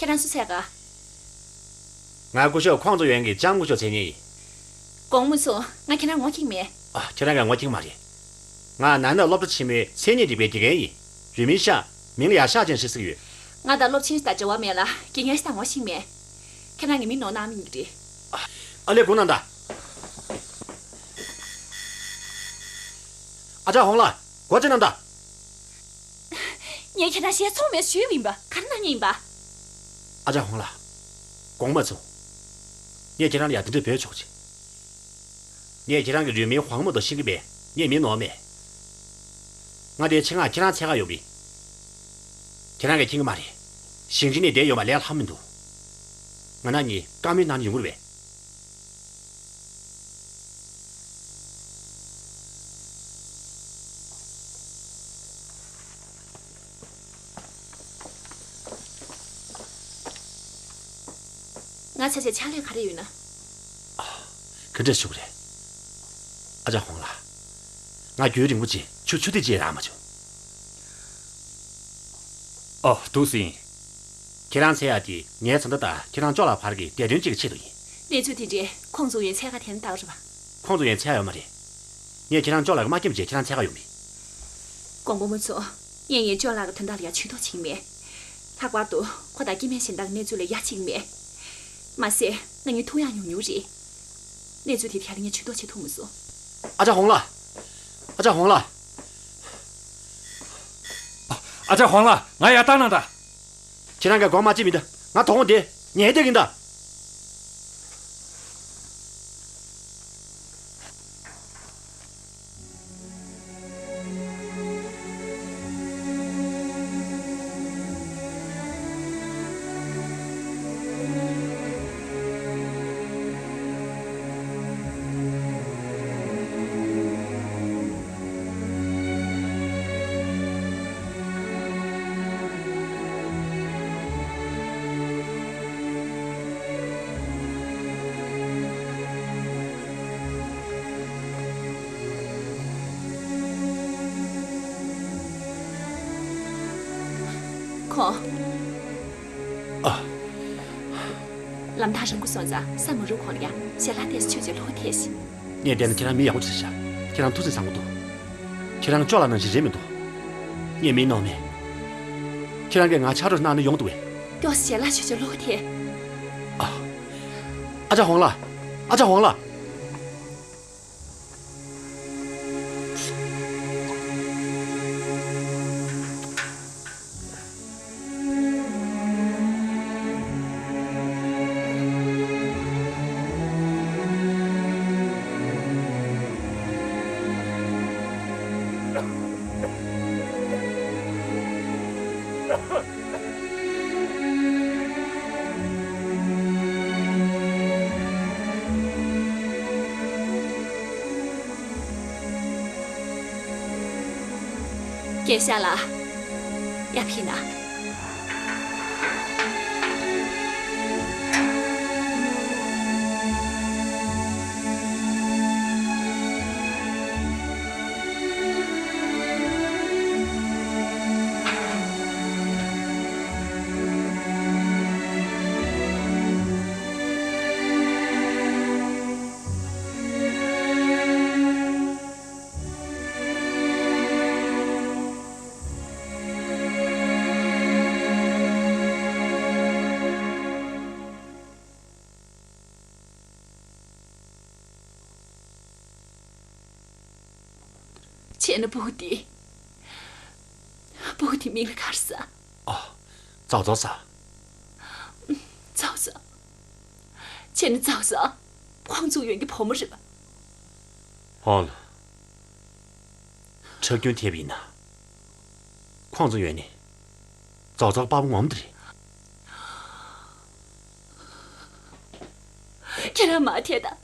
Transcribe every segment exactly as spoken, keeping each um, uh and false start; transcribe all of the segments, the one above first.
ཁྱེད་རང་སུ་འཚོལ་ག། ང་སྐུ་ཞབས་ཁོང་ཚོ་ཡོན་གྱི་ལྕམ་སྐུ་ཞབས་འཚོལ་མཁན་ཡིན། དགོངས་མ་ཚོམས། ང་ཁྱེད་རང་ངོ་ཤེས་ཀྱི་མེད། ཨ། ཁྱེད་རང་གིས་ངོ་ཤེས་ཀྱི་མ་རེད། ང་ནང་ན་སློབ་གྲྭ་ཆེན་མོའི་མཚན་ཉིད་རིག་པའི་དགེ་རྒན་ཡིན། རུས་མིང་ཤ། མིང་ལ་ཡ་ཤ་ཅན་ཞེས་ཟེར་གྱི་ཡོད། ང་དང་སློབ་ཆེན་དང་འབྲེལ་བ་མེད་ལ། དགེ་རྒན་ཞིག་དང་ངོ་ཤེས་ཀྱི་མེད། ཁྱེད་རང་གིས་མིང་ནོར་གནང་མིན་གྱི་རེད། ཨ། ཨ་ལས། སྒུག་གནང་དང་། ཨ་ཅག་ཧོང་ལགས། སྒོ་ཕྱེ་གནང་དང་། ངས་ཁྱེད་རང་ཞལ་ཚོང་མེད་ཞུས་པ་ཡིན་པ། ག་རེ་གནང་མཁན་ཡིན་པ། ཨ་ཅག་ཧོང་ལགས། དགོངས་མ་ཚོམས། ངས་ཁྱེད་རང་ལ་ཡ་དེ་འདྲ་འབོད་ཆོག་ཅིག། ངས་ཁྱེད་རང་གི་རུས་མིང་ཧོང་མོ་དོ་ཤེས་ཀྱི་མེད། ངས་མིང་ནོར་མེད། ང་དེ་ཆེད་མངགས་ཁྱེད་རང་འཚོལ་ག་ཡོང་པ་ཡིན། ཁྱེད་རང་གིས་མཁྱེན་གྱི་མ་རེད། ཞིང་ཆེན་ནས་བསྡད་ཡོད་པ་ལས་སླ་མི་འདུག། ང་རང་གཉིས་བཀའ་མོལ་གནང་ན་ཡོང་གི་རེད་པས། ང་ཆ་བྱས་ཕྱག་ལས་ག་རེ་ཡོད་ན། ག་འདྲས་ཞུ་དགོས་རེད། ཨ་ཅག་ཧོང་ལགས། ང་རྒྱུན་རིང་པོ་ཅིག་ཆུ་ཆུ་ཐིགས་ཅིག་རག་མ་བྱུང་། ཨོ། འདུག་སེ་ཡིན། ཁྱེད་རང་འཚོལ་ཡག་དེ་ངའི་བཟའ་ཟླ་དང་ཁྱེད་རང་ཅོ་ལགས་བར་གྱི་འབྲེལ་དོན་གཅིག་གི་ཆེད་དུ་ཡིན། གནས་ཚུལ་དེ་འདྲས་ཁོང་ཚོ་ཡོད་འཚོལ་ག་དེ་ནས་ལྟ་གི་རེད་པ། ཁོང་ཚོ་ཡོད་འཚོལ་ཡག་ཡོད་མ་རེད། ངས་ཁྱེད་རང་ཅོ་ལགས་ཀྱི་མ་སྐྱེམས་རྗེས་ཁྱེད་རང་འཚོལ་ག་ཡོང་པ་ཡིན། དགོངས་པ་མ་ཚོམས། ངས་ངའི་ཅོ་ལགས་ཀྱི་དོན་དག་ལ་ཡ་ཇུས་གཏོགས་བྱེད་ཀྱི་མེད། ལྷག་པར་དུ་ཁོ་དང་སྐྱེ་དམན་གཞན་དག་གི་གནས་ཚུལ་ལ་ཡ་བྱེད་ཀྱི་མེད། མ་ཟད་ང་གཉིས་ཐུག་ཡག་ཉུང་ཉུང་རེད། གནས་ཚུལ་དེའི་ཐད་ལ་ངས་ཇུས་གཏོགས་བྱེད་ཐུབ་མ་སོང་། ཨ་ཅག་ཧོང་ལགས། ཨ་ཅག་ཧོང་ལགས། ཨ་ཅག་ཧོང་ལགས། ང་ཡར་ལྟ་གནང་དང་། ཁྱེད་རང་གིས་དགོངས་མ་ཚོམས་མི་འདུག། ང་དོ་དགོང་དེ་ཉལ་བསྡད་ཀྱི་ཡིན་ད། ཁོང་། ཨ། ལམ་ཐག་རིང་པོ་སོང་ཙང་ས་མ་རུབ་གོང་ལ་ཡ་ཞལ་ལག་དེ་ཚོ་མཆོད་བྱས་ལྷོད་ཐལ་ཞིག། ངས་བལྟས་ན་ཁྱེད་རང་མི་ཡག་པོ་ཅིག་རེད་ཤག། ཁྱེད་རང་ཐུགས་སེམས་བཟང་པོ་འདུག། ཁྱེད་རང་ཅོ་ལགས་ནང་བཞིན་རེད་མི་འདུག། ངས་མིང་ནོར་མེད། ཁྱེད་རང་གིས་ང་ཕྱག་རོགས་གནང་ན་ཡོང་འདུག་པས། མགྱོགས་ཞལ་ལག་མཆོད་བྱས་ལྷོད་ཐལ། ཨ། ཨ་ཅག་ཧོང་ལགས། ཨ་ཅག་ཧོང་ལགས། རྒན་ཤོས་ལགས། ཡར་ཕེབས་ན། བྱས་ན་སྤུ་གུ་འདི། སྤུ་གུ་འདི་མིང་ལ་ག་རེ་ཟེར། ཨ། ཙའོ་ཙའོ་ཟེར། ཙའོ་ཙའོ། བྱས་ན་ཙའོ་ཙའོ། ཁོང་ཚོ་ཡོན་གྱི་བུ་མོ་རེད་པ། ཧོང་ལགས། ཁྲག་རྒྱུན་ཐེབས་པ་ཡིན་ན། ཁོང་ཚོ་ཡོན་ནི། ཙའོ་ཙའོ་པ་ཕ་ངོ་མ་དེ་རེད། ཁྱེད་རང་མར་ཐད་དང་།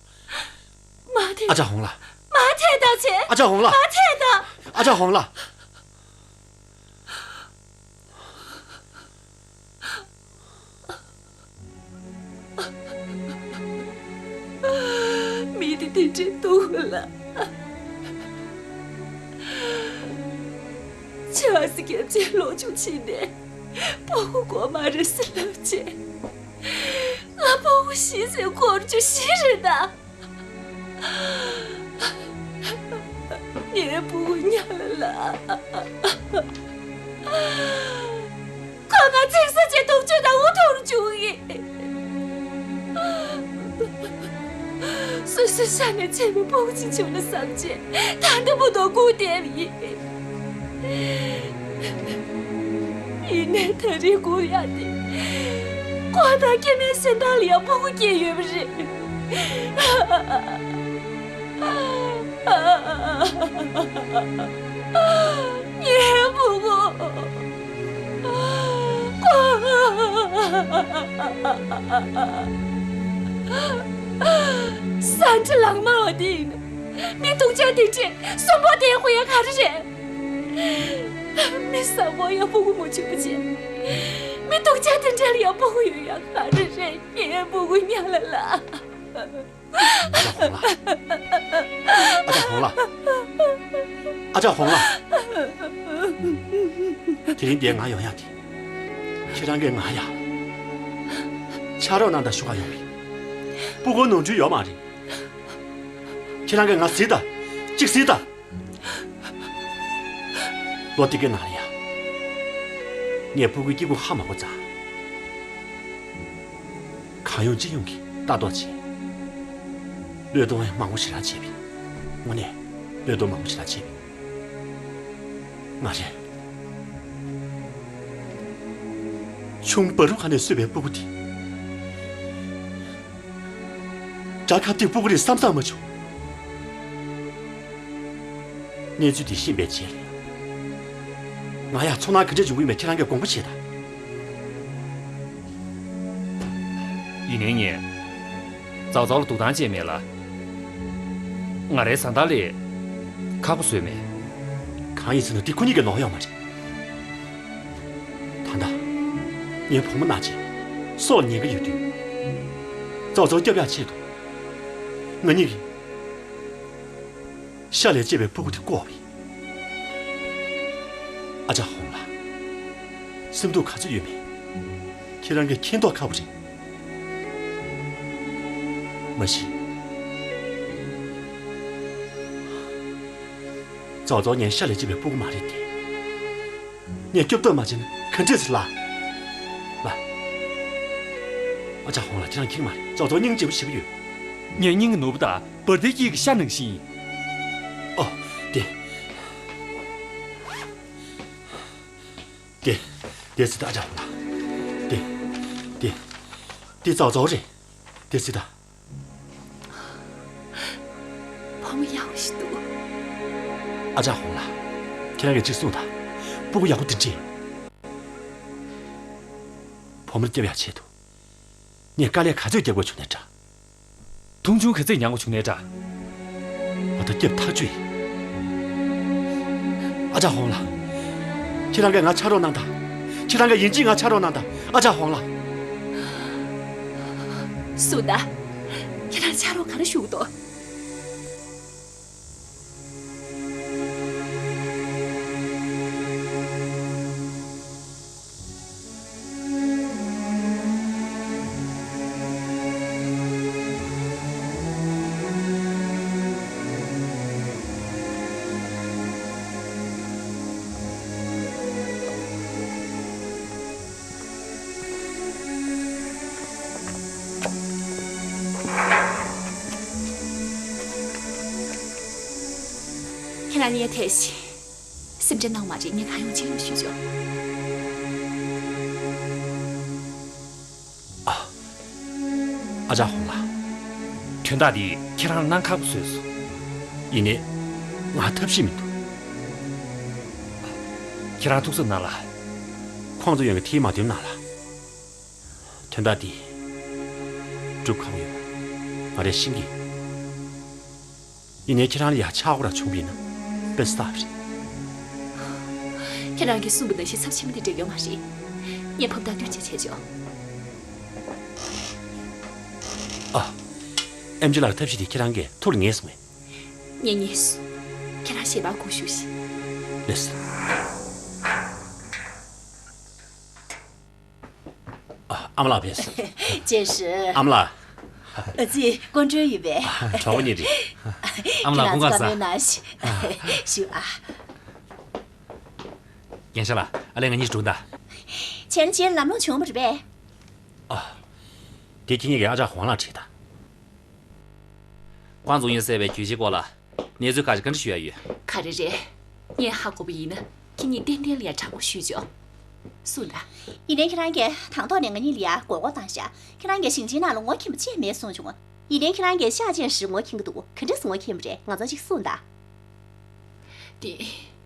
མར་ཐད། ཨ་ཅག་ཧོང་ལགས། མར་ཐད་དང་བྱས། ཨ་ཅག་ཧོང་ལགས། མར་ཐད་དང་། ཨ་ཅག་ཧོང་ལགས། མི་དེ་དེ་འདྲའི་སྡུག་ལ། ཆགས་སི་རྒྱབ་ཆེན་ལོག་བཅུག་ཕྱིན་ནས། སྤུ་གུ་དགོས་མ་རེད་ཟེར་ལབ་བྱས། ང་སྤུ་གུ་ཤི་ཚེ་འཁོར་རྒྱུ་ཤི་རེད་ད། ངའི་སྤུ་གུ་ཉ་ལ་ལ། ཁོ་ང་ཚིག་ས་ཆེ་དུག་ཆུ་དང་འུ་ཐུར་བྱུང་ཡིན། སོ་སོའི་ཤ་ནས་ཆད་པའི་སྤུ་གུ་ཅིག་བྱུང་ན་བསམ་བྱས་ད་ལྟ་བུ་དོ་སྐུ་བསྡད་ཡིན། ཡིན་ནའི་ད་རེས་སྒུག་ཡག་དེ། ཁོ་དང་སྐྱེ་དམན་གཞན་དག་ལ་ཡང་སྤུ་གུ་སྐྱེས་ཡོད་པ་རེད། ངའི་སྤུ་གུ། ས་འདྲ་ལག་དམར་བ་དེ་ཡིན་ན། མི་སྡུག་ཅག་དེ་འདྲས་གསོན་པོ་དེ་དགོས་ཡག་ག་རེ་རེད། མི་བཟང་པོ་ཡང་སྤུ་གུ་མ་བྱུང་བ་བྱས། མི་སྡུག་ཅག་དེ་འདྲ་ལ་ཡང་སྤུ་གུ་ཡོད་ཡག་ག་རེ་རེད། ངའི་སྤུ་གུ་ཉ་ལ་ལ། ཨ་ཅག་ཧོང་ལགས། ཨ་ཅག་ཧོང་ལགས། ཨ་ཅག་ཧོང་ལགས། དེ་རིང་འདིར་ང་ཡོང་ཡག་དེ། ཁྱེད་རང་གིས་ང་ཡ། ཕྱག་རོགས་གནང་དང་ཞུ་ག་ཡོང་བ་ཡིན། སྤུ་གུ་ནོར་འཁྲུལ་ཡོད་མ་རེད། ཁྱེད་རང་གིས་ང་གཟིགས་དང་། གཅིག་གཟིགས་དང་། ལོ་འདི་གའི་ནང་ལ་ཡ། ངས་སྤུ་གུའི་སྐྱེ་དགུ་ཧ་མ་གོ་ཙང་། གང་ཡོང་ཅི་ཡོང་གིས་ལྟ་རྟོག་བྱས། བློས་གཏོང་ཡང་མང་པོ་ཞེ་དྲག་བྱས་པས། དངོས་གནས་བློས་གཏོང་མང་པོ་ཞེ་དྲག་བྱས་པས། ང་རེད། ཆུང་བ་རུ་ཁ་ནས་གསོས་པའི་སྤུ་གུ་དེ། དགྲ་ཁ་གཏད་སྤུ་གུ་རེད་བསམ་བསམ་མ་བྱུང་། གནས་ཚུལ་འདི་ཤེས་པའི་རྗེས་ལ། ང་ཡང་ཚོར་སྣང་ག་འདྲ་འབྱུང་གི་ཡོད་མེད་ཁྱེད་རང་གིས་དགོངས་པ་བཞེས་དང་། ཡིན་ནའི་ངས་ཙའོ་ཙའོ་ལ་སྡུག་ཐང་བྱས་མེད་ལ། ང་རའི་བཟའ་ཟླ་ལས་ཁག་པོ་བཟོས་མེད། གང་ཡིན་ཟེར་ན་འདི་ཁོ་གཉིས་ཀྱི་ནོར་ཡོད་མ་རེད། ད་ལྟ་ངའི་བུ་མོ་ན་ཆེ་སྲོག་ལ་ཉེན་ཁ་ཡོད་དུས། ཙའོ་ཙའོ་སྐྱོབ་ཡག་ཆེད་དུ། ང་གཉིས་ཀྱིས་ཤ་ལས་སྐྱེས་པའི་སྤུ་གུ་དེ་བཀོག་པས། ཨ་ཅག་ཧོང་ལགས། སེམས་སྡུག་ག་ཚོད་ཡོད་མེད་ཁྱེད་རང་གིས་མཁྱེན་མདོག་ཁ་པོ་རེད། མ་གཞི། ཙའོ་ཙའོ་ངའི་ཤ་ལས་སྐྱེས་པའི་སྤུ་གུ་མ་རེད་དེ། ངས་སྐྱོབ་ཐབས་མ་བྱས་ན་ག་འདྲས་ཟེར་ལ། ལ། ཨ་ཅག་ཧོང་ལགས། ཁྱེད་རང་མཁྱེན་མ་རེད། ཙའོ་ཙའོ་སྙིང་རྗེ་པོ་ཞེ་པོ་ཡོད། ངའི་སྙིང་གི་ནོར་བུ་དང་བར་དའི་སྐྱིད་ཀྱི་ཤ་ནང་བཞིན་ཡིན། ཨོ། དེ། དེ། དེ་ཟེར་ད་ཨ་ཅག་ཧོང་ལགས། དེ། དེ། དེ་ཙའོ་ཙའོ་རེད། དེ་ཟེར་ད། བུ་མོ་ཡག་པོ་ཞིག་འདུག་ཨ་ཅག་ཧོང་ལགས། ཁྱེད་རང་གིས་གཅིག་གསུངས་དང་། སྤུ་གུ་ཡག་པོ་འདི་འདྲས། བུ་མོ་སྐྱོབ་ཡག་ཆེད་དུ། ངས་དཀའ་ལས་ག་ཚོད་རྒྱབ་དགོས་བྱུང་ནའི་འདྲ། མཐོང་ཆུང་ག་ཚོད་མྱངས་དགོས་བྱུང་ནའི་འདྲ། ང་ད་སྐྱབས་ཐག་ཆོད་ཡིན། ཨ་ཅག་ཧོང་ལགས། ཁྱེད་རང་གིས་ང་ཕྱག་རོགས་གནང་དང་། ཁྱེད་རང་གིས་ཡིན་གཅིག་ང་ཕྱག་རོགས་གནང་དང་། ཨ་ཅག་ཧོང་ལགས། སུ་ད། ཁྱེད་རང་ཕྱག་རོགས་ག་རེ་ཞུ་གི་འདུག་ཁྱེད་རང་ངའི་ཐད་ཞིག་སེམས་ཁྲལ་གནང་མ་རེད། ངས་གང་ཡོང་ཅི་ཡོང་ཞུས་ཆོག་ཨ། ཨ་ཅག་ཧོང་ལགས། དོན་དག་འདི་ཁྱེད་རང་ལ་གནང་ཁག་པོ་བཟོས་སོང་། ཡིན་ནའི། ང་ཐབས་ཤེས་མི་འདུག་ཁྱེད་རང་ཐུགས་གཟབ་གནང་ལ། ཁོང་ཚོ་ཡོང་གི་དེ་མ་འདོན་གནང་ལ། དོན་དག་འདི། སྒྲུབ་ཁག་པོ་ཡོད་པ། ང་རས་ཤེས་ཀྱི་ཡོད། ཡིན་ནའི་ཁྱེད་རང་ལ་ཡ་ཆག་སྒོ་ར་བྱུང་བ་ཡིན་ན་དཔེ་བསགས་པ་རེད། ཁྱེད་རང་གིས་གསུངས་པ་ནང་བཞིན་ཚབས་ཆེན་པོ་དེ་འགྲིག་ཡོད་མ་རེད། ངས་ཕབ་སྟངས་བསྟུན་བྱས་བྱས་ཆོག་ཨ། ཨེམ་ཆི་ལགས་ཀྱི་ཐབས་ཤེས་དེ་ཁྱེད་རང་གིས་ཐུགས་ལ་ངེས་སོང་ངས། ངས་ངེས་སོང་། ཁྱེད་རང་ཞལ་པར་སྒུག་བཞུགས་ཤིག་ལགས་སོ། ཨ་མ་ལགས་ཕེབས་སོང་། ཅེས་ཧྲི། ཨ་མ་ལགས། ཨ་ཙི་སྐུ་མགྲོན་ཡིན་པས། གྲོགས་པོ་གཉིས་རེད། ཨ་མ་ལགས་སྐུ་ཁམས་བཟང་། ཁྱེད་རང་ཚོ་བཀའ་མོལ་གནང་ཞིག་ཞུ་ཨ། རྒན་ཤ་ལགས། ཨ་ལས་ང་གཉིས་འགྲོ་ད། བྱས་ན་བྱས་ལམ་ལྷོང་བྱུང་བ་རེད་པས། ཨ། དེ་ཁྱེད་གཉིས་ཀྱིས་ཨ་ཅག་ཧོང་ལགས་དྲིས་དང་། ཁོང་ཚོ་ཡིན་ཟེར་བའི་གྱོད་གཞིའི་སྐོར་ལ་གནས་ཚུལ་ཁག་ཅིག་བཀའ་འདྲི་ཞུ་ཡ་ཡོད། ག་རེ་རེད། ངས་ཧ་གོ་བ་ཡིན་ན་ཁྱེད་གཉིས་ཏན་ཏན་ལ་ཡ་དྲང་པོ་ཞུས་ཆོག་གསུངས་དང་། ཡིན་ནའི་ཁྱེད་རང་གིས་དང་ཐོག་ནས་ང་གཉིས་ལ་ཡ་མགོ་སྐོར་བཏང་ཤག་ཁྱེད་རང་གིས་ཞིང་ཆེན་ནང་ལ་ངོ་མཁྱེན་པ་ཅིག་མེད་གསུངས་བྱུང་། ཡིན་ནའི་ཁྱེད་རང་གིས་ཤ་ཅན་ཧྲི་ངོ་མཁྱེན་གྱི་འདུག་ག་འདྲས་སེ་ངོ་མཁྱེན་པ་རེད། ང་ཚོ་ཅིག་གསུངས་དང་། དེ།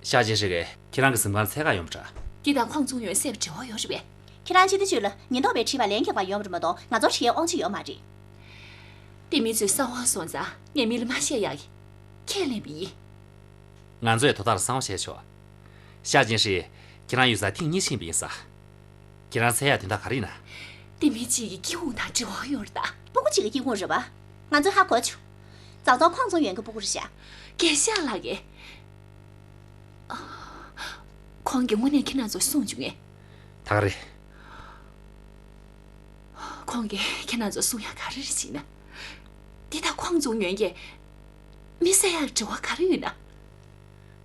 ཤ་ཅན་ཧྲི་གིས་ཁྱེད་རང་གི་གཟིམ་ཁང་ལ་འཚོལ་ག་ཡོང་བ་འདྲ། འདི་དང་ཁོང་ཚོ་ཡོང་སྲིད་པའི་འབྲེལ་བ་ཡོད་རེད་པས། ཁྱེད་རང་སྤྱི་བདེ་ཅུས་ལ་ཉེན་རྟོག་པས་དྲིས་པ་ལན་རྒྱག་པ་ཡོང་བ་རེད་མ་གཏོགས་ང་ཚོར་དྲི་ཡའི་དབང་ཆ་ཡོད་མ་རེད། དེ་མི་ཚོས་གསང་བ་སོང་ཙང་ངས་མི་ལ་མ་བཤད་ཡག་གི་ཁས་ལེན་པ་ཡིན། ང་ཚོས་དོ་བདག་ལ་གསང་བ་བྱས་ཆོག་ཤ་ཅན་ཧྲི། ཁྱེད་རང་ཡོད་སར་ཐེངས་གཉིས་ཕྱིན་པ་ཡིན་ས། ཁྱེད་རང་འཚོལ་ཡག་དོན་དག་ག་རེ་ཡིན་ན། དེ་མི་གཅིག་གི་སྐྱེ་བོ་དང་འབྲེལ་བ་ཡོད་རེད་ད། སྤུ་གུ་གཅིག་གི་སྐྱེ་ཁུངས་རེད་པ། ང་ཚོས་ཧ་གོ་བྱུང་། བྱང་ཙོང་ཁོང་ཚོ་ཡོང་གི་སྤུ་གུ་རེད་ཤག་རྒན་ཤ་ལགས་ཀྱིས། ཁོང་གིས་དངོས་གནས་ཁྱེད་རང་ཚོར་གསུངས་བྱུང་ངས། ད་ག་རེད། ཁོང་གིས་ཁྱེད་རང་ཚོར་གསུང་ཡག་ག་རེ་རེད་ཟེར་ན། འདི་ད་ཁོང་ཚོ་ཡོང་གི་མི་བསད་ཡག་འབྲེལ་བ་ག་རེ་ཡོད་ན།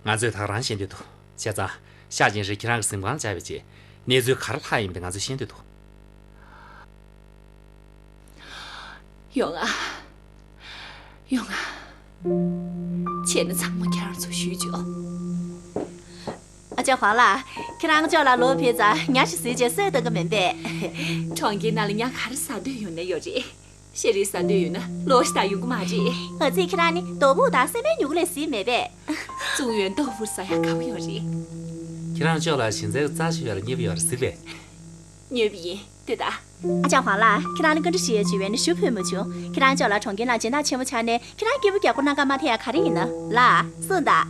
ང་ཚོས་ད་ག་རང་ཤེས་འདོད་འདུག་བྱས་ཙང་ཤ་ཅན་ཧྲི་ཁྱེད་རང་གི་གཟིམ་ཁང་ལ་བཅར་བའི་རྗེས་གནས་ཚུལ་ག་རེ་ལྷག་ཡིན་པ་དེ་ང་ཚོས་ཤེས་འདོད་འདུག་ཡོང་ང་། ཡོང་ང་། བྱས་ན་ཚང་མ་ཁྱེད་རང་ཚོར་ཞུས་ཆོག་ཨ་ཅག་ཧོང་ལགས། ཁྱེད་རང་ཅོག་ལ་ལོག་ཕེབས་ཙང་ཉ་ཞིག་བཟས་བྱས་གསོས་གཏོང་གི་མིན་པས། གྲོང་ཁྱེར་ནང་ལ་ཉ་ག་རེ་ཟ་འདོད་ཡོད་ན་ཡོད་རེད། ཤ་རིགས་ཟ་འདོད་ཡོད་ན་ལོག་ཤ་ད་ཡོང་གི་མ་རེད། ཨ་ཙི་ཁྱེད་རང་ནི་རྡོ་ཕུག་དང་སྲན་མའི་མྱུ་གུ་ལས་གཟིགས་མེད་པས། ཙུང་ཡོན་རྡོ་ཕུག་ཟ་ཡག་དགའ་པོ་ཡོད་རེད། ཁྱེད་རང་ཅོག་ལ་ཞིང་ཚལ་གྱི་རྩྭ་ཞིག་ཡོད་ལ་མཉེས་པོ་ཡོད་རེད་གཟིགས་པས། མྱོས་པ་ཡིན། ལྟོས་དང་། ཨ་ཅག་ཧོང་ལགས། ཁྱེད་རང་ལ་བཀའ་འདྲི་ཞུ་ཡས་བྱས་པས་ནི་ཞུ་ཕོད་མ་བྱུང་། ཁྱེད་རང་ཅོག་ལ་གྲོང་ཁྱེར་ནང་སྦྱིན་བདག་ཆེན་མོ་ཆགས་ནས་ཁྱེད་རང་སྐྱིད་པོ་རྒྱག་དགོས་གནང་ག་མ་ཐེ་ཡ་ག་རེ་ཡིན་ན་ལ་གསུངས་དང་།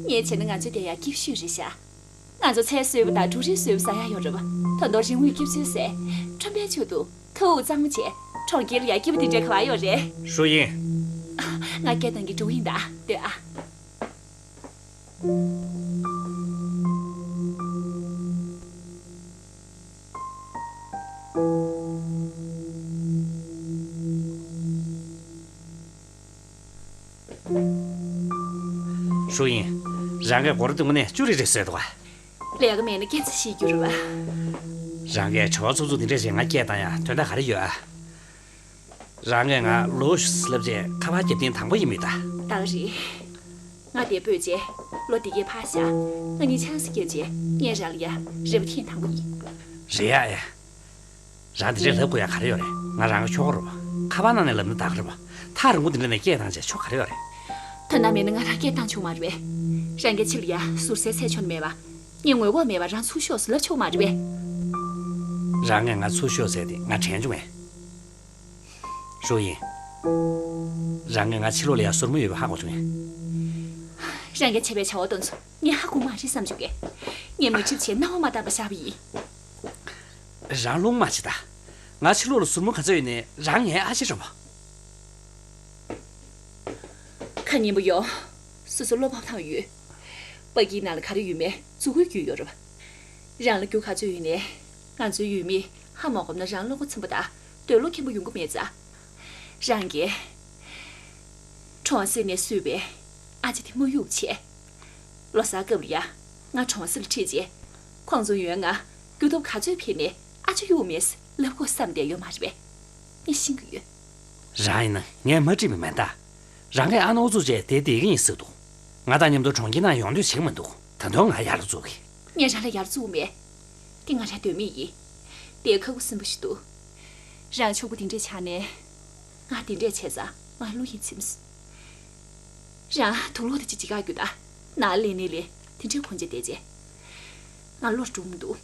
ངས་བྱས་ན་ང་ཚོ་དེ་ཡ་སྐྱིད་ཤོས་རེད་ཤག་ང་ཚོ་ཚལ་གསོས་པ་དང་འབྲུ་རིགས་གསོས་པ་ཟ་ཡ་ཡོད་རེད་པ། ད་དུང་རི་བོའི་སྐྱིད་ཚལ་ཟས། ཁྲོན་པའི་ཆུ་འཐུང་། ཁ་དབུགས་གཙང་མ་བྱས། གྲོང་ཁྱེར་ལ་ཡ་སྐྱིད་པོ་དེ་འདྲ་ག་པར་ཡོད་རེད། ཧྲུའུ་ཡིན། ང་སྐད་བཏང་གི་འགྲོ་ཡིན་ད། ལྟོས་ཨ། ཧྲུའུ་ཡིན། རང་གིས་སྒོར་མོ་དུང་ནས་བཅུ་རེ་རེ་བཟོས་འདུག་ག་ལས་ཀ་མེད་ན་སྐད་ཆ་བཤད་རྒྱུ་རེད་པ། རང་གིས་བྱ་བ་རྩུབ་རྩུབ་དེ་འདྲ་བྱས་ང་སྐད་བཏང་ཡ་དོན་དག་ག་རེ་ཡོད་ཨ། རང་གིས་ང་ལོ་ཞུ་ཟེར་ལབ་རྗེས་ཁ་པར་རྒྱབ་ཐེངས་དང་པོ་ཡིན་མོད་ད། ད་ག་རེད། ང་འདིར་སྤོས་རྗེས་ལོ་འདི་གས་ཕར་བཞག་ང་གཉིས་ཆང་ས་བརྒྱབ་རྗེས་ངས་རང་ལ་ཡ་རེ་བ་ཐེངས་དང་པོ་ཡིན། རེད་ཡ་ཡ། རང་འདི་འདྲས་ལབ་དགོས་ཡ་ག་རེ་ཡོད་རེད། ང་རང་གི་ཁྱོ་ག་རེད་པ། ཁ་པར་ནང་ནས་ལབ་ན་ད་ག་རེད་པ། ཐག་རིང་པོ་འདི་འདྲ་ནས་སྐད་བཏང་བྱས་ཆོ་ག་རེ་ཡོད་རེད། དོན་དག་མེད་ན་ང་རང་སྐད་བཏང་ཆོག་མ་རེད་པས། རང་གིས་ཕྱི་ལ་ཡ་ཟུར་ཟའི་ཚེ་ཆོ་ནི་མེད་པ། ངས་ངོ་ལྐོག་མེད་པ་རང་ཚུར་ཤོག་ཟེར་ལབ་ཆོག་མ་རེད་པས། རང་གིས་ང་ཚུར་ཤོག་ཟེར་དེ་ང་དྲན་བྱུང་ངས། ཧྲུའུ་ཡིན། རང་གིས་ང་ཕྱི་ལོགས་ལ་ཡ་སོར་མོ་ཡོད་པ་ཧ་གོ་བྱུང་ངས། རང་གིས་བྱས་པའི་བྱ་བ་དེ་ཚོ་ངས་ཧ་གོ་མ་རེད་བསམ་བྱུང་ངས། ངས་མ་འགྲིག་བྱས་རྣ་བ་མ་གཏད་པ་བཞག་པ་ཡིན། རང་བློ་ངོ་མ་བྱེད་ད། ང་ཕྱི་ལོགས་ལ་ཟུར་མོ་ག་ཚོད་ཡོད་ནའི་རང་ངའི་ཨ་ཅེ་རེད་པ། ཁ་ཉན་པོ་ཡོང་། སོ་སོ་བློ་ཕམ་ཐང་ཡོད། པ་ཀིའི་ནང་ལ་ག་རེ་ཡོད་མེད་མཛུབ་གུས་རྒྱུས་ཡོད་རེད་པ། རང་ལ་རྒྱུ་ག་ཚོད་ཡོད་ནའི་ང་ཚོའི་ཡུལ་མིས་ཧ་མ་གོ་ན་རང་བློ་ཁོག་ཚིམ་པོ་དང་འདོད་བློ་ཁེངས་པོ་ཡོང་གི་མེད་ཙང་། རང་གིས་གྲོང་གསེབ་ནས་བསུས་པའི་ཨ་ཅེ་དེ་མ་གཡུག་བྱས། ལོ་གསར་སྐབས་ལ་ཡ་ང་གྲོང་གསེབ་ལ་ཁྲིད་རྗེས་ཁོང་ཚོ་ཡོང་ང་རྒྱུ་སྟོབས་ག་ཚོད་ཕེབས་ནས་ཨ་ཅེ་གཡུག་མེད་ཟེར་ལབ་དགོས་བསམ་བསྡད་ཡོད་མ་རེད་པས། ངས་ཤེས་ཀྱི་ཡོད། རང་ཡིན་ན་ངས་མ་དྲིས་པ་མིན་ད། རང་གིས་ཨ་ནེ་ཨུ་ཚུགས་བྱས་དེ་བསྡད་ཀྱི་ཡིན་ཟེར་འདུག་ང་དང་མཉམ་དུ་གྲོང་ཁྱེར་ནང་ཡོང་འདོད་བྱེད་ཀྱི་མི་འདུག་ད་དུང་ང་ཡར་ལ་བཙུགས་ཀྱི། ངས་རང་ལ་ཡར་བཙུགས་མེད། དེ་ང་རང་འདོད་མེད་ཡིན། དེ་ཁག་པོ་སིམ་པོ་ཞིག་འདུག་རང་ཕྱུག་པོ་དེ་འདྲས་ཆགས་ནས། ང་དེ་འདྲས་བྱས་ཙང་ང་བློ་ཡིད་ཚིམས། རང་དུག་ལོག་དེ་ཅིག་ཅི་ག་རྒྱུ་ད། ནང་ལས་ནས་ལས་དེ་འདྲས་གོན་ཆས་བསྡད་རྗེས། ང་བློར་འགྲོ་མི་འདུག་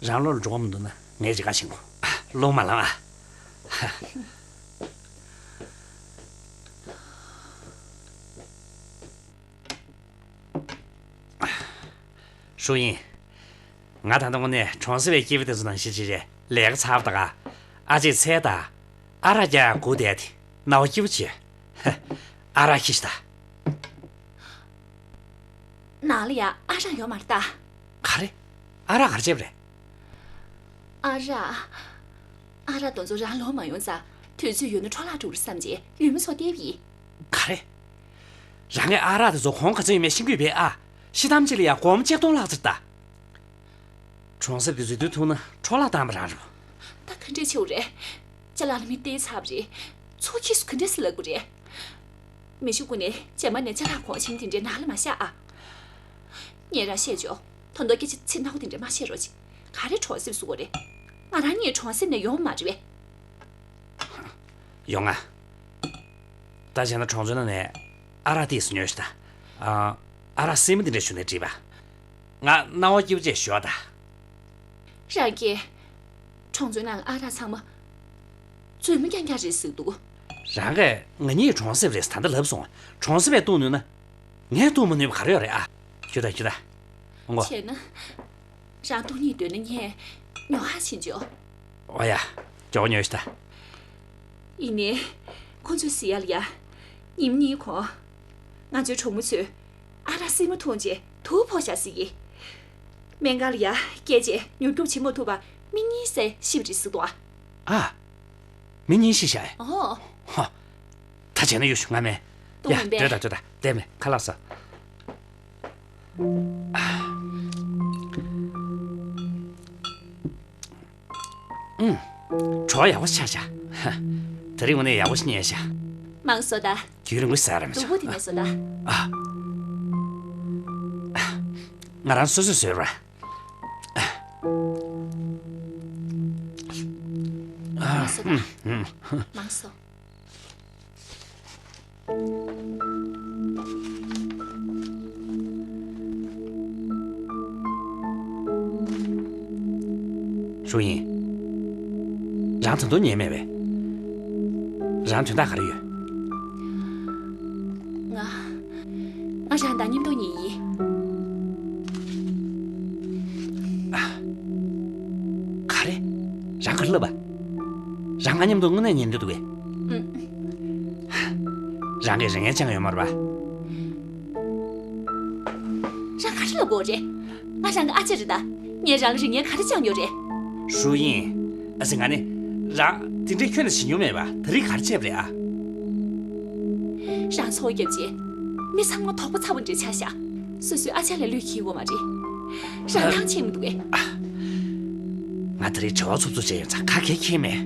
རང་བློར་འགྲོ་མི་འདུག་ན་ངས་ཅི་ག་བྱེད་དགོས། ལོང་མ་ལང་ཨ། ཧྲུའུ་ཡིན། ང་ད་ལྟ་དངོས་གནས་གྲོང་གསེབ་པའི་སྐྱེས་བུ་དེ་ཚོ་ནང་བཞིན་ཅིག་རེད། ལས་ཀ་ཚར་བ་ད་ག་ཨ་ཅེས་ཚལ་དང་། ཨ་རག་རྒྱག་སྒུག་བསྡད་དེ་སྣང་བ་སྐྱིད་པོ་བྱོས། ཧ། ཨ་རག་ཁྱེར་ཤོག་ད། ནང་ལ་ཡ་ཨ་རག་ཡོད་མ་རེད་ད། ག་རེ། ཨ་རག་ག་རེ་བྱས་པ་རེད། ཨ་རག་ཨ་རག་དེ་ཚོ་རང་ལོག་མ་ཡོང་ཙང་དུས་ཚོད་ཡོལ་ན་འཕྲོ་བརླག་འགྲོ་གི་རེད་བསམ་བྱས་ཡུལ་མི་ཚོ་བསྡད་པ་ཡིན། ག་རེ། རང་གིས་ཨ་རག་དེ་ཚོ་གོང་ག་ཚོད་ཡིན་མིན་ཤེས་ཀྱི་ཡོད་པས་ཨ། ཤི་དམ་ཅིག་ལ་ཡང་སྒོར་མོ་གཅིག་སྟོང་ལྷག་ཙམ་རེད་ད། གྲོང་གསེབ་དེ་ཚོའི་དུས་ཐུང་ན་འཕྲོ་བརླག་བཏང་བ་རང་རེད། ད་ག་འདྲས་བྱེད་དགོས་རེད། ཅ་ལག་ལ་མི་སྟེར་ཚར་བ་རེད། ཚོ་ཁྱི་ཚོ་ག་འདྲས་སེ་ལབ་དགོས་རེད། མི་ཤི་ཀུན་ནས་རྗེས་མ་ནས་ཅ་ལག་གོང་ཆེན་དེ་འདྲའི་ནང་ལ་མ་བཞག་ཨ། ངས་རང་བཤད་ཆོག་ད་དུང་སྐད་ཆ་ཚིག་ནག་པོ་དེ་འདྲ་མ་བཤད་རོགས་གྱིས། ག་རེ་གྲོང་གསེབ་བཟོ་དགོས་རེད། ང་རང་གཉིས་གྲོང་གསེབ་ནས་ཡོང་མ་རེད་པས། ཡོང་ང་། ད་བྱས་ན་གྲོང་ཚོའི་ནང་ནས་ཨ་རག་ཏོག་ཙམ་ཉོས་ཤིག་ད། ཨ། ཨ་རག་སྲེ་མོ་དེ་འདྲ་བྱུང་ན་འགྲིག་པ། ང་སྣང་བ་སྐྱིད་པོ་བྱས་ཞོག་ད། རང་གིས། གྲོང་ཚོའི་ནང་ཨ་རག་ཚང་མ་རྫུན་མ་རྐྱང་རྐྱང་རེད་ཟེར་འདུག་རང་གིས་ང་གཉིས་གྲོང་གསེབ་རེད་ཟེར་ད་ལྟ་ལབ་སོང་། གྲོང་གསེབ་པས་བཏུང་ནུས་ན། ངས་བཏུང་མ་ནུས་པ་ག་རེ་ཡོད་རེད་ཨ། ཁྱོད་ད་ཁྱོད་ད། ཨོ། བྱས་ན། རང་བཏུང་སྙིང་འདོད་ན་ངས་ཉོ་ཧ་ཕྱིན་ཆོག་ཨོ་ཡ། མགྱོགས་ཉོས་ཤིག་ད། ཡིན་ནའི། ཁོ་ཚོས་ཟེར་ཡ་ལ་ཡ། ཉིན་གཉིས་གོང་། ང་ཚོའི་གྲོགས་མོ་ཚོས་ཨ་རག་སྲེ་མོ་འཐུང་བྱས་དུག་ཕོག་བཞག་ཟེར་གི། སྨན་ཁང་ལ་ཡ་བསྐྱལ་རྗེས་མྱུར་སྐྱོབ་བྱེད་མ་ཐུབ་པར་མི་གཉིས་ཟས་ཤི་བ་རེད་ཟེར་འདུག་ཨ། ཨ། མི་གཉིས་ཤི་བཞག་ཨེ། ཨོ། ཧོ། ད་བྱས་ན་གཡུག་ཞུ་ང་མེད། ཡ་སྡོད་ད་སྡོད་ད་བསྡད་མེད་ཁ་ལག་ཟ། ཨུམ། བྲོ་བ་ཡག་པོ་ཆགས་ཤག་ཧ། དེ་རིང་དངོས་གནས་ཡག་པོ་ཞིག་ཉལ་ཤག་མང་སོ་ད། རྒྱུན་རིང་པོ་ཟ་ར་མི་སྡུག་པོ་དེ་ནས་སོ་ད། ཨ། ང་རང་སོ་སོས་བཟོས་ར། མང་སོ་ད། མང་སོ། ཧྲུའུ་ཡིན། རང་ད་དུང་ཉལ་མེད་པས། རང་དོན་དག་ག་རེ་ཡོད། ང་། ང་རང་དང་མཉམ་དུ་ཉལ་ཡིན། ག་རེ། རང་ག་རེ་ལབ་པ། རང་ང་མཉམ་དུ་དངོས་གནས་ཉལ་འདོད་འདུག་གས། ཨུམ། རང་གིས་རེ་ངན་བཅང་ཡོད་མ་རེད་པ། རང་ག་རེ་ལབ་དགོས་རེད། ང་རང་གི་ཨ་ཅག་རེད་ད། ངས་རང་ལ་རེ་ངན་ག་རེ་བཅང་ཡོད་རེད། ཧྲུའུ་ཡིན། ཨ་ཙི་ང་ནི། རང་དེ་འདྲའི་ཁྱོན་ནས་བྱེད་མྱོང་མེད་པ་དེ་རིང་ག་རེ་བྱས་པ་རེད་ཨ། རང་ཚོགས་རྒྱབ་རྗེས། མི་ཚང་མ་དོགས་པ་ཚ་པོ་འདྲ་ཆགས་ཤག་སོ་སོའི་ཨ་ཅག་ལ་བློས་འཁེལ་ཡོད་མ་རེད། རང་ཐང་ཆད་མི་འདུག་གས། ང་དེ་རིང་བྲེལ་བ་འཚུབ་འཚུབ་བྱས་ཡོང་ཙང་ག་གེ་འཁེལ་མེད།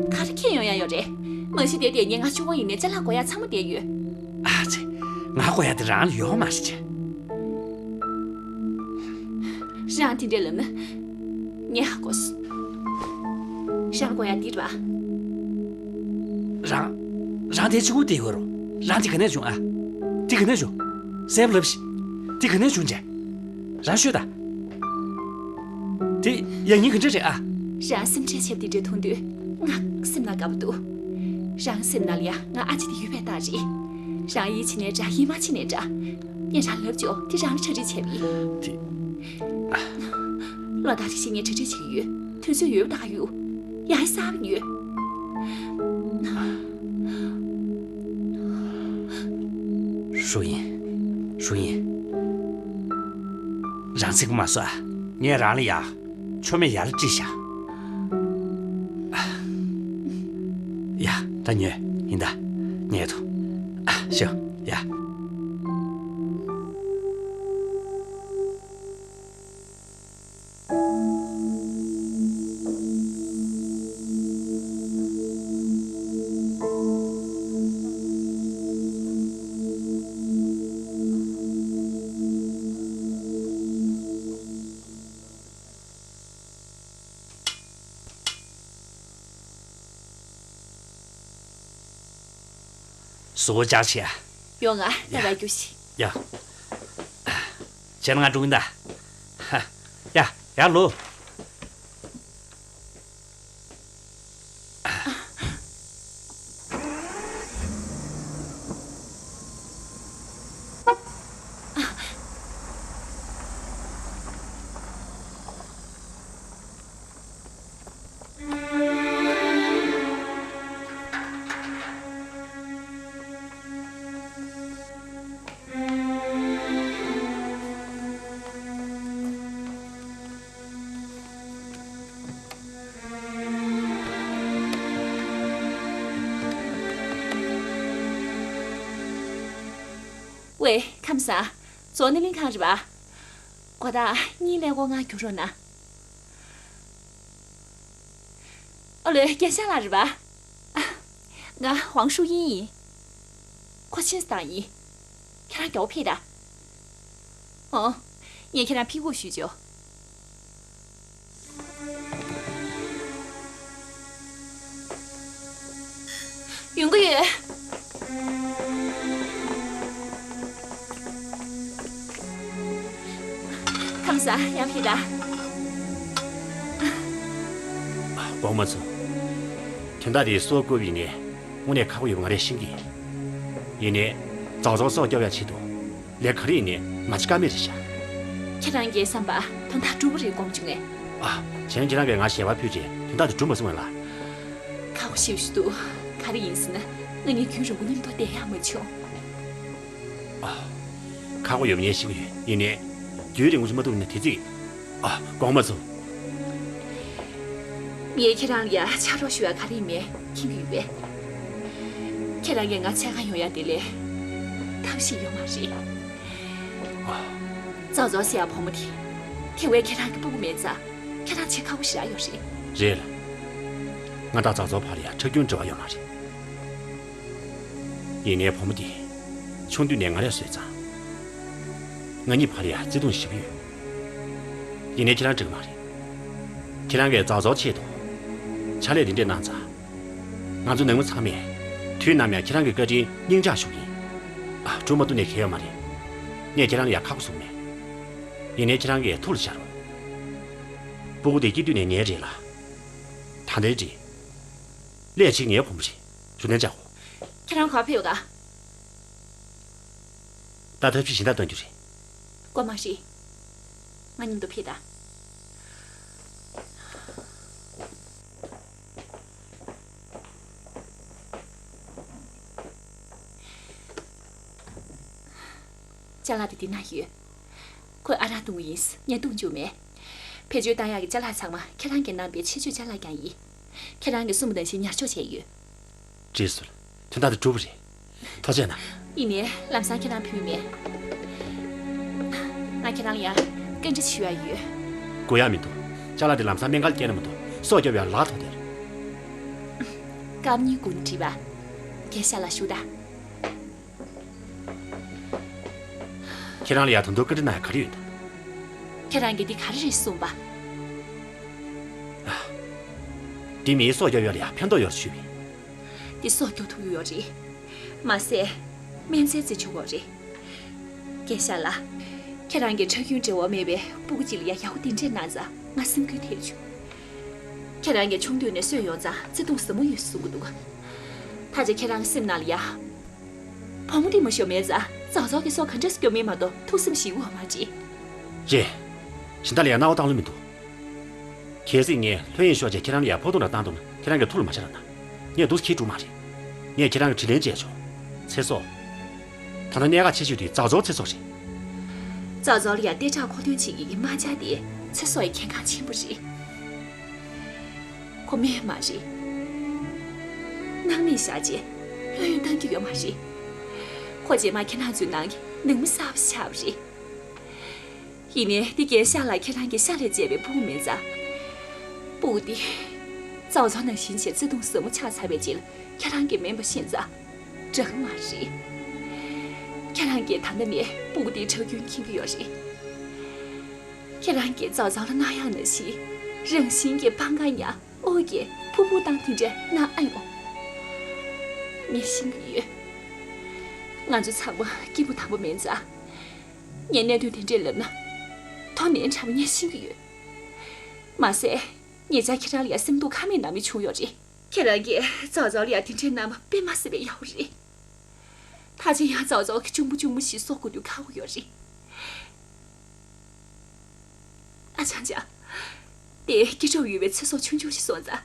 ག་རེ་འཁེལ་ཡོང་ཡ་ཡོད་རེད། མ་གཞི་དེ་དེ་ངས་ང་ཆུང་བ་ཡིན་ནའི་ཅ་ལག་དགོས་ཡ་ཚང་མ་བསྡད་ཡོད། ཨ་ཙི། ང་དགོས་ཡ་དེ་རང་ལ་ཡོད་མ་རེད་ཅེ། རང་དེ་འདྲ་ལབ་ན། ངས་ཧ་གོ་སོང་། རང་དགོས་ཡ་འདི་རེད་པ། རང་། རང་དེ་གཅིག་པུ་བསྡད་ཡོད་རོ། རང་དེ་ག་ནས་བྱུང་ཨ། དེ་ག་ནས་བྱུང་། གསལ་པོ་ལབ་ཤིག་དེ་ག་ནས་བྱུང་ཅེ། རང་ཤོད་ད། དེ་ཡང་སྙིང་ག་འདྲ་རེད་ཨ། རང་སེམས་ཁྲལ་བྱེད་པ་དེ་འདྲ་མཐོང་དུས་ང་སེམས་ནང་དགའ་པོ་འདུག་རང་སེམས་ནང་ལ་ཡ་ང་ཨ་ཅེ་དེ་ཡོད་པའི་རྟགས་རེད། རང་ཡིད་ཆེས་ནའི་འདྲ་ཡིད་མ་ཆེས་ནའི་འདྲ། ངས་རང་ལབ་ཆོག་དེ་རང་ལ་གྲ་སྒྲིག་བྱས་པ་ཡིན། དེ། ལོ་ཟླ་རེ་བཞིན་ངས་གྲ་སྒྲིག་བྱེད་ཀྱི་ཡོད། དུས་ཚོད་ཡོད་པ་ད་ག་ཡོད། ཡང་གསར་པ་ཡོད། ཧྲུའུ་ཡིན། ཧྲུའུ་ཡིན། རང་ཚིག་པ་མ་བཟོ་ཨ། ངས་རང་ལ་ཡ། མཆོད་མེ་ཡར་ལ་དཀྲིས་ཤག་ཡ། ད་ཉོས། ཡིན་ད། ཉལ་ཐུབ། ཨ། ཤོག་ཡ། གཟུགས་པོ་ཅག་ཆེ་ཡ། ཡོང་ང་། ཡ། ང་ར་རྒྱུགས་ཤིག་ཡ། བྱས་ན་ང་འགྲོ་གིན་ད། ཧ། ཡ། ཡར་ལོངས། ཝེ། ཁམས་བཟང་། རྫོང་སྣེ་ལེན་ཁང་རེད་པ། དགོང་དག་གཉིད་ལས་འགོ་ང་རྒྱུག་རོགས་གནང་། ཨ་ལོས། རྒན་ཤང་ལགས་རེད་པ། ང་ཝང་ཧྲུའུ་དབྱིན་ཡིན། ཁོ་ཕྱིན་བཏང་ཡིན། ཁྱེད་རང་མགྱོགས་པོ་ཕེབས་དང་། ཨོ། ངས་ཁྱེད་རང་ཕེབས་སྒུག་ཞུས་ཆོག་ཡོང་གི་ཡོད། ཁམས་བཟང་། ཡར་ཕེབས་དང་། དགོངས་པ་མ་ཚོམ། དོན་དག་དེ་སྲོག་བཀོལ་བ་ཡིན་ནའི་དངོས་གནས་ཁག་པོ་ཡོད་པ་ང་རས་ཤེས་ཀྱི་ཡིན། ཡིན་ནའི་ཙའོ་ཙའོ་སྲོག་སྐྱོབ་ཡག་ཆེད་དུ་ལས་ག་རེ་ཡིན་ནའི་མ་བྱེད་ཀ་མེད་རེད་ཤག་ཁྱེད་རང་གི་བསམ་པ་དོན་དག་འགྲུབ་པ་རེད་དགོངས་བྱུང་ངས། ཨ། གཞན་ཁྱེད་རང་གིས་ང་ཞལ་པར་ཕུལ་རྗེས་དོན་དག་དེ་འགྲུབ་མ་སོང་ངས་ལ། ཁག་པོ་ཞེ་པོ་ཞིག་འདུག་ག་རེ་ཡིན་ཟེར་ན། ང་གཉིས་རྒྱུན་རིང་པོ་མཉམ་དུ་བསྡད་ཡག་མ་བྱུང་། ཨ། ཁག་པོ་ཡོད་པ་ངས་ཤེས་ཀྱི་ཡོད། ཡིན་ནའི་རྒྱུན་རིང་པོ་ཞིག་མ་འདུག་ན་དེ་ཚིག་ཨ། དགོངས་པ་མ་ཚོམ། ངས་ཁྱེད་རང་ལ་ཡ་ཕྱག་རོགས་ཞུ་ཡ་ག་རེ་ཡིན་མིན་མཁྱེན་གྱི་ཡོད་པས། ཁྱེད་རང་གིས་ང་འཚོལ་ག་ཡོང་ཡ་དེ་ལས་ཐབས་ཤེས་ཡོད་མ་རེད། ཨ། ཙའོ་ཙའོ་ཟེར་ཡ་བུ་མོ་དེ། དེ་བས་ཁྱེད་རང་གི་སྤུ་གུ་མེད་ཙང་ཁྱེད་རང་བྱེད་ཁག་པོ་ཞེ་དྲག་ཡོད་རེད། རེད་ལ། ང་དང་ཙའོ་ཙའོ་བར་ལ་ཡ་ཁྲག་རྒྱུན་འབྲེལ་བ་ཡོད་མ་རེད། ཡིན་ནའི་བུ་མོ་དེ་ཆུང་དུས་ནས་ང་ལ་བཟོས་ཙང་། ང་གཉིས་བར་ལ་ཡ་བརྩེ་དུང་ཞེ་པོ་ཡོད། ཡིན་ནའི་ཁྱེད་རང་འགྲིག་མ་རེད། ཁྱེད་རང་གིས་ཙའོ་ཙའོ་ཆེད་དུ་ཕྱག་ལས་འདི་འདྲས་གནང་ཙང་། ང་ཚོ་ནང་མི་ཚང་མས་དུས་ནམ་ཡང་ཁྱེད་རང་གི་བཀའ་དྲིན་སྙིང་བཅངས་ཞུ་གི་ཡིན། ཨ། སྒྲུབ་མ་ཐུབ་ནའི་གལ་ཡོད་མ་རེད། ངས་ཁྱེད་རང་ལ་ཡ་ཁག་པོ་བཟོ་གི་མེད། ཡིན་ནའི་ཁྱེད་རང་གིས་ཐུགས་ལ་བཞག་རོགས། སྤུ་གུ་དེ་སྐྱེས་དུས་ནས་ངའི་རེད་ལ། ད་ལྟའི་རེད། སླད་ཕྱིན་ངའི་བུ་མོ་རེད། རུ་གནས་བཅག་གོ། ཁྱེད་རང་ག་པར་ཕེབས་ཡོད་ག། ད་ཐབས་ཤེས་གཞན་དག་སྟོན་རྒྱུ་རེད། དགོས་མ་རེད། ང་མཉམ་དུ་ཕེབས་དང་། ཅ་ལག་དེ་འདི་ན་ཡོད། ཁོས་ཨ་རག་བཏུང་གི་ཡིན། ངས་བཏུང་བཅུག་མེད། བེད་སྤྱོད་བཏང་ཡག་གི་ཅ་ལག་ཚང་མ་ཁྱེད་རང་གིས་གནང་པའི་ཆེད་སྤྱོད་ཅ་ལག་རྐྱང་ཡིན། ཁྱེད་རང་གིས་གསུངས་པ་ནང་བཞིན་ཉར་འཇོག་བྱས་ཡོད། རེད་སོང་། དོན་དག་དེ་འགྲུབ་པ་རེད། ཐུགས་རྗེ་གནང་། ཡིན་ནའི་ལམ་སང་ཁྱེད་རང་ཕུལ་མེད། ང་ཁྱེད་རང་ལ་ཡང་བཀའ་འདྲི་ཞུ་ཡ་ཡོད། དགོས་ཡ་མི་འདུག་ཅ་ལག་དེ་ལམ་སང་སྨན་ཁང་སྐྱེལ་ན་མི་འདུག་སྲོག་སྐྱོབ་ཡ་ལག་ཐོག་དེར། སྐབས་གཉིས་དགུ་ནས་བྲིས་པ། རྒན་ཤག་ལ་ཞུ་དང་། ཁྱེད་རང་ལ་ཡ་ད་དུང་བཀའ་འདྲི་གནང་ཡ་ག་རེ་ཡོད་དམ། ཁྱེད་རང་གིས་འདི་ག་རེ་རེད་གསུངས་པ། འདི་མིའི་སྲོག་སྐྱོབ་ཡ་ལ་ཡ་ཕན་ཐོགས་ཡོད་ཞུས་པས། འདི་སྲོག་སྐྱོབ་ཐུབ་ཀྱི་ཡོད་རེད། མ་ཟད། སྨན་རྫས་བརྩི་ཆོག་གི་རེད། རྒན་ཤག་ལགས། ཁྱེད་རང་གིས་ཁྲག་རྒྱུན་འབྲེལ་བ་མེད་པའི་སྤུ་གུ་གཅིག་ལ་ཡ་ཡག་པོ་འདི་འདྲས་གནང་ཙང་ང་སེམས་འགུལ་ཐེབས་བྱུང་། ཁྱེད་རང་གིས་ཆུང་དུས་ནས་གསོས་ཡོང་ཙང་བརྩེ་དུང་ཟབ་མོ་ཡོད་གསུང་གི་འདུག་ད་ཆ་ཁྱེད་རང་གི་སེམས་ནང་ལ་ཡ། བུ་མོ་འདི་མ་ཤོར་མེད་ཙང་ཙག་ཙོག་གི་སྲོག་ག་འདྲས་སྐྱོབ་མིན་མ་གཏོགས་ཐུགས་སེམས་ཞིག་ཡོད་མ་རེད། རེད། གཞན་དག་ལ་ཡང་རྣ་བ་བཏང་ལོང་མི་འདུག་གལ་སྲིད་ངས་ལྷོད་གཡེང་ཤོར་རྗེས་ཁྱེད་རང་ལ་ཡང་ཕོག་ཐུག་འདྲ་བཏང་འདུག་ན་ཁྱེད་རང་གིས་ཐུགས་ལ་མ་འཆར་རོགས་གནང་། ངས་འདུག་སེ་འཁྱེར་འགྲོ་མ་རེད། ངས་ཁྱེད་རང་གི་དྲིན་ལན་འཇལ་ཆོག་ཚེ་སྲོག་ད་ལྟ་གནད་འགག་ཆེ་ཤོས་དེ་ཙག་ཙོག་ཚེ་སྲོག་རེད། ཙག་ཙོག་ལ་ཡང་ལྟེ་ཁྲག་མཁོ་འདོན་བྱེད་མཁན་གྱི་རྨ་བྱ་དེ་ཚེ་སྲོག་ཡི་གལ་འགངས་ཆེན་པོ་རེད། ཁོ་སྨན་མ་རེད། སྣང་མེད་བཞག་རྗེས་ལྷོད་གཡེང་གཏང་རྒྱུ་ཡོད་མ་རེད། ཁོ་རྗེས་མ་ཁྱེད་རང་ཚོའི་ནང་གི་ནང་མི་གསར་པ་ཆགས་པ་རེད། ཡིན་ནའི་འདི་རྒན་ཤག་ལགས་ཁྱེད་རང་གི་ཤ་ལས་བཅད་པའི་སྤུ་གུ་མིན་ཙང་། སྤུ་གུ་འདི་ཙག་ཙོག་ནང་བཞིན་བྱས་བརྩེ་དུང་ཟབ་མོ་ཆགས་ཚར་བའི་རྗེས་ལ་ཁྱེད་རང་གིས་མིན་པ་ཤེས་ཙང་འདྲ་གི་མ་རེད། ཁྱེད་རང་གིས་ད་ལྟ་ནས་སྤུ་གུ་འདིའི་ཁྲག་རྒྱུན་མཁྱེན་གྱི་ཡོད་རེད། ཁྱེད་རང་གིས་ཙག་ཙོག་ལ་གནང་ཡག་ནང་བཞིན་རང་བཞིན་གྱིས་སྤང་ཁ་ཉག་འོག་གིས་ཕུ་ཕུ་བཏང་དེ་འདྲས་གནང་ཨ་ཡོང་། ངས་ཤེས་ཀྱི་ཡོད། ང་ཚོ་ཚང་མ་སྐྱིད་པོ་དམ་པོ་མིན་ཙང་། ངས་གནད་དོན་དེ་འདྲས་ལབ་ན། དོ་ནན་དྲགས་པ་ངས་ཤེས་ཀྱི་ཡོད། མ་ཟད། ཉེ་ཆར་ཁྱེད་རང་ལ་ཡ་སེམས་སྡུག་ཁ་མེད་གནང་མི་བྱུང་ཡོད་རེད། ཁྱེད་རང་གིས་ཙག་ཙོག་ལ་ཡ་དེ་འདྲས་གནང་བ་དཔེ་མ་སྲིད་པའི་ཡག་པོ་རེད། ད་ཆ་ཡང་ཙག་ཙོག་གི་གཅུང་པོ་གཅུང་མོ་ཞིག་གསོ་དགོས་དུས་ཁག་པོ་ཡོད་རེད། ཨ་ཅང་ཅང་། དེ་སྐྱེ་གྲབས་ཡོད་པའི་ཚེ་སྲོག་ཆུང་ཆུང་ཞིག་སོང་ཙང་།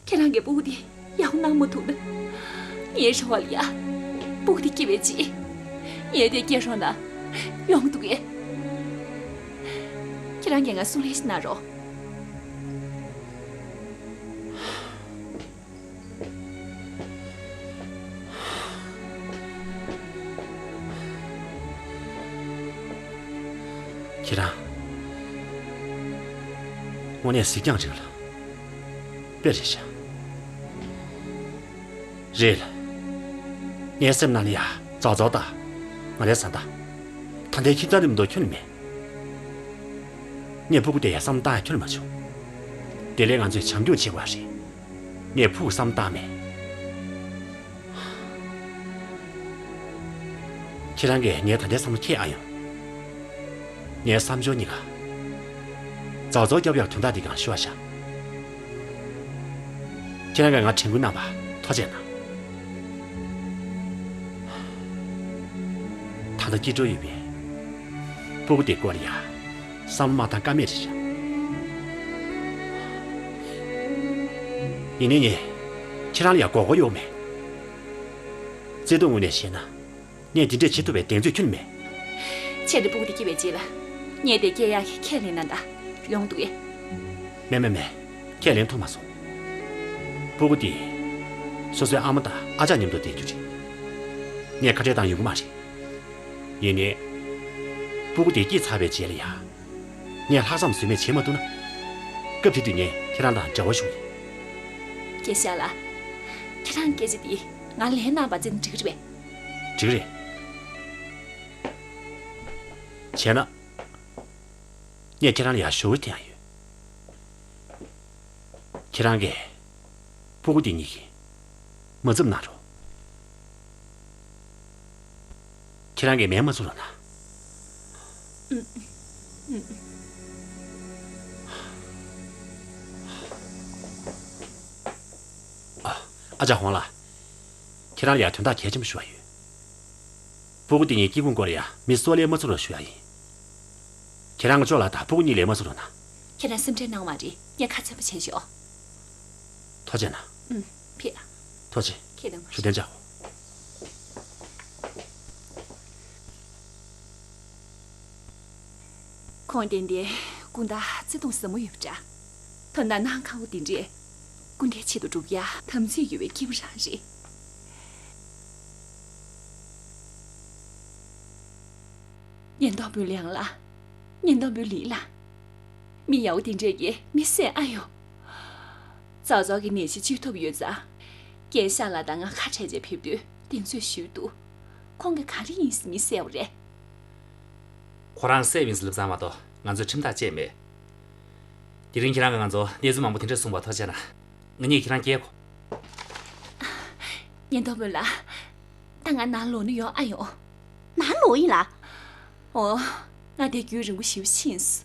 ཁྱེད་རང་གིས་སྤུ་གུ་དེ་ཡག་པོ་གནང་མ་ཐུབ་ན། ངའི་རེ་བ་ལ་ཡ། སྤུ་གུ་དེ་སྐྱེ་བའི་རྗེས། ངས་དེ་སྐྱེལ་རོགས་གནང་། ཡོང་གི་འདུག་གས། ཁྱེད་རང་གིས་ང་གསུང་ལན་ཞིག་གནང་རོགས། ཁྱེད་རང་། དངོས་གནས་གཟིགས་རྒྱང་རིང་ལ། དཔེ་རེད་ཤག་རེད་ལ། ངའི་སེམས་ནང་ལ་ཡ། ཙག་ཙག་ད། ང་རའི་བཟའ་ཟླ། ད་ལྟའི་ཁྱིམ་ཚང་འདི་མ་གཏོགས་ཁྱོན་ནས་མེད། ངས་སྤུ་གུ་དེ་ཡ་བསམ་བློ་བཏང་ཡ་ཁྱོན་ནས་མ་བྱུང་། དེ་ལས་ང་ཚོས་བྱམས་སྐྱོང་བྱེད་དགོས་པ་རེད། ངས་ཕྲུ་གུ་བསམ་བློ་བཏང་མེད། ཁྱེད་རང་གིས་ངའི་ད་ལྟའི་བསམ་བློ་ཁྱེད་ཨ་ཡོང་། ངའི་བསམ་སྦྱོར་གཉིས་ཀ་རྫོགས་རྫོགས་རྒྱབ་ཡག་དོན་དག་འདི་གང་ཞུ་བ་ཤ། ཁྱེད་རང་གིས་ང་དྲན་སྐུལ་གནང་བ་ཐུགས་རྗེ་གནང་། ད་ལྟ་སྐྱིད་འགྲོ་ཡོད་པས། སྤུ་གུ་དེ་སྐོར་ཡ། བསམ་བློ་མ་བཏང་ཀ་མེད་རེད་ཤག་ཡིན་ནའི་ངས་ཁྱེད་རང་ལ་ཡ་མགོ་སྐོར་གཡོག་མེད། བརྩེ་དུང་ངོས་ནས་བཤད་ན། ངས་འདི་འདྲས་བྱེད་ཐུབ་པའི་གདེང་ཚོད་ཁྱོན་མེད། ཁྱེད་ཀྱི་སྤུ་གུ་དེ་སྐྱེས་པའི་རྗེས་ལ། ངས་དེ་སྐྱེ་ཡག་གི་ཁས་ལེན་ན་ད། ཡོང་འདུག་གས། མེད་མེད་མེད། ཁས་ལེན་ཐུབ་མ་སོང་། སྤུ་གུ་དེ། སོ་སོའི་ཨ་མ་དང་ཨ་ཅག་མཉམ་དུ་བསྡད་རྒྱུ་རེད། ངས་ཁ་བྲལ་བཏང་ཡོང་གི་མ་རེད། ཡིན་ནའི། སྤུ་གུ་དེ་སྐྱེས་ཚར་བའི་རྗེས་ལ་ཡ། ངས་ལྷག་བསམ་ཟོལ་མེད་བྱེད་མ་ཐུབ་ན། སྐབས་དེ་དུས་ངས་ཁྱེད་རང་དང་འབྲེལ་བ་ཞུ་གི་ཡིན། སྐྱེ་ཤག་ལགས། ཁྱེད་རང་སྐད་ཆ་དེ་ང་ལན་གནང་བ་བརྩིས་ན་འགྲིག་གི་རེད་པས། འགྲིག་རེད། བྱས་ན། ངས་ཁྱེད་རང་ལ་ཡ་ཞུ་བ་དེ་ཡང་ཡོད། ཁྱེད་རང་གིས་སྤུ་གུ་དེ་གཉིས་ཀྱི་མ་འཛེམ་གནང་རོགས། ཁྱེད་རང་གིས་མེད་མ་བཟོ་རོགས་གནང་། ཨ་ཅག་ཧོང་ལགས། ཁྱེད་རང་ལ་ཡ་དོན་དག་གལ་ཆེན་པོ་ཞུ་བ་ཡོད། སྤུ་གུ་དེ་གཉིས་སྐྱེ་ཁུངས་སྐོར་ཡ་མི་སྲོག་ལས་མ་ཚོར་བར་ཞུ་ཡ་ཡིན། ཁྱེད་རང་གི་ཅོ་ལགས་དང་སྤུ་གུ་གཉིས་ལས་མ་ཚོར་བ་ན། ཁྱེད་རང་སེམས་ཁྲལ་གནང་བ་རེད། ངས་ཁ་ཚན་པོ་བྱས་ཤོག་ཐུགས་རྗེ་གནང་། ཨུམ། ཕེབས། ཐུགས་རྗེ། ཁྱེད་དང་ཞུ་དན་ཅག་ཁོང་ཏན་ཏན་སྐུ་ཟླ་བརྩེ་དུང་ཟབ་མོ་ཡོད་པ་འདྲ། ཐོབ་ན་གནའ་ཁ་བོ་དེ་འདྲས། སྐུ་ཟླའི་ཆེད་དུ་སྒྲུབ་ཡ་དམ་ཚིག་ཡོད་པའི་སྐྱེས་བུ་རང་རེད། ཉེན་རྟོག་པུའུ་ལིའང་ལགས། ཉེན་རྟོག་པུའུ་ལི་ལགས། མི་ཡག་པོ་དེ་འདྲས་ཀྱི་མི་བསད་ཨ་ཡོང་། ཙའོ་ཙའོ་གི་ནད་གཞི་བཅོས་ཐུབ་ཡོད་ཙང་། རྒན་ཤང་ལགས་དང་ང་ཁ་བྲལ་རྗེས་ཕེབས་དུས་གདེང་ཚོད་ཞུས་འདུག་ཁོང་གིས་ག་རེ་ཡིན་ཟེར་མི་བསད་པ་རེད། ཁོ་རང་བསད་པ་ཡིན་ཟེར་ལབ་ཙང་མ་གཏོགས་ང་ཚོས་ཁྲིམས་ཐག་བཅད་མེད། དེ་རིང་ཁྱེད་རང་གིས་ང་ཚོ་གནས་ཚུལ་མང་པོ་དེ་འདྲས་གསུངས་པར་ཐུགས་རྗེ་གནང་། ང་གཉིས་ཁྱེད་རང་སྐྱེལ་དགོས། ཉེན་རྟོག་པུའུ་ལགས། ད་ང་ནང་ལོག་ན་ཡོང་ཨ་ཡོང་། ནང་ལོག་ཡིན་ལགས། འོ། ང་དེ་རྒྱུན་རིང་པོ་ཞེ་པོ་ཕྱིན་སོང་།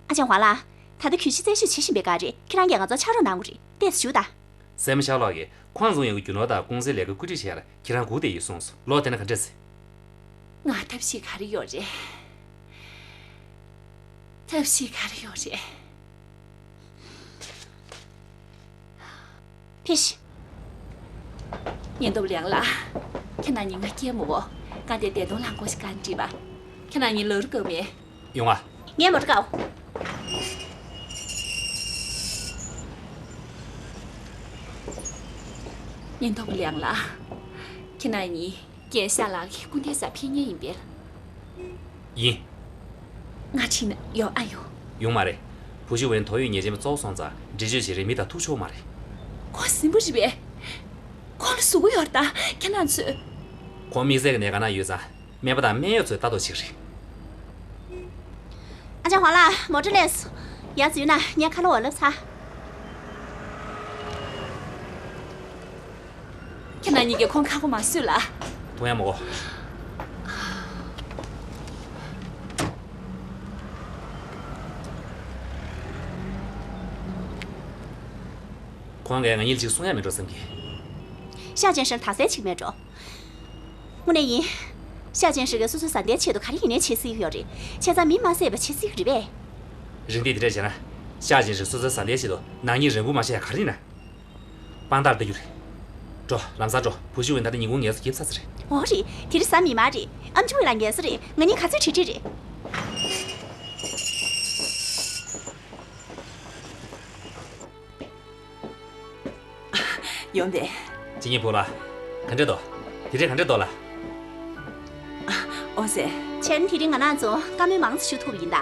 ཨ་ཅང་ཧྭ་ལགས། ད་ལྟ་གྱོད་གཞི་རྩད་གཅོད་བྱེད་བཞིན་པའི་སྒང་རེད། ཁྱེད་རང་གིས་ང་ཚོར་ཕྱག་རོགས་གནང་དགོས་རེད། ལྟས་ཤིག་ཞུ་དང་། སྲས་མོ་ཤར་ལགས་ཀྱིས་ཁོང་རྫོང་ཡོངས་ཀྱི་རྒྱུ་ནོར་དང་ཀུང་སིའི་ལས་ཀ་བཀོད་སྒྲིག་བྱེད་ཡ་ལ་ཁྱེད་རང་སྒུག་བསྡད་ཡོད་གསུངས་སོང་། ལོག་བསྡད་ན་ག་འདྲ་ཟེར། ང་ཐབས་ཤེས་ག་རེ་ཡོད་རེད། ཐབས་ཤེས་ག་རེ་ཡོད་རེད། ཕེབས་ཤིག་ཉེན་རྟོག་པུའུ་ལིའང་ལགས། ཁྱེད་རྣམ་གཉིས་ང་སྐྱེལ་མི་དགོས། ང་དེ་བདེ་སྟོང་ལྷ་འཁོར་ཞིག་ག་འགྲིག་པ། ཁྱེད་རྣམ་གཉིས་ལག་རུ་བཀབ་མེད། ཡོང་ཨ། ངས་མོ་ཊ་བཀག་ཉེན་རྟོག་པུའུ་ལིའང་ལགས། ཁྱེད་རྣམ་གཉིས། རྒན་ཤང་ལགས་ཀྱི་སྐུ་ཟླའི་སར་ཕེབས་མཁན་ཡིན་པས། ཡིན། ང་ཁྲིད་ན་ཡོང་ཨ་ཡོང་། ཡོང་མ་རེད། བུ་ཤུ་ཝེན་ཏོག་དབྱིབས་ཉེས་ཅན་པ་ཙོག་སོང་ཙང་འདྲི་གཅོད་བྱེད་རིང་མི་དང་ཐུག་ཆོག་མ་རེད། ཁོང་གཟན་པ་རེད་པས། ཁོང་ལ་གཟུགས་པོ་ཡོད་རེད་ད། ཁྱེད་རྣམ་ཚོས། ཁོང་དམིགས་བསལ་གྱི་ནད་ཁང་ནང་ཡོད་ཙང་སྨན་པ་དང་སྨན་གཡོག་ཚོས་ལྟ་རྟོག་བྱེད་ཀྱི་རེད། ཨ་ཅང་ཧྭ་ལགས། མོ་ཊ་སླེབས་སོང་། ཡར་འཛུལ་ན་ངས་ཁ་ལོ་བ་ལབ་ཚར། ཁྱེད་རྣམ་གཉིས་ཀྱིས་ཁོང་ཁག་པོ་མ་བཟོས་ལ། གཏོང་ཡ་མ་དགོས། ཁོང་གིས་ང་གཉིས་ལ་ཅིག་གསུང་ཡ་མེད་འགྲོ་བསམ་གི། ཤ་ཅན་ཧྲིན་དག་སའི་ཆིག་མེད་འགྲོ། དངོས་གནས་ཡིན། ཤ་ཅན་ཧྲིན་གྱིས་སོ་སོའི་བཟའ་ཟླའི་ཆེད་དུ་ག་རེ་ཡིན་ནའི་བྱེད་སྲིད་ཀྱི་ཡོད་རེད། བྱས་ཙང་མི་མ་བསད་པ་བྱེད་སྲིད་ཀྱི་རེད་པས། རིང་དེ་དེ་འདྲ་བྱས་ན། ཤ་ཅན་ཧྲིན་སོ་སོའི་བཟའ་ཟླའི་ཆེད་དུ་ནག་ཉེས་རང་འགུལ་མ་བྱས་ཡ་ག་རེ་ཡིན་ན། དཔང་རྟགས་ལྟ་རྒྱུ་རེད། འགྲོ། ལམ་སང་འགྲོ། བུ་ཤུ་ཝེན་ད་ལྟ་ཉིན་གུང་ངལ་གསོ་རྒྱབ་ཚར་ས་རེད། འོ་རེད། དེ་རིང་གཟའ་མིག་དམར་རེད། ཨམ་ཆི་ཝེ་ལགས་ངལ་གསོ་རེད། ང་གཉིས་ག་ཚོད་ཁྲིད་ཁྲིད་རེད། ཡོང་པས། ཅི་ཉིད་བུ་ལ། ག་འདྲས་འདུག་དེ་རིང་ག་འདྲས་འདུག་ལ། ཨོ་ཙེ། བྱས་ན་དེ་རིང་ང་རང་ཚོ་བཀའ་མོལ་མང་ཙམ་ཞུ་ཐུབ་པ་ཡིན་ད།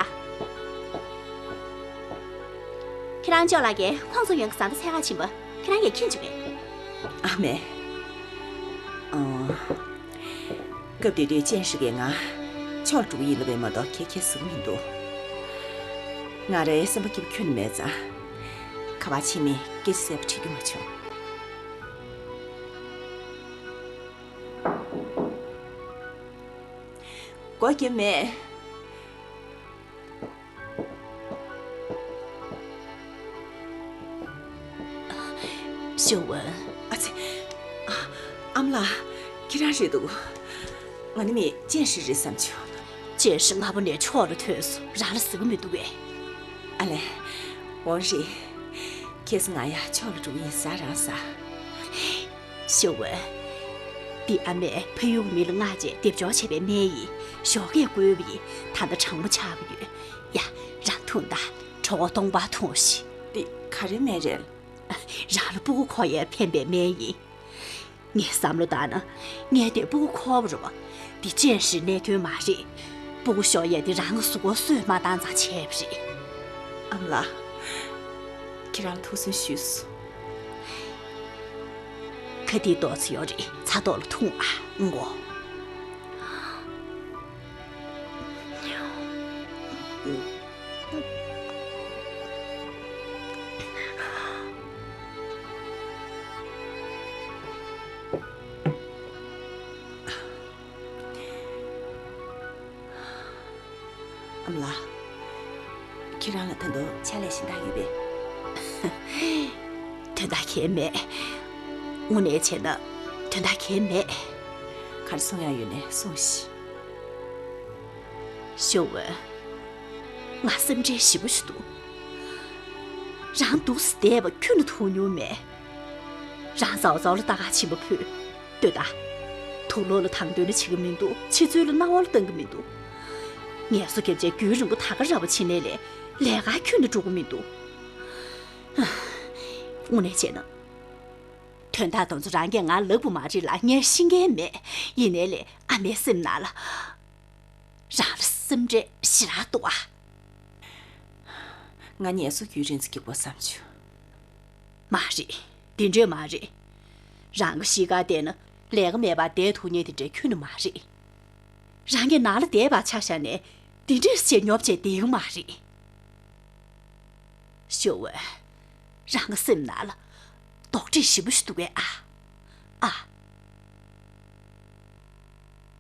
ཁྱེད་རང་ཅོག་ལགས་ཀྱིས་ཁོང་ཚོ་ཡོང་གི་བཟའ་ཟླ་འཚོལ་ག་ཕྱིན་པ་ཁྱེད་རང་གིས་མཁྱེན་བྱུང་ངས། ཨ་མས། ཨང་། སྐབས་དེ་དུས་ཅན་ཧྲི་གིས་ང་ཕྱོགས་ལ་འགྲོ་གི་ཡིན་ལབ་པ་མ་གཏོགས་ག་གེ་ཟེར་གི་མི་འདུག་ང་རའི་སེམས་པ་སྐྱིད་པོ་ཁྱོན་ནས་མེད་ཙང་། ག་པར་ཕྱིན་མིན་སྐད་ཆ་གསལ་པོ་དྲི་རྒྱུ་མ་བྱུང་། སྒོ་རྒྱབ་མེད། ཤོ་ཝན། ཨ་ཙི། ཨ། ཨ་མ་ལགས། ཁྱེད་རང་རེད་འདུག་ང་ནི་མི་ཅན་ཧྲི་རེད་བསམ་བྱུང་། ཅན་ཧྲི་སྔ་པོ་ནས་ཕྱོགས་ལ་ཐོན་སོང་། རང་ལ་ཟེར་གི་མི་འདུག་གས། ཨ་ལས། འོ་རེད། ཁ་སང་ང་ཡ་ཕྱོགས་ལ་འགྲོ་གི་ཡིན། ཟ་རང་ཟ། ཤོ་ཝན། འདི་ཨ་མས་ཕ་ཡུལ་གྱི་མི་ལ་མངགས་བྱས་སྡེབ་སྦྱོར་བྱས་པའི་སྨན་ཡིན། ཞོགས་ཀས་བསྐོལ་བ་ཡིན། ད་ལྟ་གྲང་མོ་ཆགས་པ་ཡོད། ཡ། རང་འཐུང་དང་། གྲོད་ཁོག་སྟོང་པ་འཐུང་ཞིག་དེ་ག་རེ་སྨན་རེད། རང་ལ་སྤུ་གུ་འཁོར་ཡས་ཕན་པའི་སྨན་ཡིན། ངས་བསམ་བློ་བཏང་ན། ངས་དེ་སྤུ་གུ་འཁོར་བ་རེད་པ། འདི་ཅན་ཧྲི་གནད་དོན་མ་རེད། སྤུ་གུ་ཤོར་ཡས་དེ་རང་གི་གཟུགས་པོ་སོས་མ་བཏང་ཙང་བྱས་པ་རེད། ཨ་མ་ལགས། ཁྱེད་རང་ལ་ཐུགས་སུན་ཞུས་སོང་། ཁ་འདི་ཏོག་ཙམ་ཡོད་རེད། ཚྭ་ཏོག་ལ་འཐུང་ཨ། ངོ་། ཨ་མ་ལགས། ཁྱེད་རང་ལ་ད་དུང་ཕྱག་ལས་གཞན་དག་ཡོད་པས། དོན་དག་གང་ཡང་མེད། དངོས་གནས་བྱས་ན་དོན་དག་གང་ཡང་མེད། ག་རེ་གསུང་ཡག་ཡོད་ན་གསུངས་ཤིག་ཤོ་ཝན། ང་སེམས་ཁྲལ་ཞེ་པོ་ཞིག་འདུག་རང་འདུག་སེ་བསྡད་པ་ཁྱོན་ནས་ཐུགས་མྱོང་མེད། རང་ཙའོ་ཙའོ་ལ་ལྟ་ག་ཕྱིན་པ་ཕུད། ལྟོས་དང་། དུག་ལོག་ལ་དང་དོད་ལ་བྱེད་ཀྱི་མི་འདུག་ཕྱི་ཚུལ་ལ་རྣ་བ་ལ་བཏང་གི་མི་འདུག་ངལ་གསོ་བརྒྱབ་བྱས་རྒྱུན་རིང་པོ་ད་ག་ར་བ་ཕྱིན་ནའི་ལས་ལས་ཀ་ཁྱོན་ནས་འགྲོ་གི་མི་འདུག་དངོས་གནས་བྱས་ན། དོན་དག་དེ་ཚོ་རང་གིས་ང་ལབ་དགོས་མ་རེད་ལ་ངས་ཤེས་མཁན་མེད། ཡིན་ནའི་ལས་ཨ་མའི་སེམས་ནང་ལ། རང་ལ་སེམས་ཁྲལ་ཞེ་དྲག་འདུག་ཨ། ང་ངལ་གསོ་རྒྱུན་རིང་ཙམ་རྒྱག་དགོས་བསམ་བྱུང་། མ་རེད། དེ་འདྲས་མ་རེད། རང་གི་གཤིས་ཀ་བལྟས་ན་ལས་ཀ་མེད་པར་བསྡད་ཐུབ་མཁན་དེ་འདྲས་ཁྱོན་ནས་མ་རེད། རང་གིས་ནང་ལ་བསྡད་པ་ཆ་བཞག་ནས་དེ་འདྲས་བྱས་ཉོབ་བྱས་བསྡད་ཡོད་མ་རེད། ཤོ་ཝན། རང་གི་སེམས་ནང་ལ་དོགས་འདྲི་ཞེ་པོ་ཞིག་འདུག་གས་ཨ། ཨ།